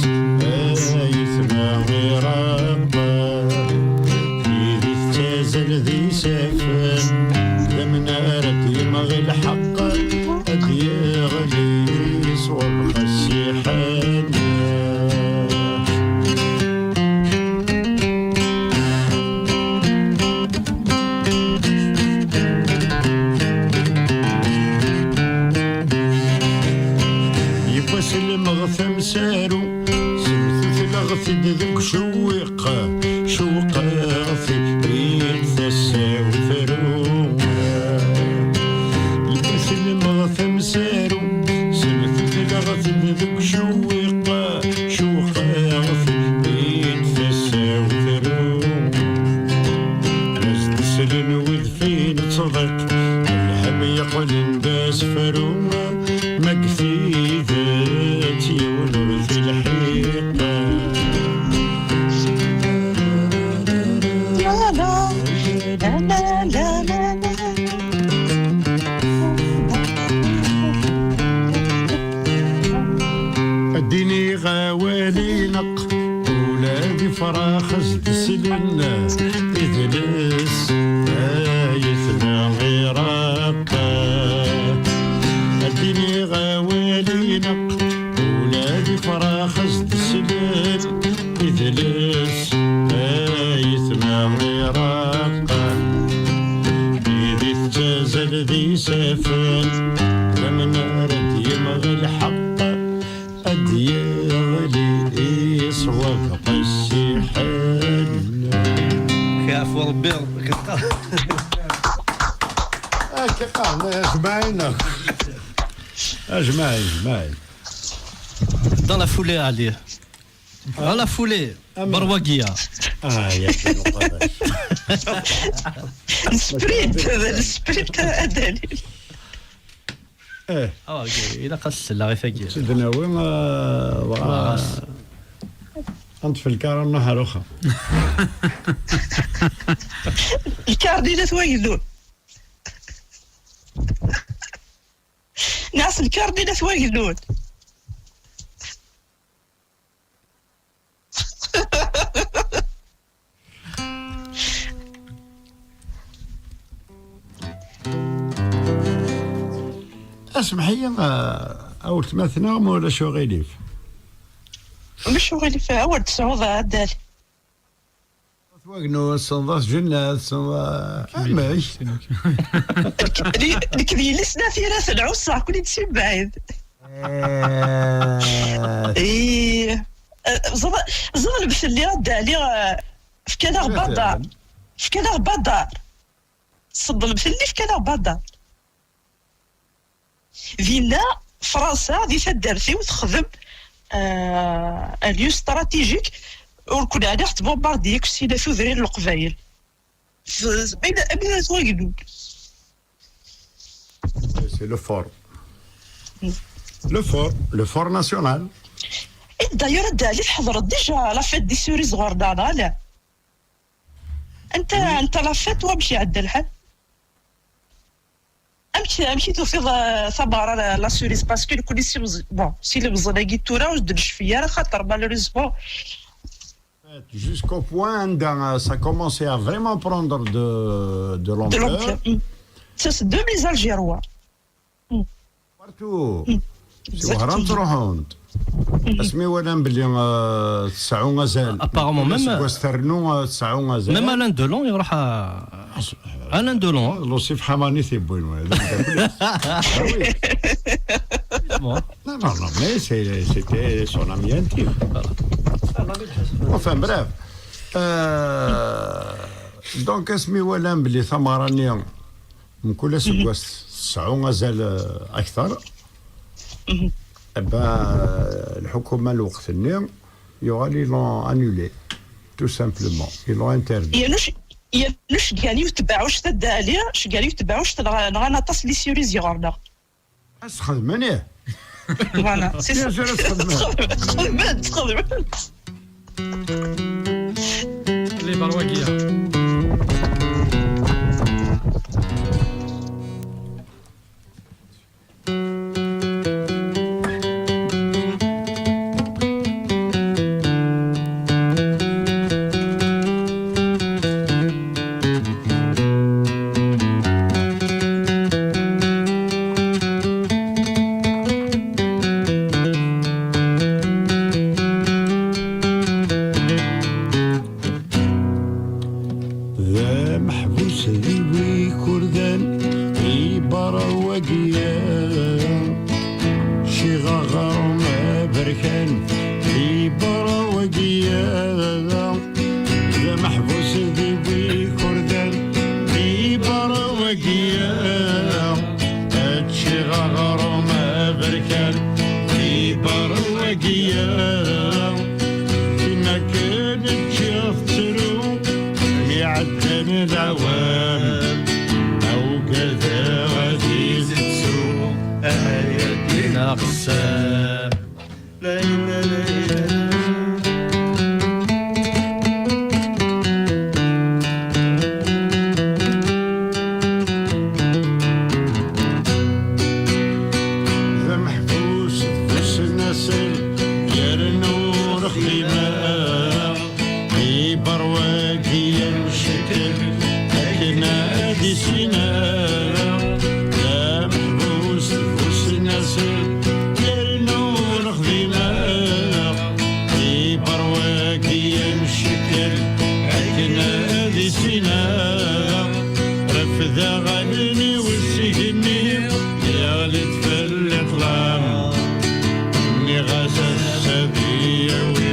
ayetma ireqq. Tidi tettazal d isaffen, d amnar ad d-yemɣi lḥeqq, ad d-yeɣli ṣwab xas iḥan. Yiwwas lmeɣ tamsaru, semtutleɣ-t-id deg ucewwiq, cewqeɣ-t-id tasa-w tru. Yiwwas lmeɣ tamsaru, semtutleɣ-t-id deg ucewwiq, cewqeɣ-t-id tasa-w tru. As-d-slen wid fin ttḍiq, lhem yeqqlen d asefru, ma deg tidet yiwen ur t-ilḥiq. Ad d-iniɣ awal ineqq, ula d ifrax as-d-slen, idles ayetma ireqq. Ad d-iniɣ awal ineqq, ula d ifrax as-d-slen, idles ayetma ireqq. Tidi tettazal d isaffen, d amnar ad d-yemɣi lḥeqq, ad d-yeɣli ṣwab qessiḥen. Yeɛfu Rebbi, akka qqaren, ajmaɛin. Ajmaɛin, ajmaɛin. Dans la foulée, Ali. Dans la foulée. Berwagiya. Ah, ya, ya, ya. Nesprint, nesprint, a Dali. Eh. Ah, ok. Ilaq ad s-selleɣ i tagi. Ttednawi, ah, dɣa ad nṭef lkar, ad nruḥ ar uxxam. Lkar-nni n At Wagennun. Nɛas lkar-nni n At Wagennun. Asmeḥ-iyi, a, a weltma-tneɣ, ma ulac uɣilif. Ulac uɣilif, a wer d-tesɛuḍ aɛdal. Wagnu, tessneḍ-as Jennat, tessneḍ, amek? Nekk d yelli-s n At Iraten, ɛusseɣ-ken-id si mebɛid. Eh. Ih. Eh, ẓeḍ-, ẓeḍ lbet-nni, a Dda Ɛli, eh, fkan-aɣ badar. Fkan-aɣ badar. Ṣeḍ lbet-nni, fkan-aɣ badar. Dinna, Fransa, di taddart-iw, texdem, euh, un lieu stratégique, ur ken-ɛniɣ tbumbardi akk sina tudrin n Leqbayel. F-, f-, ayen, ayen ara twagdem. C'est le fort. Le fort, le fort national. Et d'ailleurs, a Dda Ɛli, tḥeḍreḍ déjà la fête des cerises ɣur-neɣ, neɣ ala? Anta, anta la fête, wamek iɛedda lḥal? Amek amek i tufiḍ, euh, tameɣra la, la cerise? Parce que nekkni si meẓ-, bon, si lemẓen-agi tura ur d-necfi ara, xaṭer malheureusement. Jusqu'au point anda, euh, ça commençait à vraiment prendre de, de De l'ampleur. l'ampleur. Mm. Ça, c'est deux mille Algérois. Partout. Si Wehran ttruḥun-d. Asmi walan belli, euh, tesɛu azal. Apparemment, même, Aseggas ternu, euh, tesɛu azal. Même Alain Delon iruḥ à Alain Delon, hein. Luṣif Ḥamani t-iwwin, wa, d ameddakel-is. Ah oui. Bon. Non, non, non, mais c'est- c'était son ami intime. Enfin, bref. Euh, donc, asmi walan belli tameɣra-nni mkul aseggas tesɛu azal, euh, akter. Eh ben, lḥukuma lweqt-nni, yuɣal, ils l'ont annulé, tout simplement. Ils l'ont interdit. Yernu c-, yernu ceggan yiwet tbeɛɛuct a Dda Ɛli, ceggan yiwet tbeɛɛuct nɣan, nɣan aṭas n les cerises ɣer-neɣ. Ad sxedmen, ih. Voilà, c'est ça. Bien sûr, ad sxedmen. Sxedmen, sxedmen. Les Barwagia. D ameḥbus di wikurdan iberra wagi, ciɣ aɣrum aberkan iberra wagi, d ameḥbus di wikurdan iberra wagi, ččiɣ aɣrum aberkan iberra wagi. Tin akken ččiɣ tettru mi ɛeddan lawan, ma ugadeɣ ad iyi-tettu, ay akken aqsam. D ameḥbus d usnasel yernu ur xdimeɣ, iberwagi amcekkel akken ad issineɣ. D ameḥbus d usnasel yernu ur xdimeɣ, iberwagi amcekkel akken ad issineɣ. Refdeɣ allen-iw s igenni, yeɣli-d fell-i ṭṭlam. Nniɣ-as ass-a ad iyi-yawi.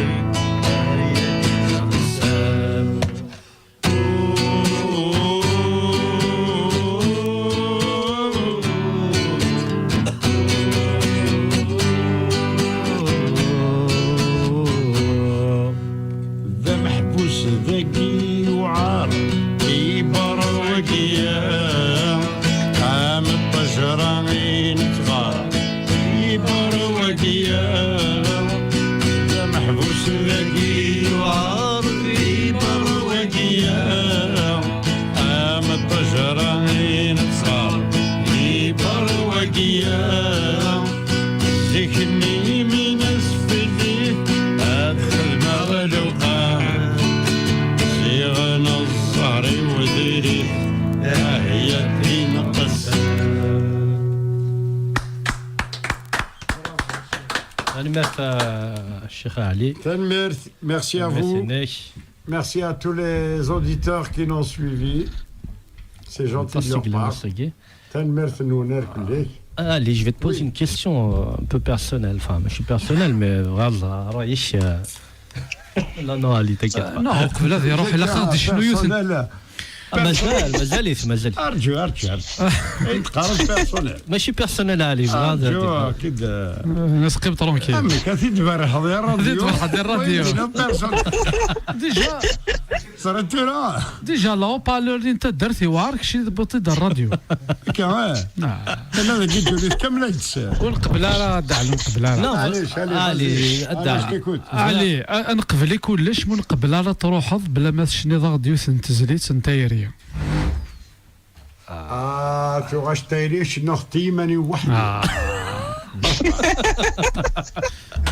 D ameḥbus dagi yuɛer, iberra wagi, am ṭṭejra i nettɣar, iberra wagi, d ameḥbus dagi yuɛer, iberra wagi, am ṭṭejra i nettɣar, iberra wagi. Zik-nni mi nesfidi ad xedmeɣ lewqam, ziɣen ẓẓher-iw diri, ah ya d-ineqqes. Tanemmirt, euh, Cheikh Ali. Tanemmirt, merci à vous. Tanemmirt-inek. Merci à tous les auditeurs qui nous ont suivis. C'est gentil de leur part. Tanemmirt-nwen irkelli. Allez, je vais te poser une question, euh, un peu personnelle. Enfin, je suis personnel, mais voilà, رئيس, euh, non, non, Ali, t'inquiète pas. Non, قبل هذه روح إلى خاطر شنو يوثن. Personnel. Ah, مازال مازال يث- مازال. Arǧu, arǧu, arǧu. Ay teqqareḍ personnel. ماشي personnel, Ali, je vais Arǧu, dire. kid. Nasqim tranquille. Amek ad t-id-berrḥeḍ i ṛṛadyu? Ad t-id-berrḥeḍ i ṛṛadyu. Personnel. Déjà, Ẓriɣ tura. déjà, la haut-parleur n taddart iwɛer kečč i tewwiḍ-t-id ar ṛṛadyu. Akka, eh. Ala dagi ddunit kamel ay d-tesɛiḍ. Ur nqebbel ara, Dda Ɛli, ur nqebbel ara. Non, Allez, allez, Ali, vas-y. Dda Allez, Ɛli. je t'écoute. Ali, a- ad neqbel-ik kullec, ma ur nqebbel ara ad truḥeḍ bla ma tecniḍ-aɣ-d yiwet n tezlit n tayri. Ah. Tuɣac tayri cennuɣ-tt i yiman-iw weḥd-i. Ah.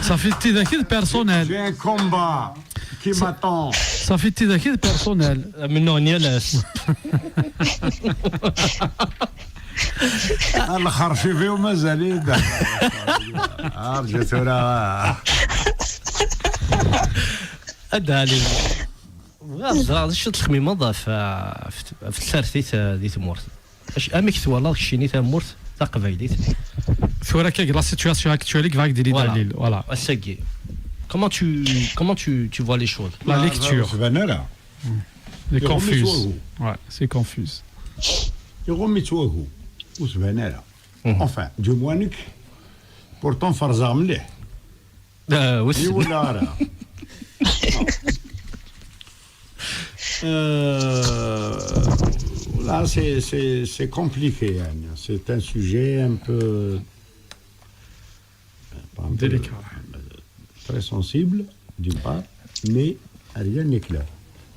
Safi, d tidak i d personnel. J'ai un combat qui m'attend. Safi, d tidak i d personnel. Amennuɣ n yal ass. Lxercif-iw mazal-it. Arǧu tura. Ad d-ɛli. Bɣiɣ ad ẓreɣ d acu txemmimeḍ ɣef, ɣef, ɣef tsertit, eh, di tmurt. Acu, amek twalaḍ keččini tamurt taqbaylit? Tura akka, la situation actuelle, i yebɣa ad d-yini Voilà. Dalil. Voilà. Ass-agi. Comment tu, comment tu, tu vois les choses? La lecture. Ur tban ara. C'est Iɣummi-tt confuse. Wagu. Ouais, c'est confuse. Iɣummi-tt Wagu. Ur tban ara. Enfin, du moins nekk, pourtant ferzeɣ mliḥ. Euh, oui, Ni wala ara. Euh, là, c'est, c'est, c'est compliqué, hein. C'est un sujet un peu, euh, pas un peu, Délicat. euh, très sensible, d'une part, mais rien n'est clair.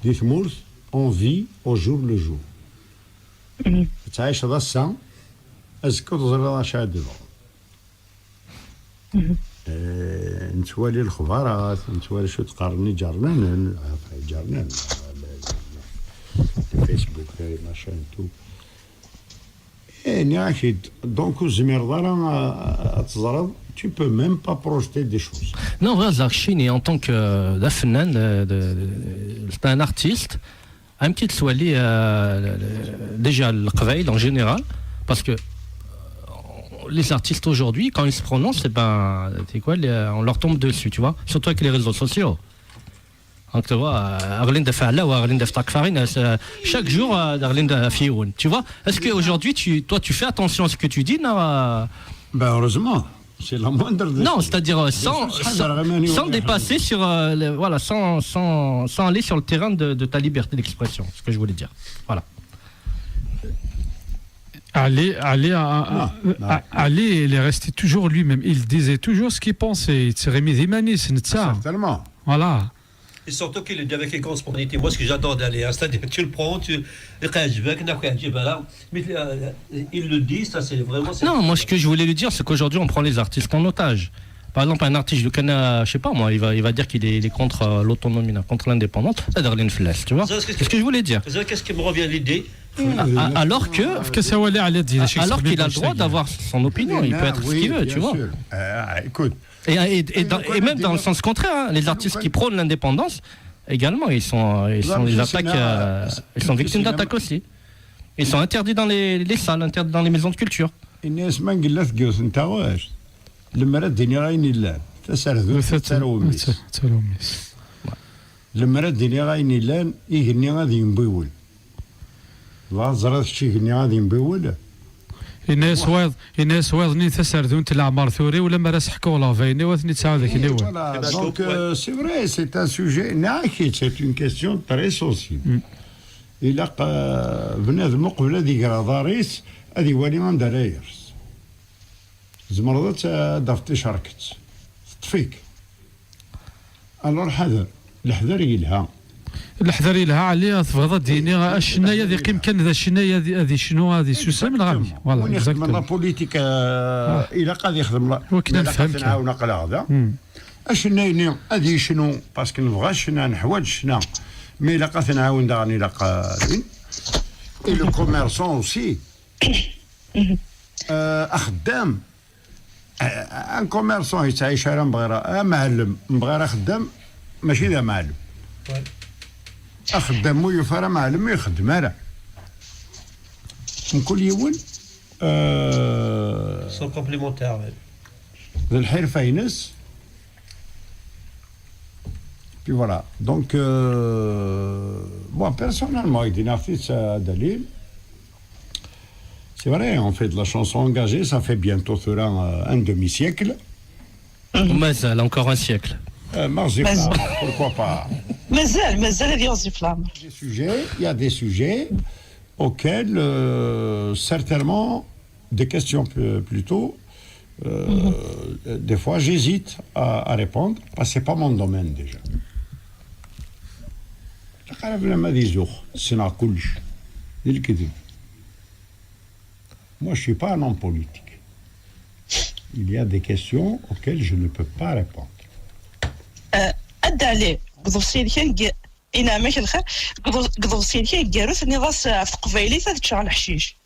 Di tmurt, on vit au jour le jour. Tettɛiceḍ ass-a, azekka ur teẓriḍ acu ara d-yeḍrun. Eh, nettwali lexbarat, nettwali acu qqaren iǧernanen, ah, iǧernanen, ah, le, le, le Facebook, les machins, tout. Eh, nniɣ-ak-id, donc ur tezmireḍ ara, ah, ad teẓreḍ, tu peux même pas projeter des choses. Non, voilà, Zarchini, en tant que, euh, d afennan, de, de, de, un artiste, un petit soili, euh, déjà le Leqbayel en général, parce que, euh, les artistes aujourd'hui, quand ils se prononcent, c'est ben, c'est quoi, les- on leur tombe dessus, tu vois, surtout avec les réseaux sociaux. Donc, tu vois, euh, Arlene de Fala ou Arlene de Takfarin, euh, c'est, euh, chaque jour, euh, Arlene de Fioun. Tu vois, est-ce qu'aujourd'hui, tu, toi, tu fais attention à ce que tu dis, non, euh, Ben, heureusement, c'est la moindre des Non, choses. c'est-à-dire, euh, Bien sans, sûr, sans, sans dépasser sur, euh, le- voilà, sans, sans, sans aller sur le terrain de, de ta liberté d'expression, ce que je voulais dire. Voilà. Ali, Ali, a- a- Non, non. a- Ali, il est resté toujours lui-même. Il disait toujours ce qu'il pensait. Il s'est remis d'Imanis, netta. Certainement. Voilà. Et surtout qu'il le dit avec une grande spontanéité. Moi, ce que j'adore d'Ali, hein, c'est-à-dire, tu le prends, tu, il y a un jeu, il y a un jeu, là, mais, euh, il le dit, ça, c'est vraiment. C'est Non, moi, ce que je voulais lui dire, c'est qu'aujourd'hui, on prend les artistes en otage. Par exemple, un artiste, je le connais, euh, je sais pas moi, il va, il va dire qu'il est, il est contre, euh, l'autonomie, non, contre l'indépendance. C'est Darlene Flash, tu vois. Ça, c'est ce que- C'est ce que je voulais dire. C'est ça, qu'est-ce qui me revient à l'idée? A- a- Alors que, Parce que ça, ouais, Ali, il dit, alors qu'il a le droit aussi, d'avoir son opinion, il peut être ce qu'il veut, Bien tu vois. sûr. Euh, écoute, Et, et- et dans- Nous, et même dans le sens contraire, hein, les artistes qui prônent l'indépendance, également, ils sont, ils sont, ils attaquent, euh, ils sont victimes d'attaques aussi. Ils sont interdits dans les, les salles, interdits dans les maisons de culture. Inna-yas ma ngellat deg yiwet n taɣect, lemmer ad d-iniɣ ayen illan, taserdut d tarumist. Lemmer ad d-iniɣ ayen illan, igenni ad yembiwel. Dɣa teẓriḍ kečč igenni ad yembiwel? Inna-yas wayeḍ, inna-yas wayeḍ-nni, taserdunt leɛmer turiw, lemmer ad s-ḥkuɣ leɣbayniw, ad ten-id-sɛuɣ d akniwen. Voilà, donc, euh, c'est vrai, c'est un sujet, nniɣ-ak-id, c'est une question très sensible. Ilaq, euh, bnadem uqbel ad iger aḍar-is, ad iwali anda ara yers. Tzemreḍ ad t- ad d-tafeḍ ticerket. Teṭṭef-ik. Alors ḥader. Leḥder yelha. Leḥder yelha, Ali, tebɣiḍ ad d-yini acennay ad yeqqim kan d acennay, ad ad yecnu, ad yessusem, neɣ amek? Voilà, Win ixedmen la exactement. politique, euh, ilaq ad yexdem la. Wakken ad Ilaq nefhem ad kan. nɛawen aql-aɣ da. Hmm. Acennay-nni ad yecnu, parce que nebɣa ccna, neḥwaǧ ccna. Mais ilaq ad t-nɛawen daɣen, ilaq, euh, din. Et le commerçant aussi. Euh, axeddam. Euh, un commerçant yettɛic ara mebɣir amɛellem, mebɣir axeddam, mačči d amɛellem. Axeddam mu yufa ara amɛellem, ur ixeddem ara. Mkul yiwen, euh, Sont complémentaires, ouais. d lḥirfa-ines. Puis voilà. Donc, euh, moi, personnellement, avec Dinartis à Dalil, c'est vrai, on fait de la chanson engagée, ça fait bientôt, euh, un demi-siècle. Mazal, encore un siècle. Euh, Marzifla, Mazal. Pourquoi pas? Mazal, mazal ad yeɣzif leɛmer. Des sujets, il y a des sujets auxquels, euh, certainement, des questions pl- plutôt, euh, des fois j'hésite à, à répondre, parce que c'est pas mon domaine déjà. Ilaq ara bnadem ad izux, ssneɣ kullec. D lekdeb. Moi, je suis pas un homme politique. Il y a des questions auxquelles je ne peux pas répondre. Adda Ali, deg uḍebsi-inek, inamek lxir, deg uḍebsi-inek aneggaru, tenniḍ-as ɣef teqbaylit ad ččeɣ leḥcic.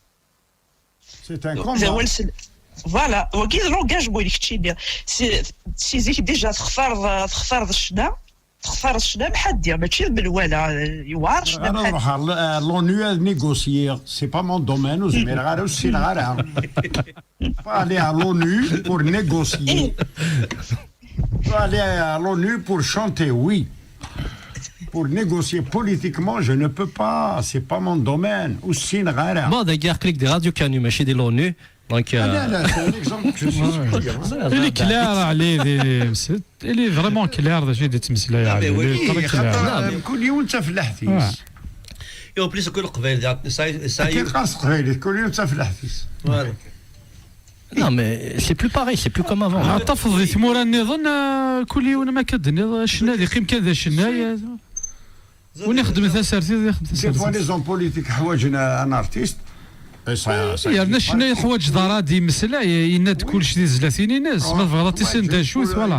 C'est un combat. Voilà, wagi d langage n win keččini. Si zik déjà textareḍ, textareḍ ccna, textareḍ ccna mḥaddi, mačči d menwala, yewɛer ccna mḥaddi. L'ONU ad négocier, c'est pas mon domaine, ur zmireɣ ara, ur ssineɣ ara. Pas aller à l'ONU pour négocier. Pas aller à l'ONU pour chanter, oui. Pour négocier politiquement, je ne peux pas, c'est pas mon domaine. Ur ssineɣ ara. Bon, dagi aql-ik di Radio Canu, mačči di l'ONU. Donc, ah, là, là, c'est un exemple que je suis sûr. Il est clair, Ali, il est vraiment clair, d acu i d-yettmeslay Ali. Kul yiwen d tafellaḥt-is. Et en plus, كل قبيل, ça, ça, كل قاص قبيل, كل يوم تفلحتيس. Voilà. Non, mais c'est plus pareil, c'est plus comme avant. Tafeḍ di tmura nniḍen, kul yiwen ma akka d-tenniḍ, acennay ad yeqqim kan d acennay. Win ixeddmen tasertit, ad ixdem tasertit. Des fois, les hommes politiques ḥwaǧen un artiste. Yerna acennay yeḥwaǧ d ara ad yemmeslay, yenna-d kullec di tezlatin-ines, ma tebɣiḍ ad tissineḍ d acu-t, voilà.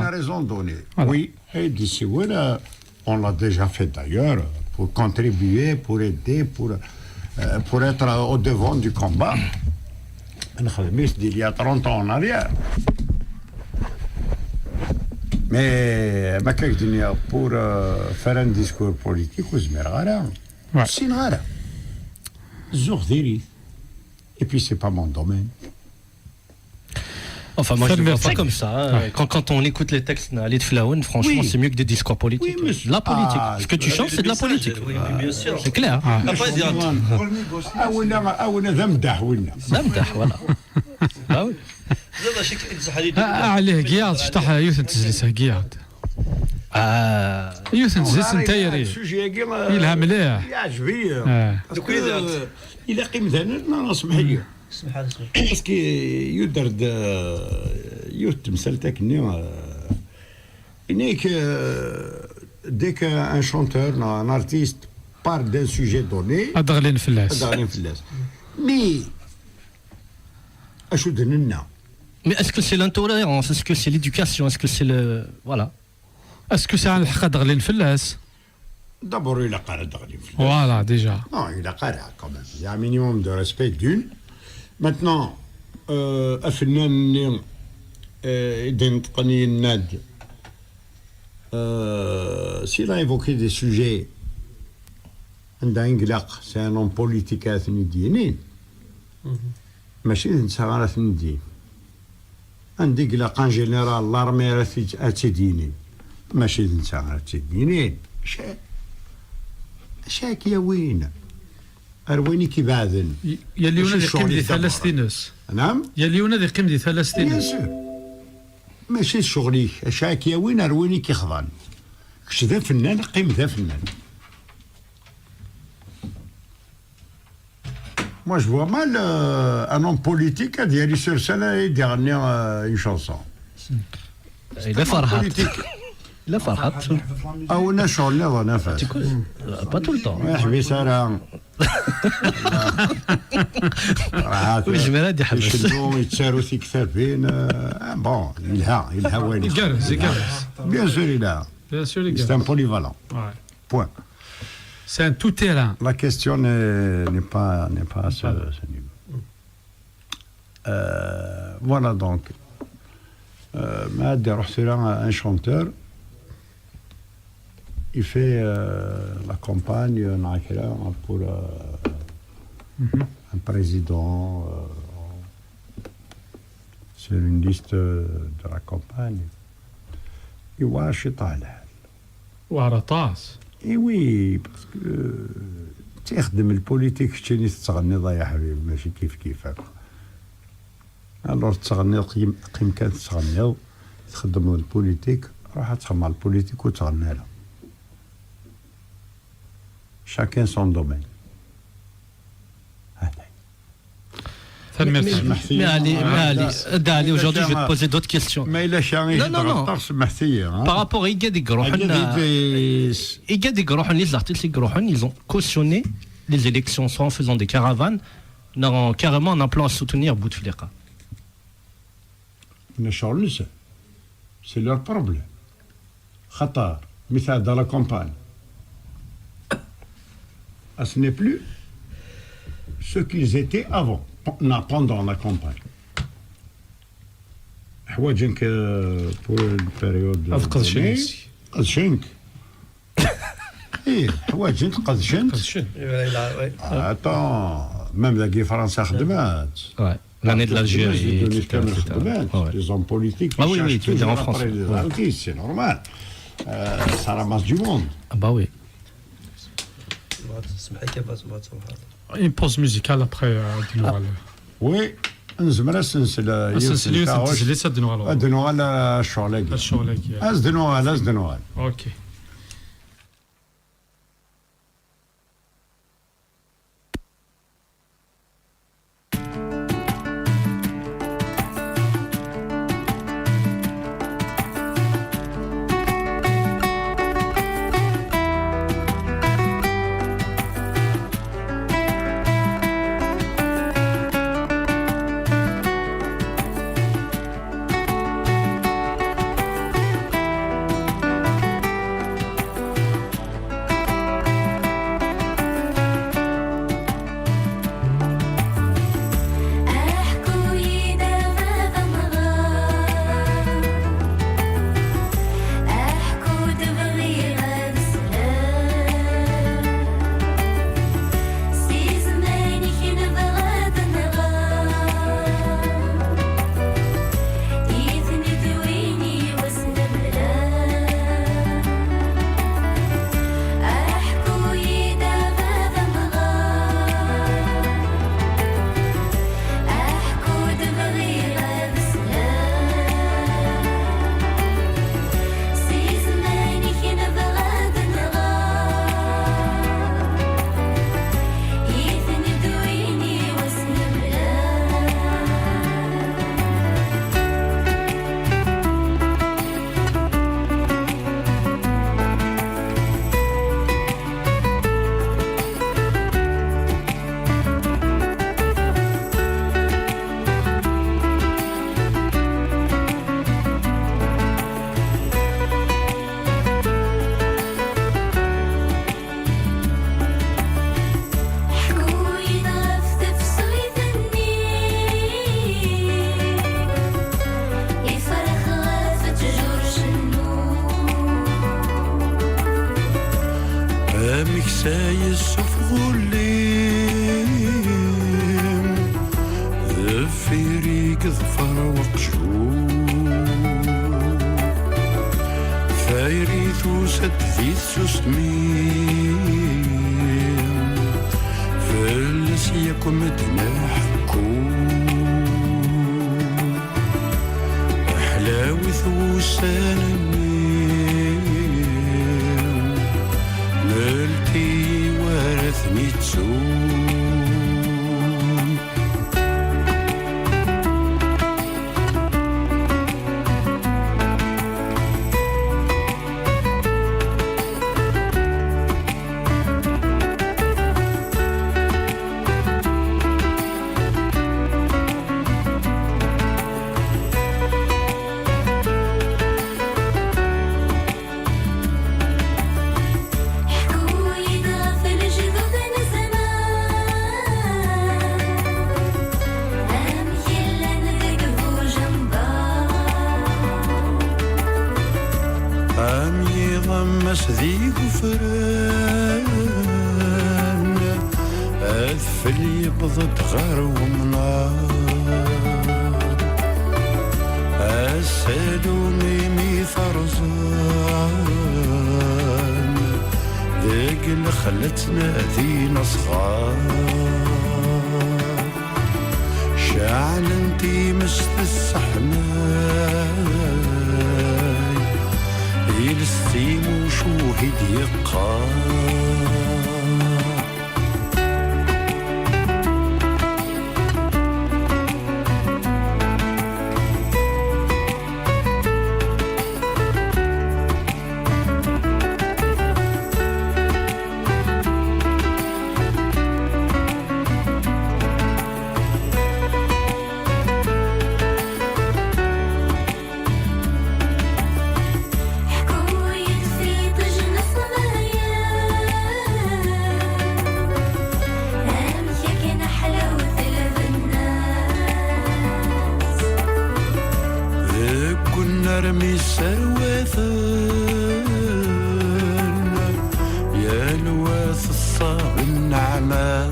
Oui, et d'ici, voilà. On l'a déjà fait d'ailleurs, pour contribuer, pour aider, pour, euh, pour être au devant du combat. Nexdem-it d'il y a trente ans en arrière. Mais ma k-ak-d-nniɣ, pour euh, faire un discours politique, ur zmireɣ ara. Ur ssineɣ ara. Zuɣ diri. Et puis c'est pas mon domaine. Enfin, moi, je ne vois pas comme ça. Quand, quand on écoute les textes, Ali Teflaoun, franchement, c'est mieux que des discours politiques. La politique. Ce que tu chantes, c'est de la politique. C'est clair. Awina d ameddaḥ, winna. D ameddaḥ, voilà. Bah oui. Ah, allez, heggi-aɣ-d cṭaḥ yiwet n tezlit, heggi-aɣ-d. Yiwet n tezlit n tayri. Yelha mliḥ. Yeɛjeb-iyi. Ilaq imdanen, non, non, semḥ-iyi. Parce que yuder-d yiwet temsalt akkenni, yenna-k, dès qu'un chanteur, un artiste parle d'un sujet donné, ad d-ɣlin fell-as. Ad d-ɣlin fell-as. Mais acu d-nenna? Mais est-ce que c'est l'intolérance? Est-ce que c'est l'éducation? Est-ce que c'est le... Voilà. Est-ce que sɛan lḥeqq ad d-ɣlin fell-as? D'abord, ilaq ara ad d-ɣlin fell-as. Voilà, déjà. Non, ilaq ara, quand même. Il y a un minimum de respect, d'une. Maintenant, euh, afennan-nni, euh, i d-ineṭqen yenna-d, euh, s'il a évoqué des sujets anda i ilaq, c'est un homme politique ad ten-id-yinin. Mačči d netta ara ten-id-yinin. Anda i ilaq, en général, l'armée ara ad tt-id-yinin. Mačči d netta ara tt-id-yinin. Acu ara k-yawin ar wayen i k-ibeɛden? Yal yiwen ad yeqqim di talast-ines. Yal yiwen ad yeqqim di talast-ines. Mačči d ccɣel-ik, acu ara k-yawin ar wayen i k-ixḍan? Kečč d afennan, qqim d afennan. Moi, je vois mal euh, un homme politique ad yali sur scène ad d-iɣenni euh, une chanson. Il est Farhat. Il est Farhat. Ah, on a chanté, on a fait. Pas tout le temps. Oui, je vais ça là. Ur yezmir ad iḥbes. Icennu, yettaru tiktabin. Bon, yelha, yelha wayen. Igerrez, igerrez. Bien sûr, il a. Bien sûr, il C'est un polyvalent. Ouais. Point. C'est un tout-terrain. La question n'est n'est pas, n'est pas à ce, ce niveau. Euh, voilà donc. Euh, Mahadir Hussein, un chanteur, il fait euh, la campagne pour euh, un président euh, sur une liste de la campagne. Il voit chez Talal. War aṭas. Eh oui, parce que euh, تخدم البوليتيك كتشيني تتغني ضايع حبيبي ماشي كيف كيفك. Alors تتغني قيم قيم كان تتغني تخدم البوليتيك روح تخدم على البوليتيك وتغني لها. Chacun son domaine. Mais, mais, mais allez, mais allez, euh, allez, aujourd'hui, je vais te poser d'autres questions. Mais il a changé. Non, non, non. Par rapport à Igad et Grohen, ils ont cautionné les élections, soit en faisant des caravanes, Non, carrément, un plan à soutenir, Bouteflika. C'est leur problème. Xaṭer, mi tɛedda la campagne, ce n'est plus ce qu'ils étaient avant, non, pendant la campagne. Ḥwaǧen-k, euh, pour une période de... Ad qedcen donnée, yis-k. Qedcen-k. Eh, ḥwaǧen-k, qedcen-k. Qedcen. Attends, même dagi Fransa xedmen-tt. Ouais. L'année de l'Algérie, et cetera, et cetera. Ouais, ouais. Les hommes politiques, ah oui, oui, tu veux dire en France. Ils cherchent toujours après les artistes, c'est normal. Euh, ça ramasse du monde. Ah bah oui. Une pause musicale après, euh, ad nuɣal. Oui, nezmer ad s-nsel, euh, ad s-nsel yiwet n tezlit, ad nuɣal. Ad nuɣal, euh, ccɣel-agi. Ccɣel-agi. Ad nuɣal, ad nuɣal. Ok. Amek s ay yessufeɣ ul-im deffir-i yeḍfer weqjun. Tayri tusa-d di tsusmi, fell-as yakk medden ḥekkun. Ḥlawit wussan-nni, melti wara ten-ittun. Ḥku-yi-d ɣef lejdud n zzman, amek llan deg bujembar. Am yiḍ am wass d igufran, adfel yewweḍ-d ɣer wemnar. Asalu imi t-rẓan, deg lexla ttnadin asɣar. Ceɛlen times tesseḥmay, iles timucuhi d-yeqqar. Armi serwaten yal wa teṣṣab nneɛma-s,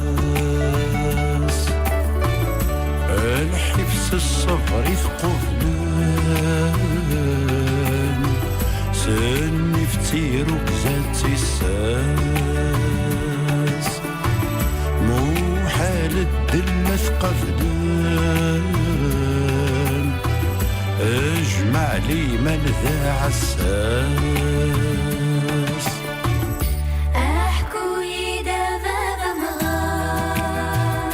lḥif s ṣṣber i t-qublen, s nnif d tirukza d tissas. Muḥal ddel ma tqablen, jmeɛ liman d aɛessas. Aḥku-yi-d a baba amɣar,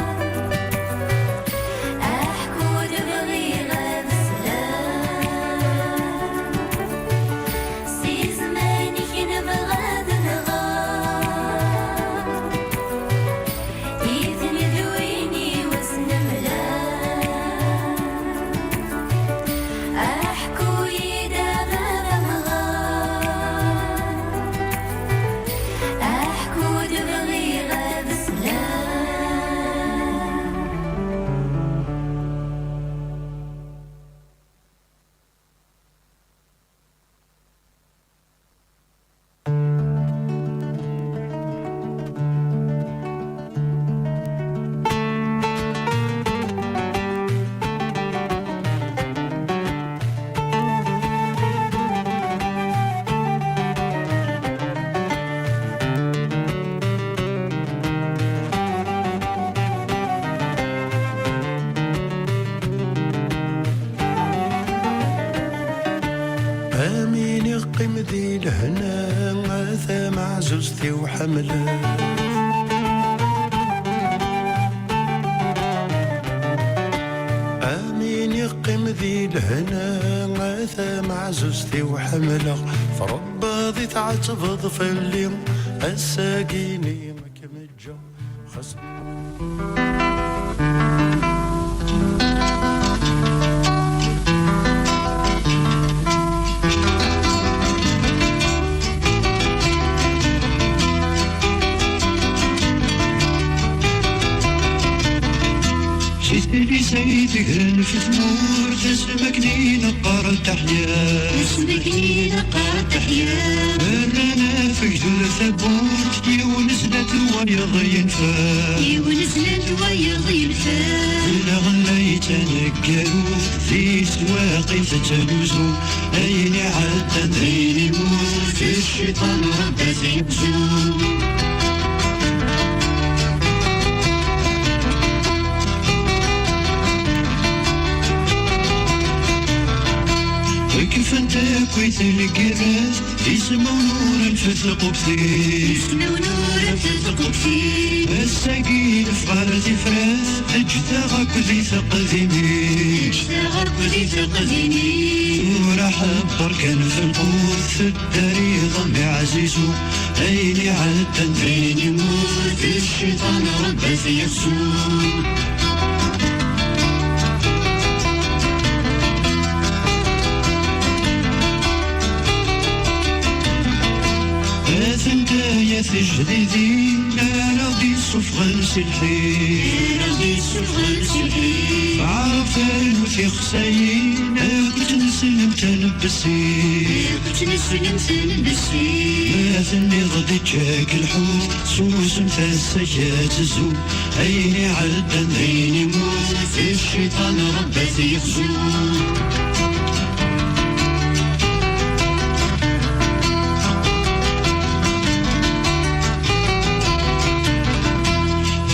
aḥku-d bɣiɣ ad sleɣ. Si zzman-ik nebɣa ad nɣer, i tnedwin-iw ad s-nemla. Aḥku-yi-d a baba amɣar, aḥku-d bɣiɣ ad sleɣ. Amin iqqim di lehna, a tameɛzuzt-iw ḥemmleɣ. Amin iqqim di lehna, a tameɛzuzt-iw ḥemmleɣ. Tṛebbaḍ i tɛettbeḍ fell-i, ass-agi-ni kem-ǧǧeɣ. Si tilisa i tegren f tmurt, asmi akken i neqqar taḥya. Asmi akken i neqqar taḥya. Rran ɣef ugdur tawwurt, yiwen zdat wayeḍ yenfa. Yiwen zdat wayeḍ yenfa. Di lɣella yettaneggaru, di teswaq i tettnuzu. Ayen iɛeddan d ayen immut, cciṭan Ṛebbi ad t-yegzu. Kfant akk i tneggirat, ismawen ur nfet lqubtin. Ismawen ur nfet lqubtin. Ass-agi neffeɣ ar tifrat, teǧǧet-aɣ akk di teqdimin. Teǧǧet-aɣ akk di teqdimin. Tura ḥebber kan f lqut, teddariḍ a mmi ɛzizu. Ayen iɛeddan d ayen immut, d cciṭan Ṛebbi ad t-yexzu. Atenta ya tijdidin ara ɣ-d-yessufɣen si lḥif. Ara ɣ-d-yessufɣen si lḥif. Ɛerf rnu tixsayin, akked tneslemt n bessi. Akked tneslemt n bessi. Ma tenniḍ-d ičča-k lḥut, susem tasa-k ad tezzu. Ayen iɛeddan d ayen immut, d cciṭan Ṛebbi ad t-yexzu.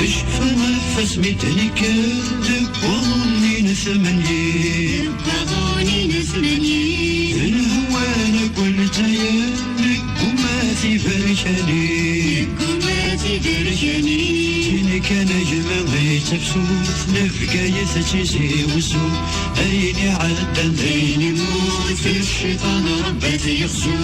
Tecfa ɣef asmi d-nekker deg waḍu-nni n tmanyin. Deg waḍu-nni n tmanyin. D lehwan akk n Lezzayer, neggumma tiberkanin. Neggumma tiberkanin. Tin kan a gma i d tafsut, n Bgayet d Tizi Wezzu. Ayen iɛeddan d ayen immut, cciṭan Ṛebbi ad t-yexzu.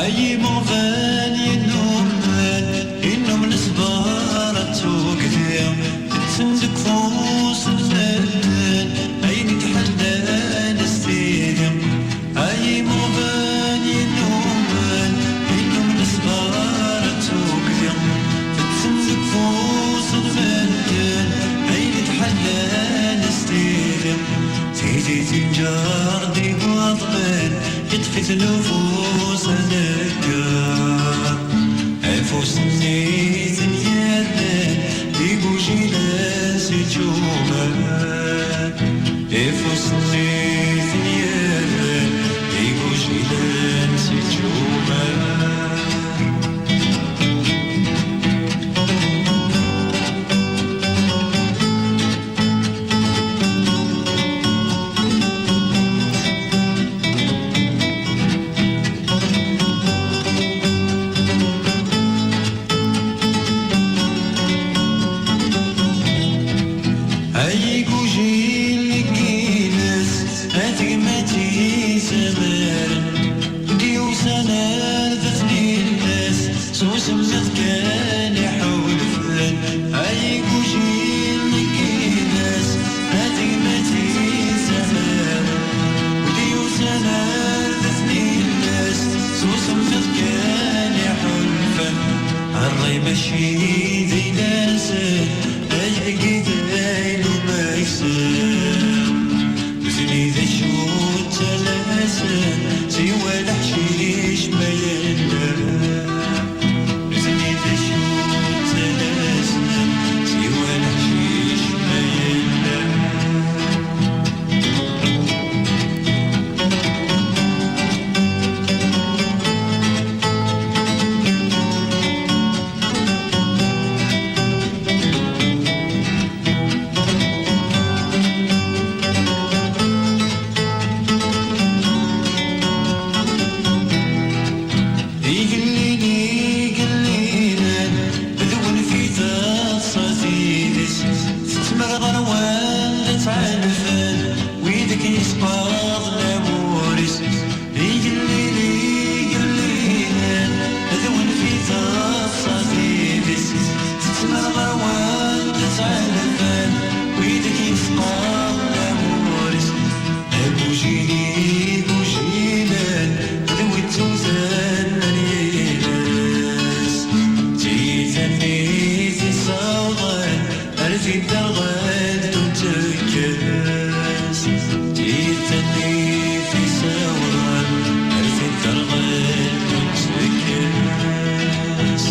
Ay imuḍan yennumen, innum nesber ad tugdi, tetten deg ufus n medden, ayen i d-ḥellan s tidi. Ay imuḍan yennumen, innum nesber ad tugdi, tetten deg ufus n medden, ayen i d-ḥellan s tidi. Tidi tenǧer-d iwaḍmen, yeṭṭef-iten ufus aneggar. Afus-nni i ten-yernan d igujilen si tjuman. Afus-nni i ten-yernan d igujilen si tjuman. Ay igujil neggines, a tegmat izamaren, d-yusan ar datni-nnes, s usemmiḍ kan iḥulfen. Ay igujil neggines, a tegmat izamaren, d-yusan ar datni-nnes, s usemmiḍ kan iḥulfen. Ṛṛay mačči d ayla-nsen, ayagi d ayla umeksa. Nutni d acu ttalasen, siwa leḥcic ma yella. Nutni d acu ttalasen, siwa leḥcic ma yella. Igellil igellilen, d win fi teḍsa tidis, tettmer ɣer wanda ttɛelfen, wid akken yesbaḍ lamur-is. Igellil igellilen, d win fi teḍsa tidis, tettmer ɣer wanda ttɛelfen, wid akken yesbaḍ lamur-is. Agujil igujilen, d wid tutan n yiles. D tiyita-nni i t-issawḍen ar tidderɣelt ur tekkes. D tiyita-nni i t-issawḍen ar tidderɣelt ur tekkes.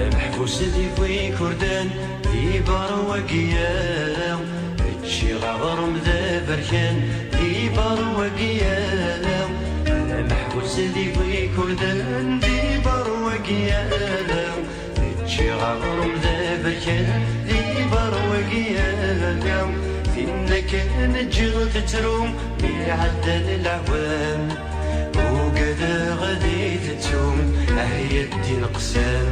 Ameḥbus di bu ikurdan, di berwagiya. Ččiɣ aɣrum d aberkan, di berwagiya. Ameḥbus di bu ikurdan, di berwagiya. Ččiɣ aɣrum d aberkan, di berwagiya. Tinna kan ǧǧiɣ tettru, mi ɛeddan leɛwam. Ugadeɣ ad iyi-tettum, ah ya ddin qsam.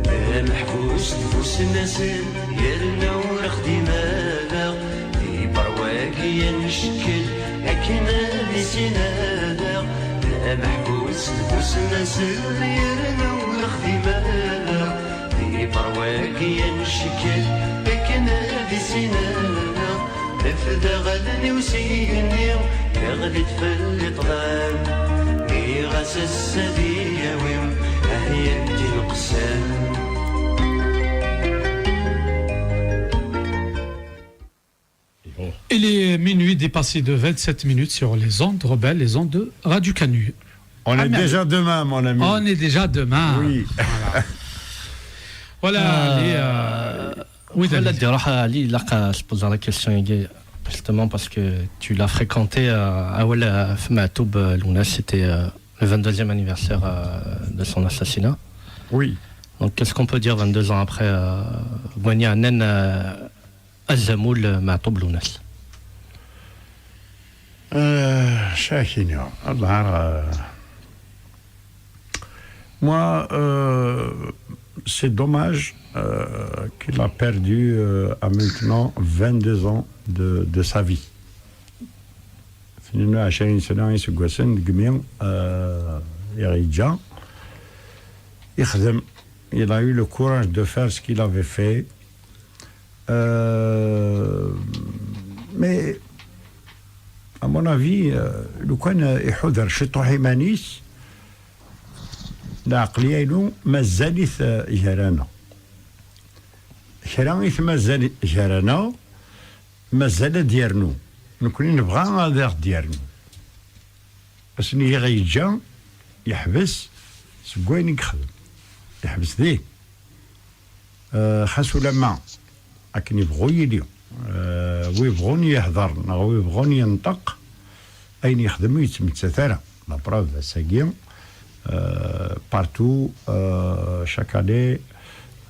D ameḥbus Bussen-asen yerna ur xdim ara. Di berwagi ad ncekkel akken ad issin ara. D ameḥbus bussen-asen yerna ur xdim ara. Di berwagi ad ncekkel akken ad issin ara. Afdaɣ allen-iw s igenni, iɣli-d fell-i ṭṭlam. Nniɣ-as ass ad iyi-yawi, ah ya ddin qessam. Il est minuit dépassé de vingt-sept minutes sur les ondes rebelles, les ondes de Radio Canu. On est Amen. Déjà demain, mon ami. On est déjà demain. Oui. Voilà. Voilà, les, euh, oui, Daniel. Dira, Ali, la, je pose la question, justement, parce que tu l'as fréquenté, euh, à Wala, euh, Matoub, euh, Louna, c'était, euh, le vingt-deuxième anniversaire, euh, de son assassinat. Oui. Donc, qu'est-ce qu'on peut dire vingt-deux ans après, euh, Gwenya Nen, euh, Azamul, euh, Matoub Louna? Euh, Shakina, Allah, euh, moi, euh, c'est dommage, euh, qu'il a perdu, euh, à maintenant vingt-deux ans de, de sa vie. Fin عشرين سنة يسقسن قمي، euh, يرجع يخدم. Il a eu le courage de faire ce qu'il avait fait. Euh, mais, à mon avis, euh, لو كان يحضر شطوح إيمانيس، العقلية له مازالت، آه، جرانا. كرا يتمازل جرانا، مازال ديالنا. نكون نبغى هذا ديالنا. بس نيغي يجا يحبس سكوين يخدم. يحبس ديه. آه، خاصو لما أكن يبغو يلي. آه، ويبغون يهضر، نغ ويبغون ينطق. أين يخدم يتمتثل. لا بروف، ساكي. آه، بارتو، آه، شاك أني،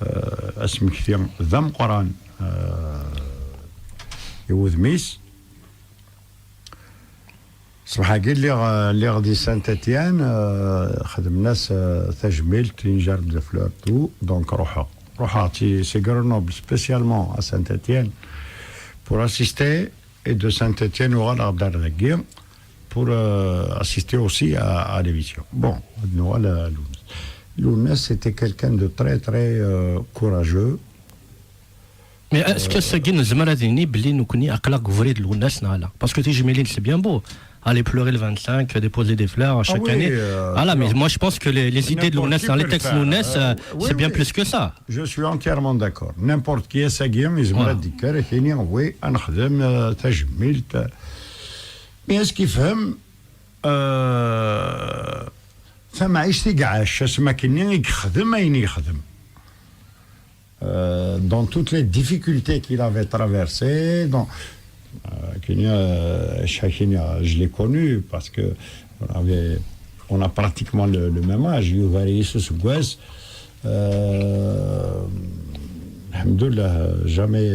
آه، أسمكتي ذم قران، آه، يوذميس. صباح قال لي، آه، لي غادي سانت اتيان، آه، خدم ناس، آه، تجميل تنجر بلا فلور تو، دونك روحها. روحها تي سي غرونوبل سبيسيالمون ا سانت اتيان بور اسيستي اي دو سانت اتيان وغا لاغدار داكيا بور اسيستي اوسي ا ليميسيون. بون، نوال لوناس. لوناس سيتي كيلكان دو تري تري كوراجو. Mais est-ce que ساكي نزمر هذا يني بلي نكوني اقلاق غفريد لوناس نالا؟ Parce que تيجي ميلين c'est bien beau. Aller pleurer le vingt-cinq, déposer des fleurs chaque année. Voilà, mais moi je pense que les, les idées de Lounès, dans les textes Lounès, euh, c'est bien plus que ça. Je suis entièrement d'accord. N'importe qui est ساكي يزمر هذيك كاين وي نخدم تجميلت. Mais est-ce qu'il فهم تمعيشتي كاع اش اسمك يخدم اين يخدم؟ Euh, dans toutes les difficultés qu'il avait traversées, dans, euh, Kenya, euh, Shakina, je l'ai connu parce que on avait, on a pratiquement le, le même âge. Yuvari Soussouguès, euh, الحمد لله, jamais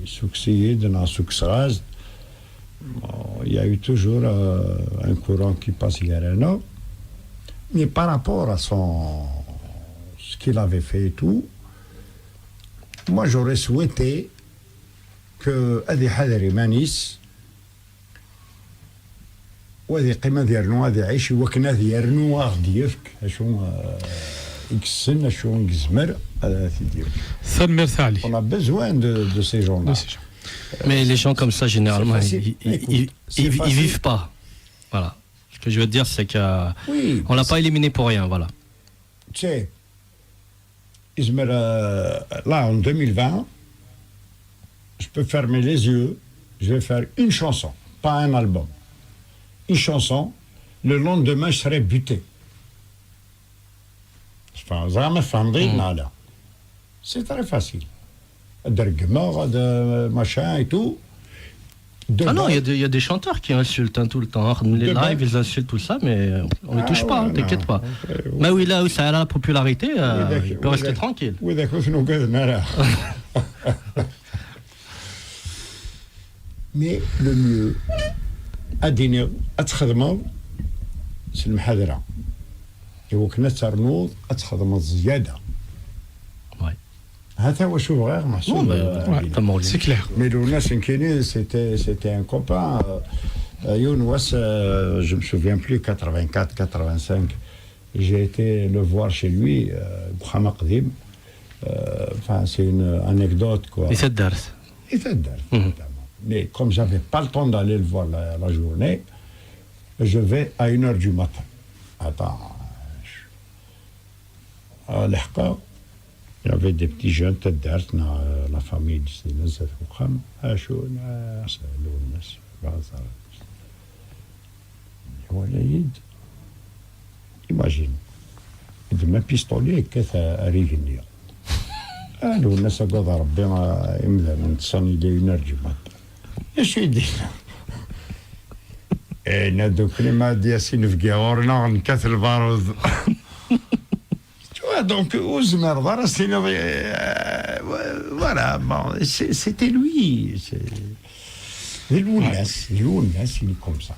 succédé dans la succès. Bon, il y a eu toujours, euh, un courant qui passe derrière. Mais par rapport à son, ce qu'il avait fait et tout, moi j'aurais souhaité que Adi Hadari Manis, Adi Qima Dierno, Adi Aishi, Wakna Dierno, Ardiev, Ashon, euh, Iksen, Ashon Gizmer, euh, Sidi. On a besoin de, de ces gens-là. De ces gens. Mais les gens comme ça, généralement, ils, ils, ils, ils vivent pas. Voilà. Ce que je veux dire, c'est que, oui, on l'a pas éliminé pour rien, voilà. Tu sais, Izmer, euh, là, en deux mille vingt, je peux fermer les yeux, je vais faire une chanson, pas un album. Une chanson, le lendemain, je serai buté. Enfin, زعما فهمتيني على. C'est très facile. هاد الرقمة، هاد machin et tout. Ah non, il y a des, il y a des chanteurs qui insultent, hein, tout le temps, hein. Les lives, ils insultent tout ça, mais on les touche pas, hein, t'inquiète pas. Mais oui, là où ça a la popularité, euh, il peut rester tranquille. وإذا كنت نقول نرى. Mais le mieux, أديني أتخدمه سلم حذرة. يوكنا ترنوض أتخدمه زيادة. Ouais. Hata wacu bɣiɣ, meḥsub, Non, mais, euh, ouais, Abid. Pas mauvais. C'est clair. Mais Lewnas nekkini, c'était, c'était un copain. Euh, euh, yiwen wass, euh, je me souviens plus, quatre-vingt-quatre, quatre-vingt-cinq, j'ai été le voir chez lui, euh, deg uxxam aqdim. Euh, enfin, c'est une anecdote, quoi. I taddart. Et ça date, Mhm. Notamment. Mais comme j'avais pas le temps d'aller le voir la, la journée, je vais à une heure du matin. Attends, je- à l'heure, il y avait des petits jeunes, peut-être, dans la famille de Sina Zafoukham. Ah, je suis là, c'est le Lewnas, bazar. Voilà, il dit, imagine. Il dit, ma pistolet, qu'est-ce que ça arrive. Ah, Lewnas, agad Rebbi, ah, imdanen ṭṭsen, il est une heure du matin. Je suis dit, et là, donc, les ma dit, si nous vgorna, on casse le barreau. Tu vois, donc, ur zmireḍ ara s-tiniḍ, euh, voilà, bon, c'est- c'était lui. C'est- D Lewnas, d Lewnas, il est comme ça.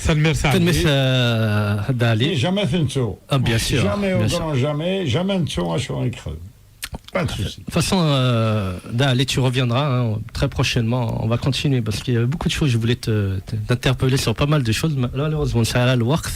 Tanemmirt a Tanemmirt, Ɛli. euh, Dali. Et jamais fait une tour. Ah, bien sûr, Jamais, au bien sûr. Grand jamais, jamais une tour, je suis écrit. Pas de souci. De toute façon, euh, Dali, tu reviendras, hein, très prochainement. On va continuer parce qu'il y avait beaucoup de choses. Je voulais te, te- t'interpeller sur pas mal de choses. Mais malheureusement, ça a le work.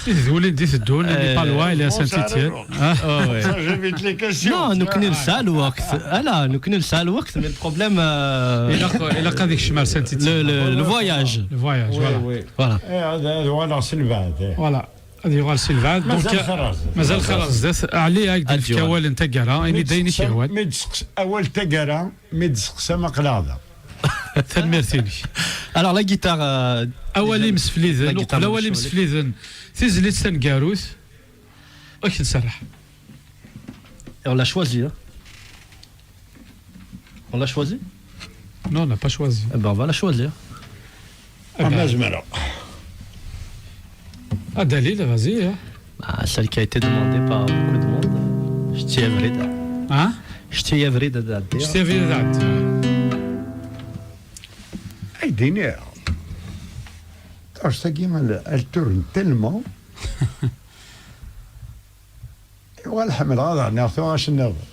Di tedwilin d-iteddun, il n'est pas loin, il est à Bon, ça Saint-Étienne. arrive. Ah. Ah ouais. Ça, j'évite les questions. Non, Tu nous vois. connaissons ça, le work. Ah là, nous connaissons ça, le work, mais le problème, euh, Ilaq, ilaq ad ikcem ar Saint-Étienne. le, le, le voyage. Le voyage, Oui, voilà. Oui. Voilà. Eh, هذا هو ناقص البعد. Voilà. Ad yuɣal si lbeɛd. Mazal Donc, xerra zdat. Mazal xerra zdat. Ɛli, ad ak-d-nefk Ad yuɣal. awal n taggara, ini-d ayen i k-yehwan. Mi d-seqs- awal taggara, mi d-seqsam aql-aɣ da. Tanemmirt-inek. Alors, la guitare. Euh, Awal déjà- imsefliden, la guitare uqbel awal de imsefliden, tizlit taneggarut, ad k-nserreḥ. Et on l'a choisi, hein. On l'a choisi. Non, on n'a pas choisi. Eh ben, on va la choisir. Ah, ma zemreɣ. Ah, Dalil, vas-y. Hein. Ah, celle qui a été demandée par beaucoup de monde. Je tiens à Vrida. Hein? Je tiens à Vrida d'Adir. Je t'ai vu là. Ay d-iniɣ. Ṭac tagi, elle, elle tourne tellement. Iwa ḥemmleɣ ad rniɣ tuɣac nniḍen.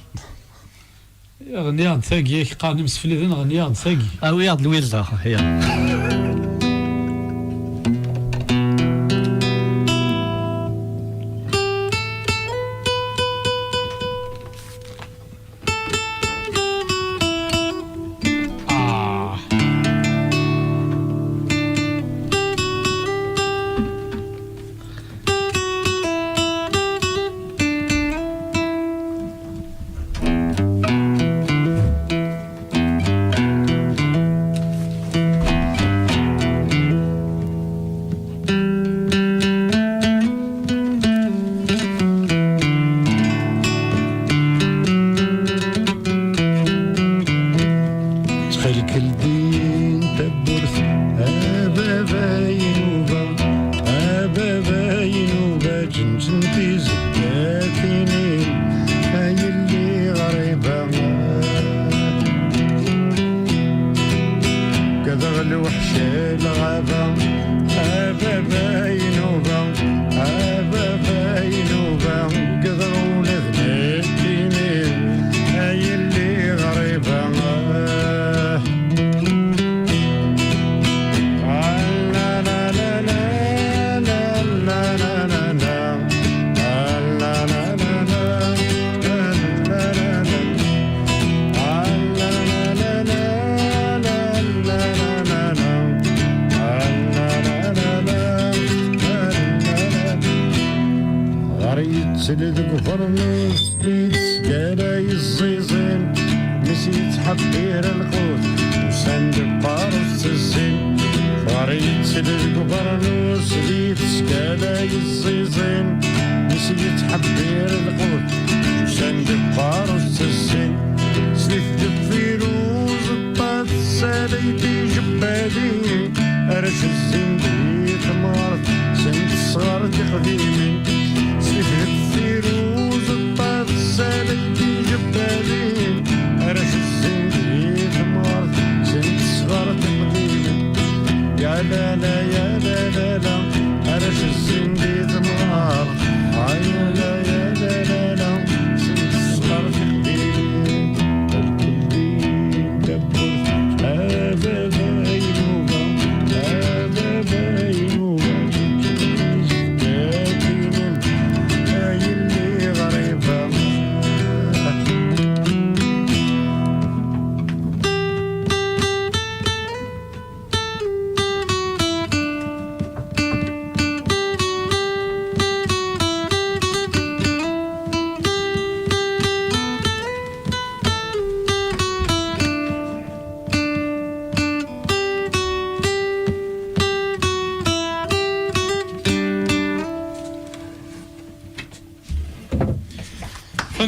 Ɣniɣ-d tagi, ak qqaren imsefliden, ɣniɣ-d tagi. Ah oui, regarde Louise là. Regarde. Ttxil-k, ldin tawwurt, a baba inuba, a baba inuba, ǧenǧen tizeggatin-im, a yelli ɣriba. Uggadeɣ lweḥc a lɣaba, a baba inuba, a baba inuba, uggadeɣ ula d nekkini, a yelli ɣriba. Ɣer yettel deg ubeṛnus, yettgala yeẓẓiẓin, mi s-yettḥebbir lqut, usan-d qqar ur tezzin. Ɣer yettel deg ubeṛnus, yettgala yeẓẓiẓin, mi s-yettḥebbir lqut, usan-d qqar ur tezzin. Snit deffir uẓeṭṭa, tessalay tijebbadin, arrac zzin di temɣart, send ṣṣɣar tiqdimin. Snit deffir uẓeṭṭa, tessalay tijebbadin, arrac zzin di temɣart, send ṣṣɣar tiqdimin. Ya la la, ya la la la, arrac zzin di temɣart. Ay la, ya la la la, send ṣṣɣar tiqdimin.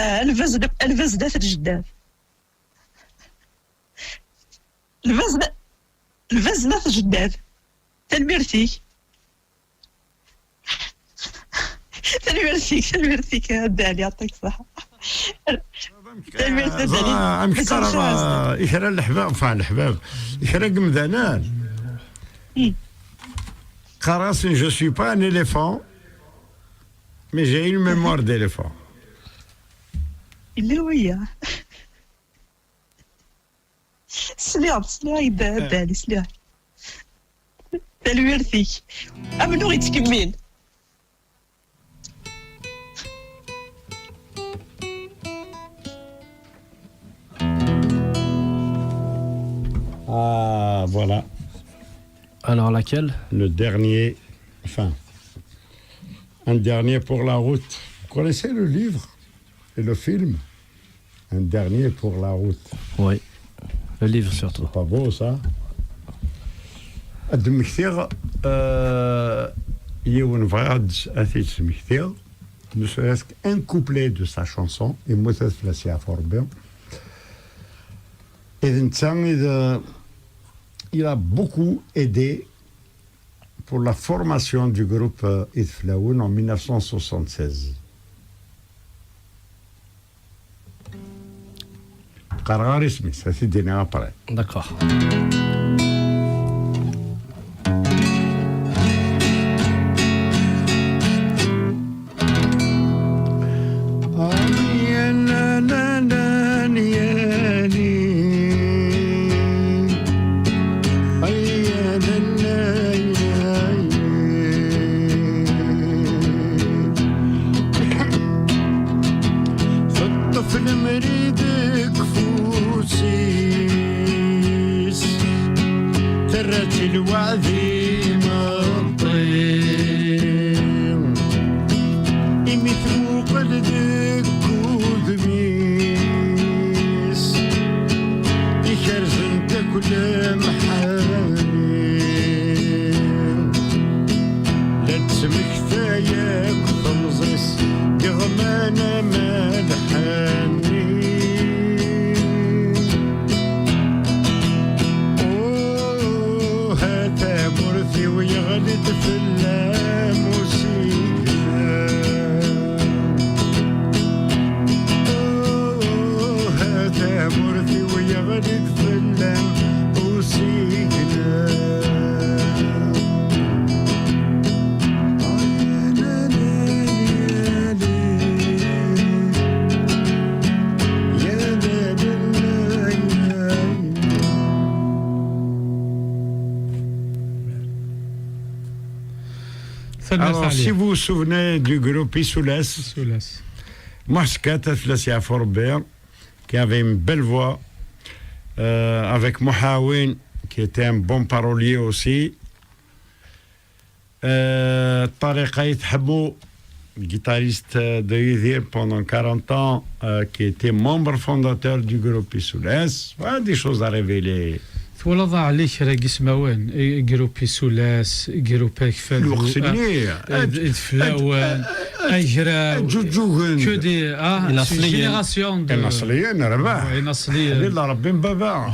Ah, lbaz n, lbaz n at Ljeddad. Lbaz n, lbaz n at Ljeddad. Tanemmirt-ik. Tanemmirt-ik, tanemmirt-ik, a Dda Ɛli, يعطيك الصحة. Tanemmirt, a Dda Ɛli. Amek qqareɣ, eh, i kra n leḥbab, enfin, leḥbab, i kra n yemdanen. Qqareɣ-asen, je suis pas un éléphant, mais j'ai une mémoire d'éléphant. Yella waya. Sliɣ-d, sliɣ-d, a Dda Ɛli, sliɣ. Tanemmirt-ik. Amennuɣ yettkemmil. Ah, voilà. Alors, laquelle ? Le dernier, enfin, un dernier pour la route. Vous connaissez le livre et le film ? Un dernier pour la route. Oui. Le livre surtout. C'est pas beau, ça ? Ad d-mmektiɣ, euh, yiwen, bɣiɣ ad, ad t-id-smektiɣ, ne serait-ce qu'un couplet de sa chanson, Yemmut ad fell-as yeɛfu Rebbi. Et d netta i d, il a beaucoup aidé pour la formation du groupe, euh, Ideflawen en mille neuf cent soixante-seize. Qqareɣ ɣer isem-is, ad t-id-iniɣ après. D'accord. Teṭṭef lemri deg ufus-is, terra-tt i lweɛd imeṭṭi. Imi tmuqel deg wudem-is, ikerzen-t akk lemḥani. La d-tmektay akk temẓi-s, diɣ ma nama lḥani. Uh, a tamurt-iw, yeɣli-d fell-am usigna. Uh, a tamurt-iw, yeɣli-d fell-am usigna. Alors, si vous vous souvenez du groupe Isoulas, Isoulas. Mohaskata Flassia Forbert, qui avait une belle voix, euh, avec Mohawin, qui était un bon parolier aussi. Euh, Tariq Ait Hamou, guitariste de Idir pendant quarante ans, euh, qui était membre fondateur du groupe Isoulas. Voilà des choses à révéler. Twalaḍ a Ɛli kra n yismawen, i- groupe Isoulas, groupe Akfadu, Lweqt-nni, ah, d- d Flawen, Agraw, ǧǧuǧǧugen. Que des, ah, c'est une génération de Inaṣliyen, rbaḥ. Inaṣliyen. Lilla Rebbi n baba.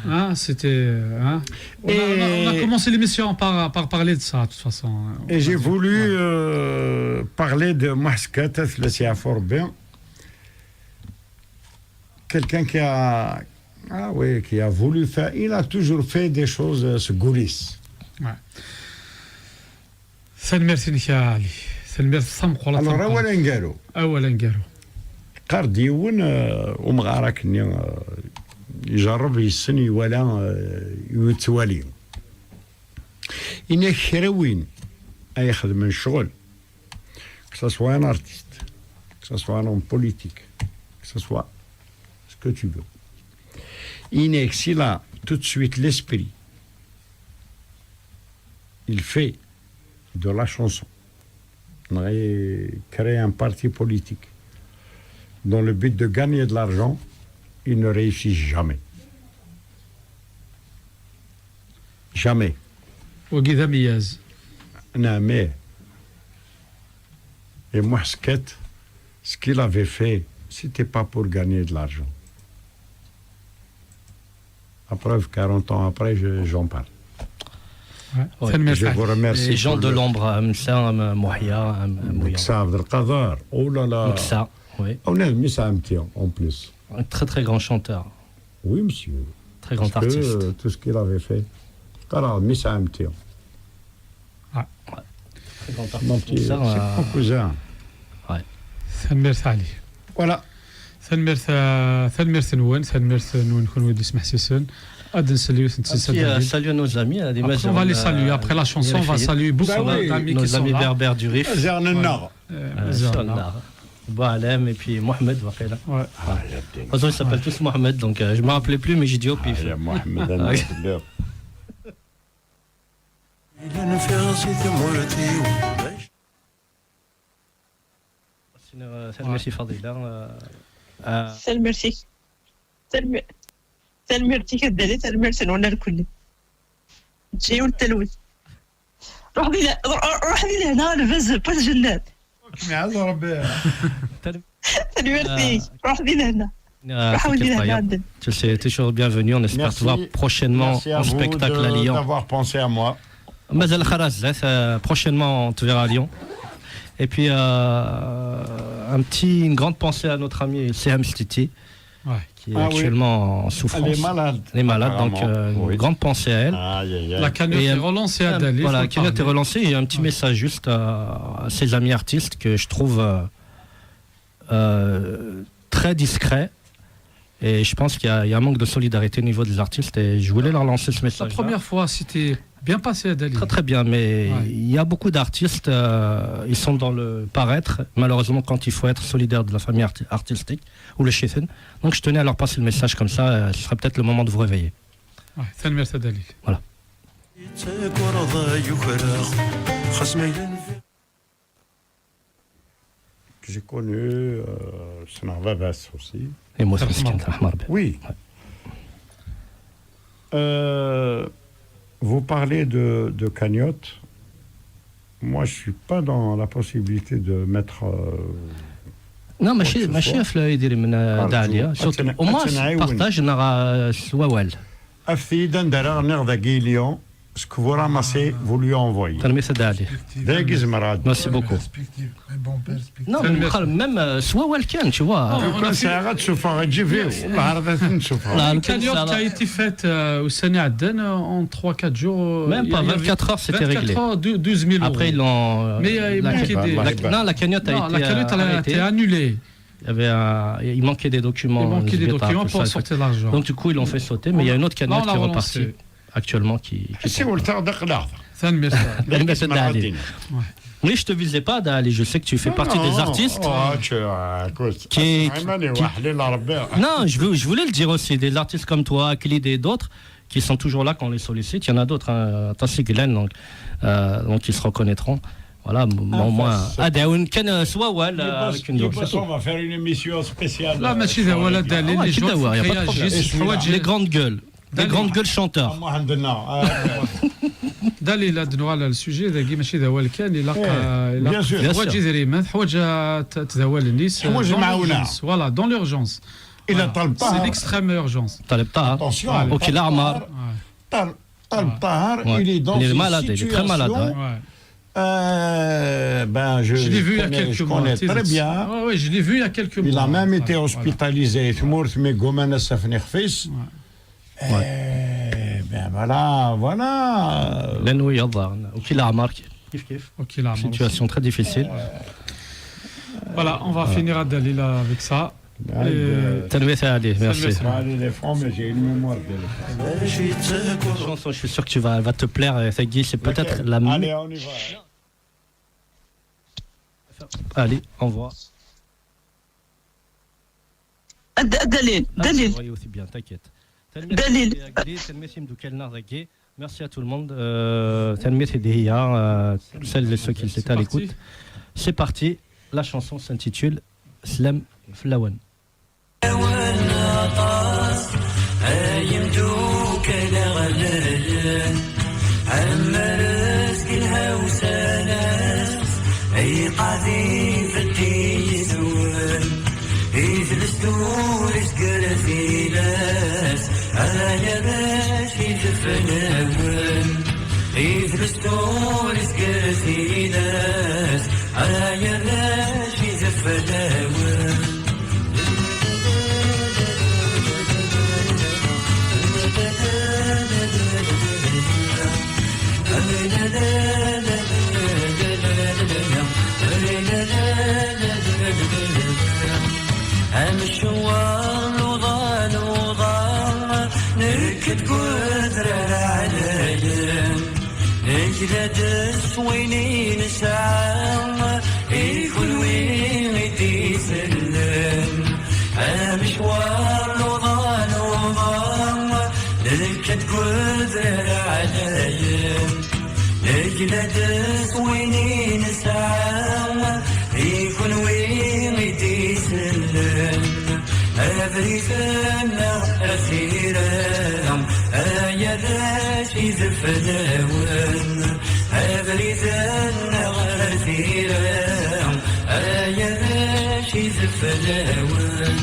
Hein, c'était. Hein. On, a, on a- on a commencé l'émission par, par parler de ça, de toute façon. Et j'ai voulu euh, parler de Mohaskata Flassia Forbert, quelqu'un qui a, ah oui, qui a voulu faire, il a toujours fait des choses, euh, sgulis. Tanemmirt-inek a Ɛli. Tanemmirt tameqqrant. Alors, awal aneggaru. Awal aneggaru. Qqar-d yiwen, euh, umɣar akkenni, euh, ijerreb, yessen, iwala, euh, yettwali. Ini-ak kra win ay ixedmen ccɣel, que ce soit un artiste, que ce soit un homme politique, que ce soit ce que tu veux. Ini-ak, s'il a tout de suite l'esprit, il fait de la chanson, il crée un parti politique dans le but de gagner de l'argent, il ne réussit jamais. Jamais. Wagi d ameyyaz. Non, mais. Et Mohaskata, ce qu'il avait fait, c'était pas pour gagner de l'argent. La preuve, quarante ans après, je- j'en parle. Ouais. Tanemmirt Je vous Ɛli. remercie. Les gens pour de le- l'ombre, Meksa, Mohia, Mouya. Meksa Abdelkader. Oh là là. Meksa, oui. On a mis ça un petit en plus. Un très très grand chanteur. Oui, monsieur. Très grand Parce que, artiste. euh, tout ce qu'il avait fait. Alors, mis ça un petit. Très grand Mon artiste. petit, c'est Meksa, mon euh, cousin. Tanemmirt Ɛli. Voilà. Tanemmirt, ah, tanemmirt-nwen, tanemmirt-nwen kunwi d-ismeḥsisen. Ad nsel yiwet n Un petit, euh, tseddadin. Salut à nos amis. Après, on va les saluer. Après la chanson, on va saluer beaucoup Bah oui. d'amis qui Nos sont amis là. Berbères du Rif. Ziɣen nneɣ. Euh, Euh, ziɣen. Sonar. Boualem et puis Mohamed, waqila. Ouais. De toute façon, ils s'appellent tous Mohamed, donc euh, je me rappelais plus, mais j'ai dit au pif. Ah, ya Mohamed, ah, Ouais. non. Yella nfiɣ si tmurt-iw. Tanemmirt i Fadila. Euh, euh, Tanemmirt-ik. Tanemmi- Tanemmirt-ik a Dda Ɛli, tanemmirt-nwen a lkulli. Ǧǧiɣ-awen-d talwit. Ruḥ di le- ruḥ di lehna a lbaz n At Jennad. Kem iɛaz Rebbi. Tanemmirt-ik. Ruḥ di lehna. Ah, c'est quel incroyable. Tu sais, toujours bienvenue. On espère te voir prochainement en spectacle à Lyon. Merci à vous de, d'avoir pensé à moi. Mazal xaraz, euh, prochainement, on te verra à Lyon. Et puis, euh, un petit, une grande pensée à notre ami Seham Stiti, qui est actuellement en souffrance. Elle est malade, donc, euh, une grande pensée à elle. Aïe, aïe, aïe. La cagnotte est relancée, à Dali, voilà, la cagnotte est relancée. Et un petit message juste à, à ces amis artistes que je trouve, euh, euh, très discret. Et je pense qu'il y a, il y a un manque de solidarité au niveau des artistes. Et je voulais leur lancer ce message. La première fois, c'était bien passé, à Dali. Très, très bien. Mais il y a beaucoup d'artistes, euh, ils sont dans le paraître. Malheureusement, quand il faut être solidaire de la famille arti-, artistique ou le chef. Donc, je tenais à leur passer le message comme ça. Euh, ce serait peut-être le moment de vous réveiller. Tanemmirt, a Dali. Voilà. Que j'ai connu, euh, c'est ma bavasse aussi. Et moi, c'est Miskin, Rahman Rabbi. Oui. Euh, vous parlez de, de cagnotte. Moi, je suis pas dans la possibilité de mettre, euh, non, quoi que ce soit. Car je, surtout, au moins, partage, on aura, euh, s wawal. Afti-d anda ara ɣniɣ dagi Lyon, ce que vous ramassez, vous lui envoyez. Tanemmirt, a Dali. Dagi zemreɣ ad. Merci beaucoup. Non, mais même, euh, s wawal kan, tu vois. Lukan sɛiɣ ad sufɣeɣ ǧibi-w, la cagnotte qui a été faite, euh, ussan iɛeddan, euh, en trois quatre jours, euh, même pas, vingt-quatre heures, c'était réglé. Vingt-quatre heures, dou-, douze mille euros. Après, ils l'ont, euh, mais, euh, il manquait des, la, non, la cagnotte a été, euh, arrêtée. Il y avait un, il manquait des documents, il manquait des documents pour sortir l'argent. Donc, du coup, ils l'ont fait sauter, mais il y a une autre cagnotte qui est repartie actuellement qui, qui... Tanemmirt, a Dali. Oui, je te visais pas, Dali. Je sais que tu fais partie des artistes qui, qui... Non, je veux, je voulais le dire aussi, des artistes comme toi, Khalid et d'autres, qui sont toujours là, qu'on les sollicite. Il y en a d'autres, hein, aṭas i yellan, donc, euh, donc ils se reconnaîtront. Voilà, au moins, ad ɛawnen kan, euh, s wawal, euh, avec une... On va faire une émission spéciale. Là, mačči d awal, a Dali, les gens réagissent. Les grandes gueules. Des grandes gueules chanteurs. Dali, la, ad nuɣal ɣer le sujet dagi, mačči d awal kan, ilaq, euh, ilaq, bien sûr, teḥwaǧ idrimen, teḥwaǧ, euh, t-, t-, d awal-nni, euh, dans l'urgence. Voilà, dans l'urgence. Voilà. C'est l'extrême urgence. Taleb Tahar. Attention. Wakil Ammar. Taleb Tahar, il est dans une situation, euh, ben, je, je connais, je connais très bien. Je l'ai vu il y a quelques mois. Il a même été hospitalisé. Tmurt, mais goumen asafni khfis. Eh ben voilà, voilà. Llan wiyaḍ daɣen. Wakil Ammar, kif kif. Wakil Ammar. Situation très difficile. Voilà, on va finir, a Dali, là, avec ça. Tanemmirt, Ali, merci. Allez, les femmes, j'ai une mémoire de... Chanson, je suis sûr que tu vas, elle va te plaire. Et ça, Guy, c'est peut-être la... Allez, on y va. Allez, envoie. Dalil, Dalil. Oui, aussi bien, t'inquiète. Dalil. Tanemmirt i yimeddukal-nneɣ dagi. Merci à tout le monde. Euh, tanemmirt i Dihya, euh, celles et ceux qui étaient à l'écoute. C'est parti. La chanson s'intitule Slam Flawen. Ay imdukal ɣlayen, ɛemmret deg lhawsa-nnes, ay qad ibedd yes-wen, idles ur izger tilas, ay arrac ideflawen, idles ur izger tilas, ay arrac ideflawen. Amecwar n uḍal, uḍal, nekk deg udrar ɛlayen. Negla-d s wayen i nesɛa, i kunwi i d-isellen. Amecwar n uḍal, uḍal, nekk deg udrar ɛlayen. Negla-d s wayen i nesɛa, i kunwi i d-isellen. Abrid-nneɣ ar tira, ay arrac ideflawen. Abrid-nneɣ ar tira, ay arrac ideflawen.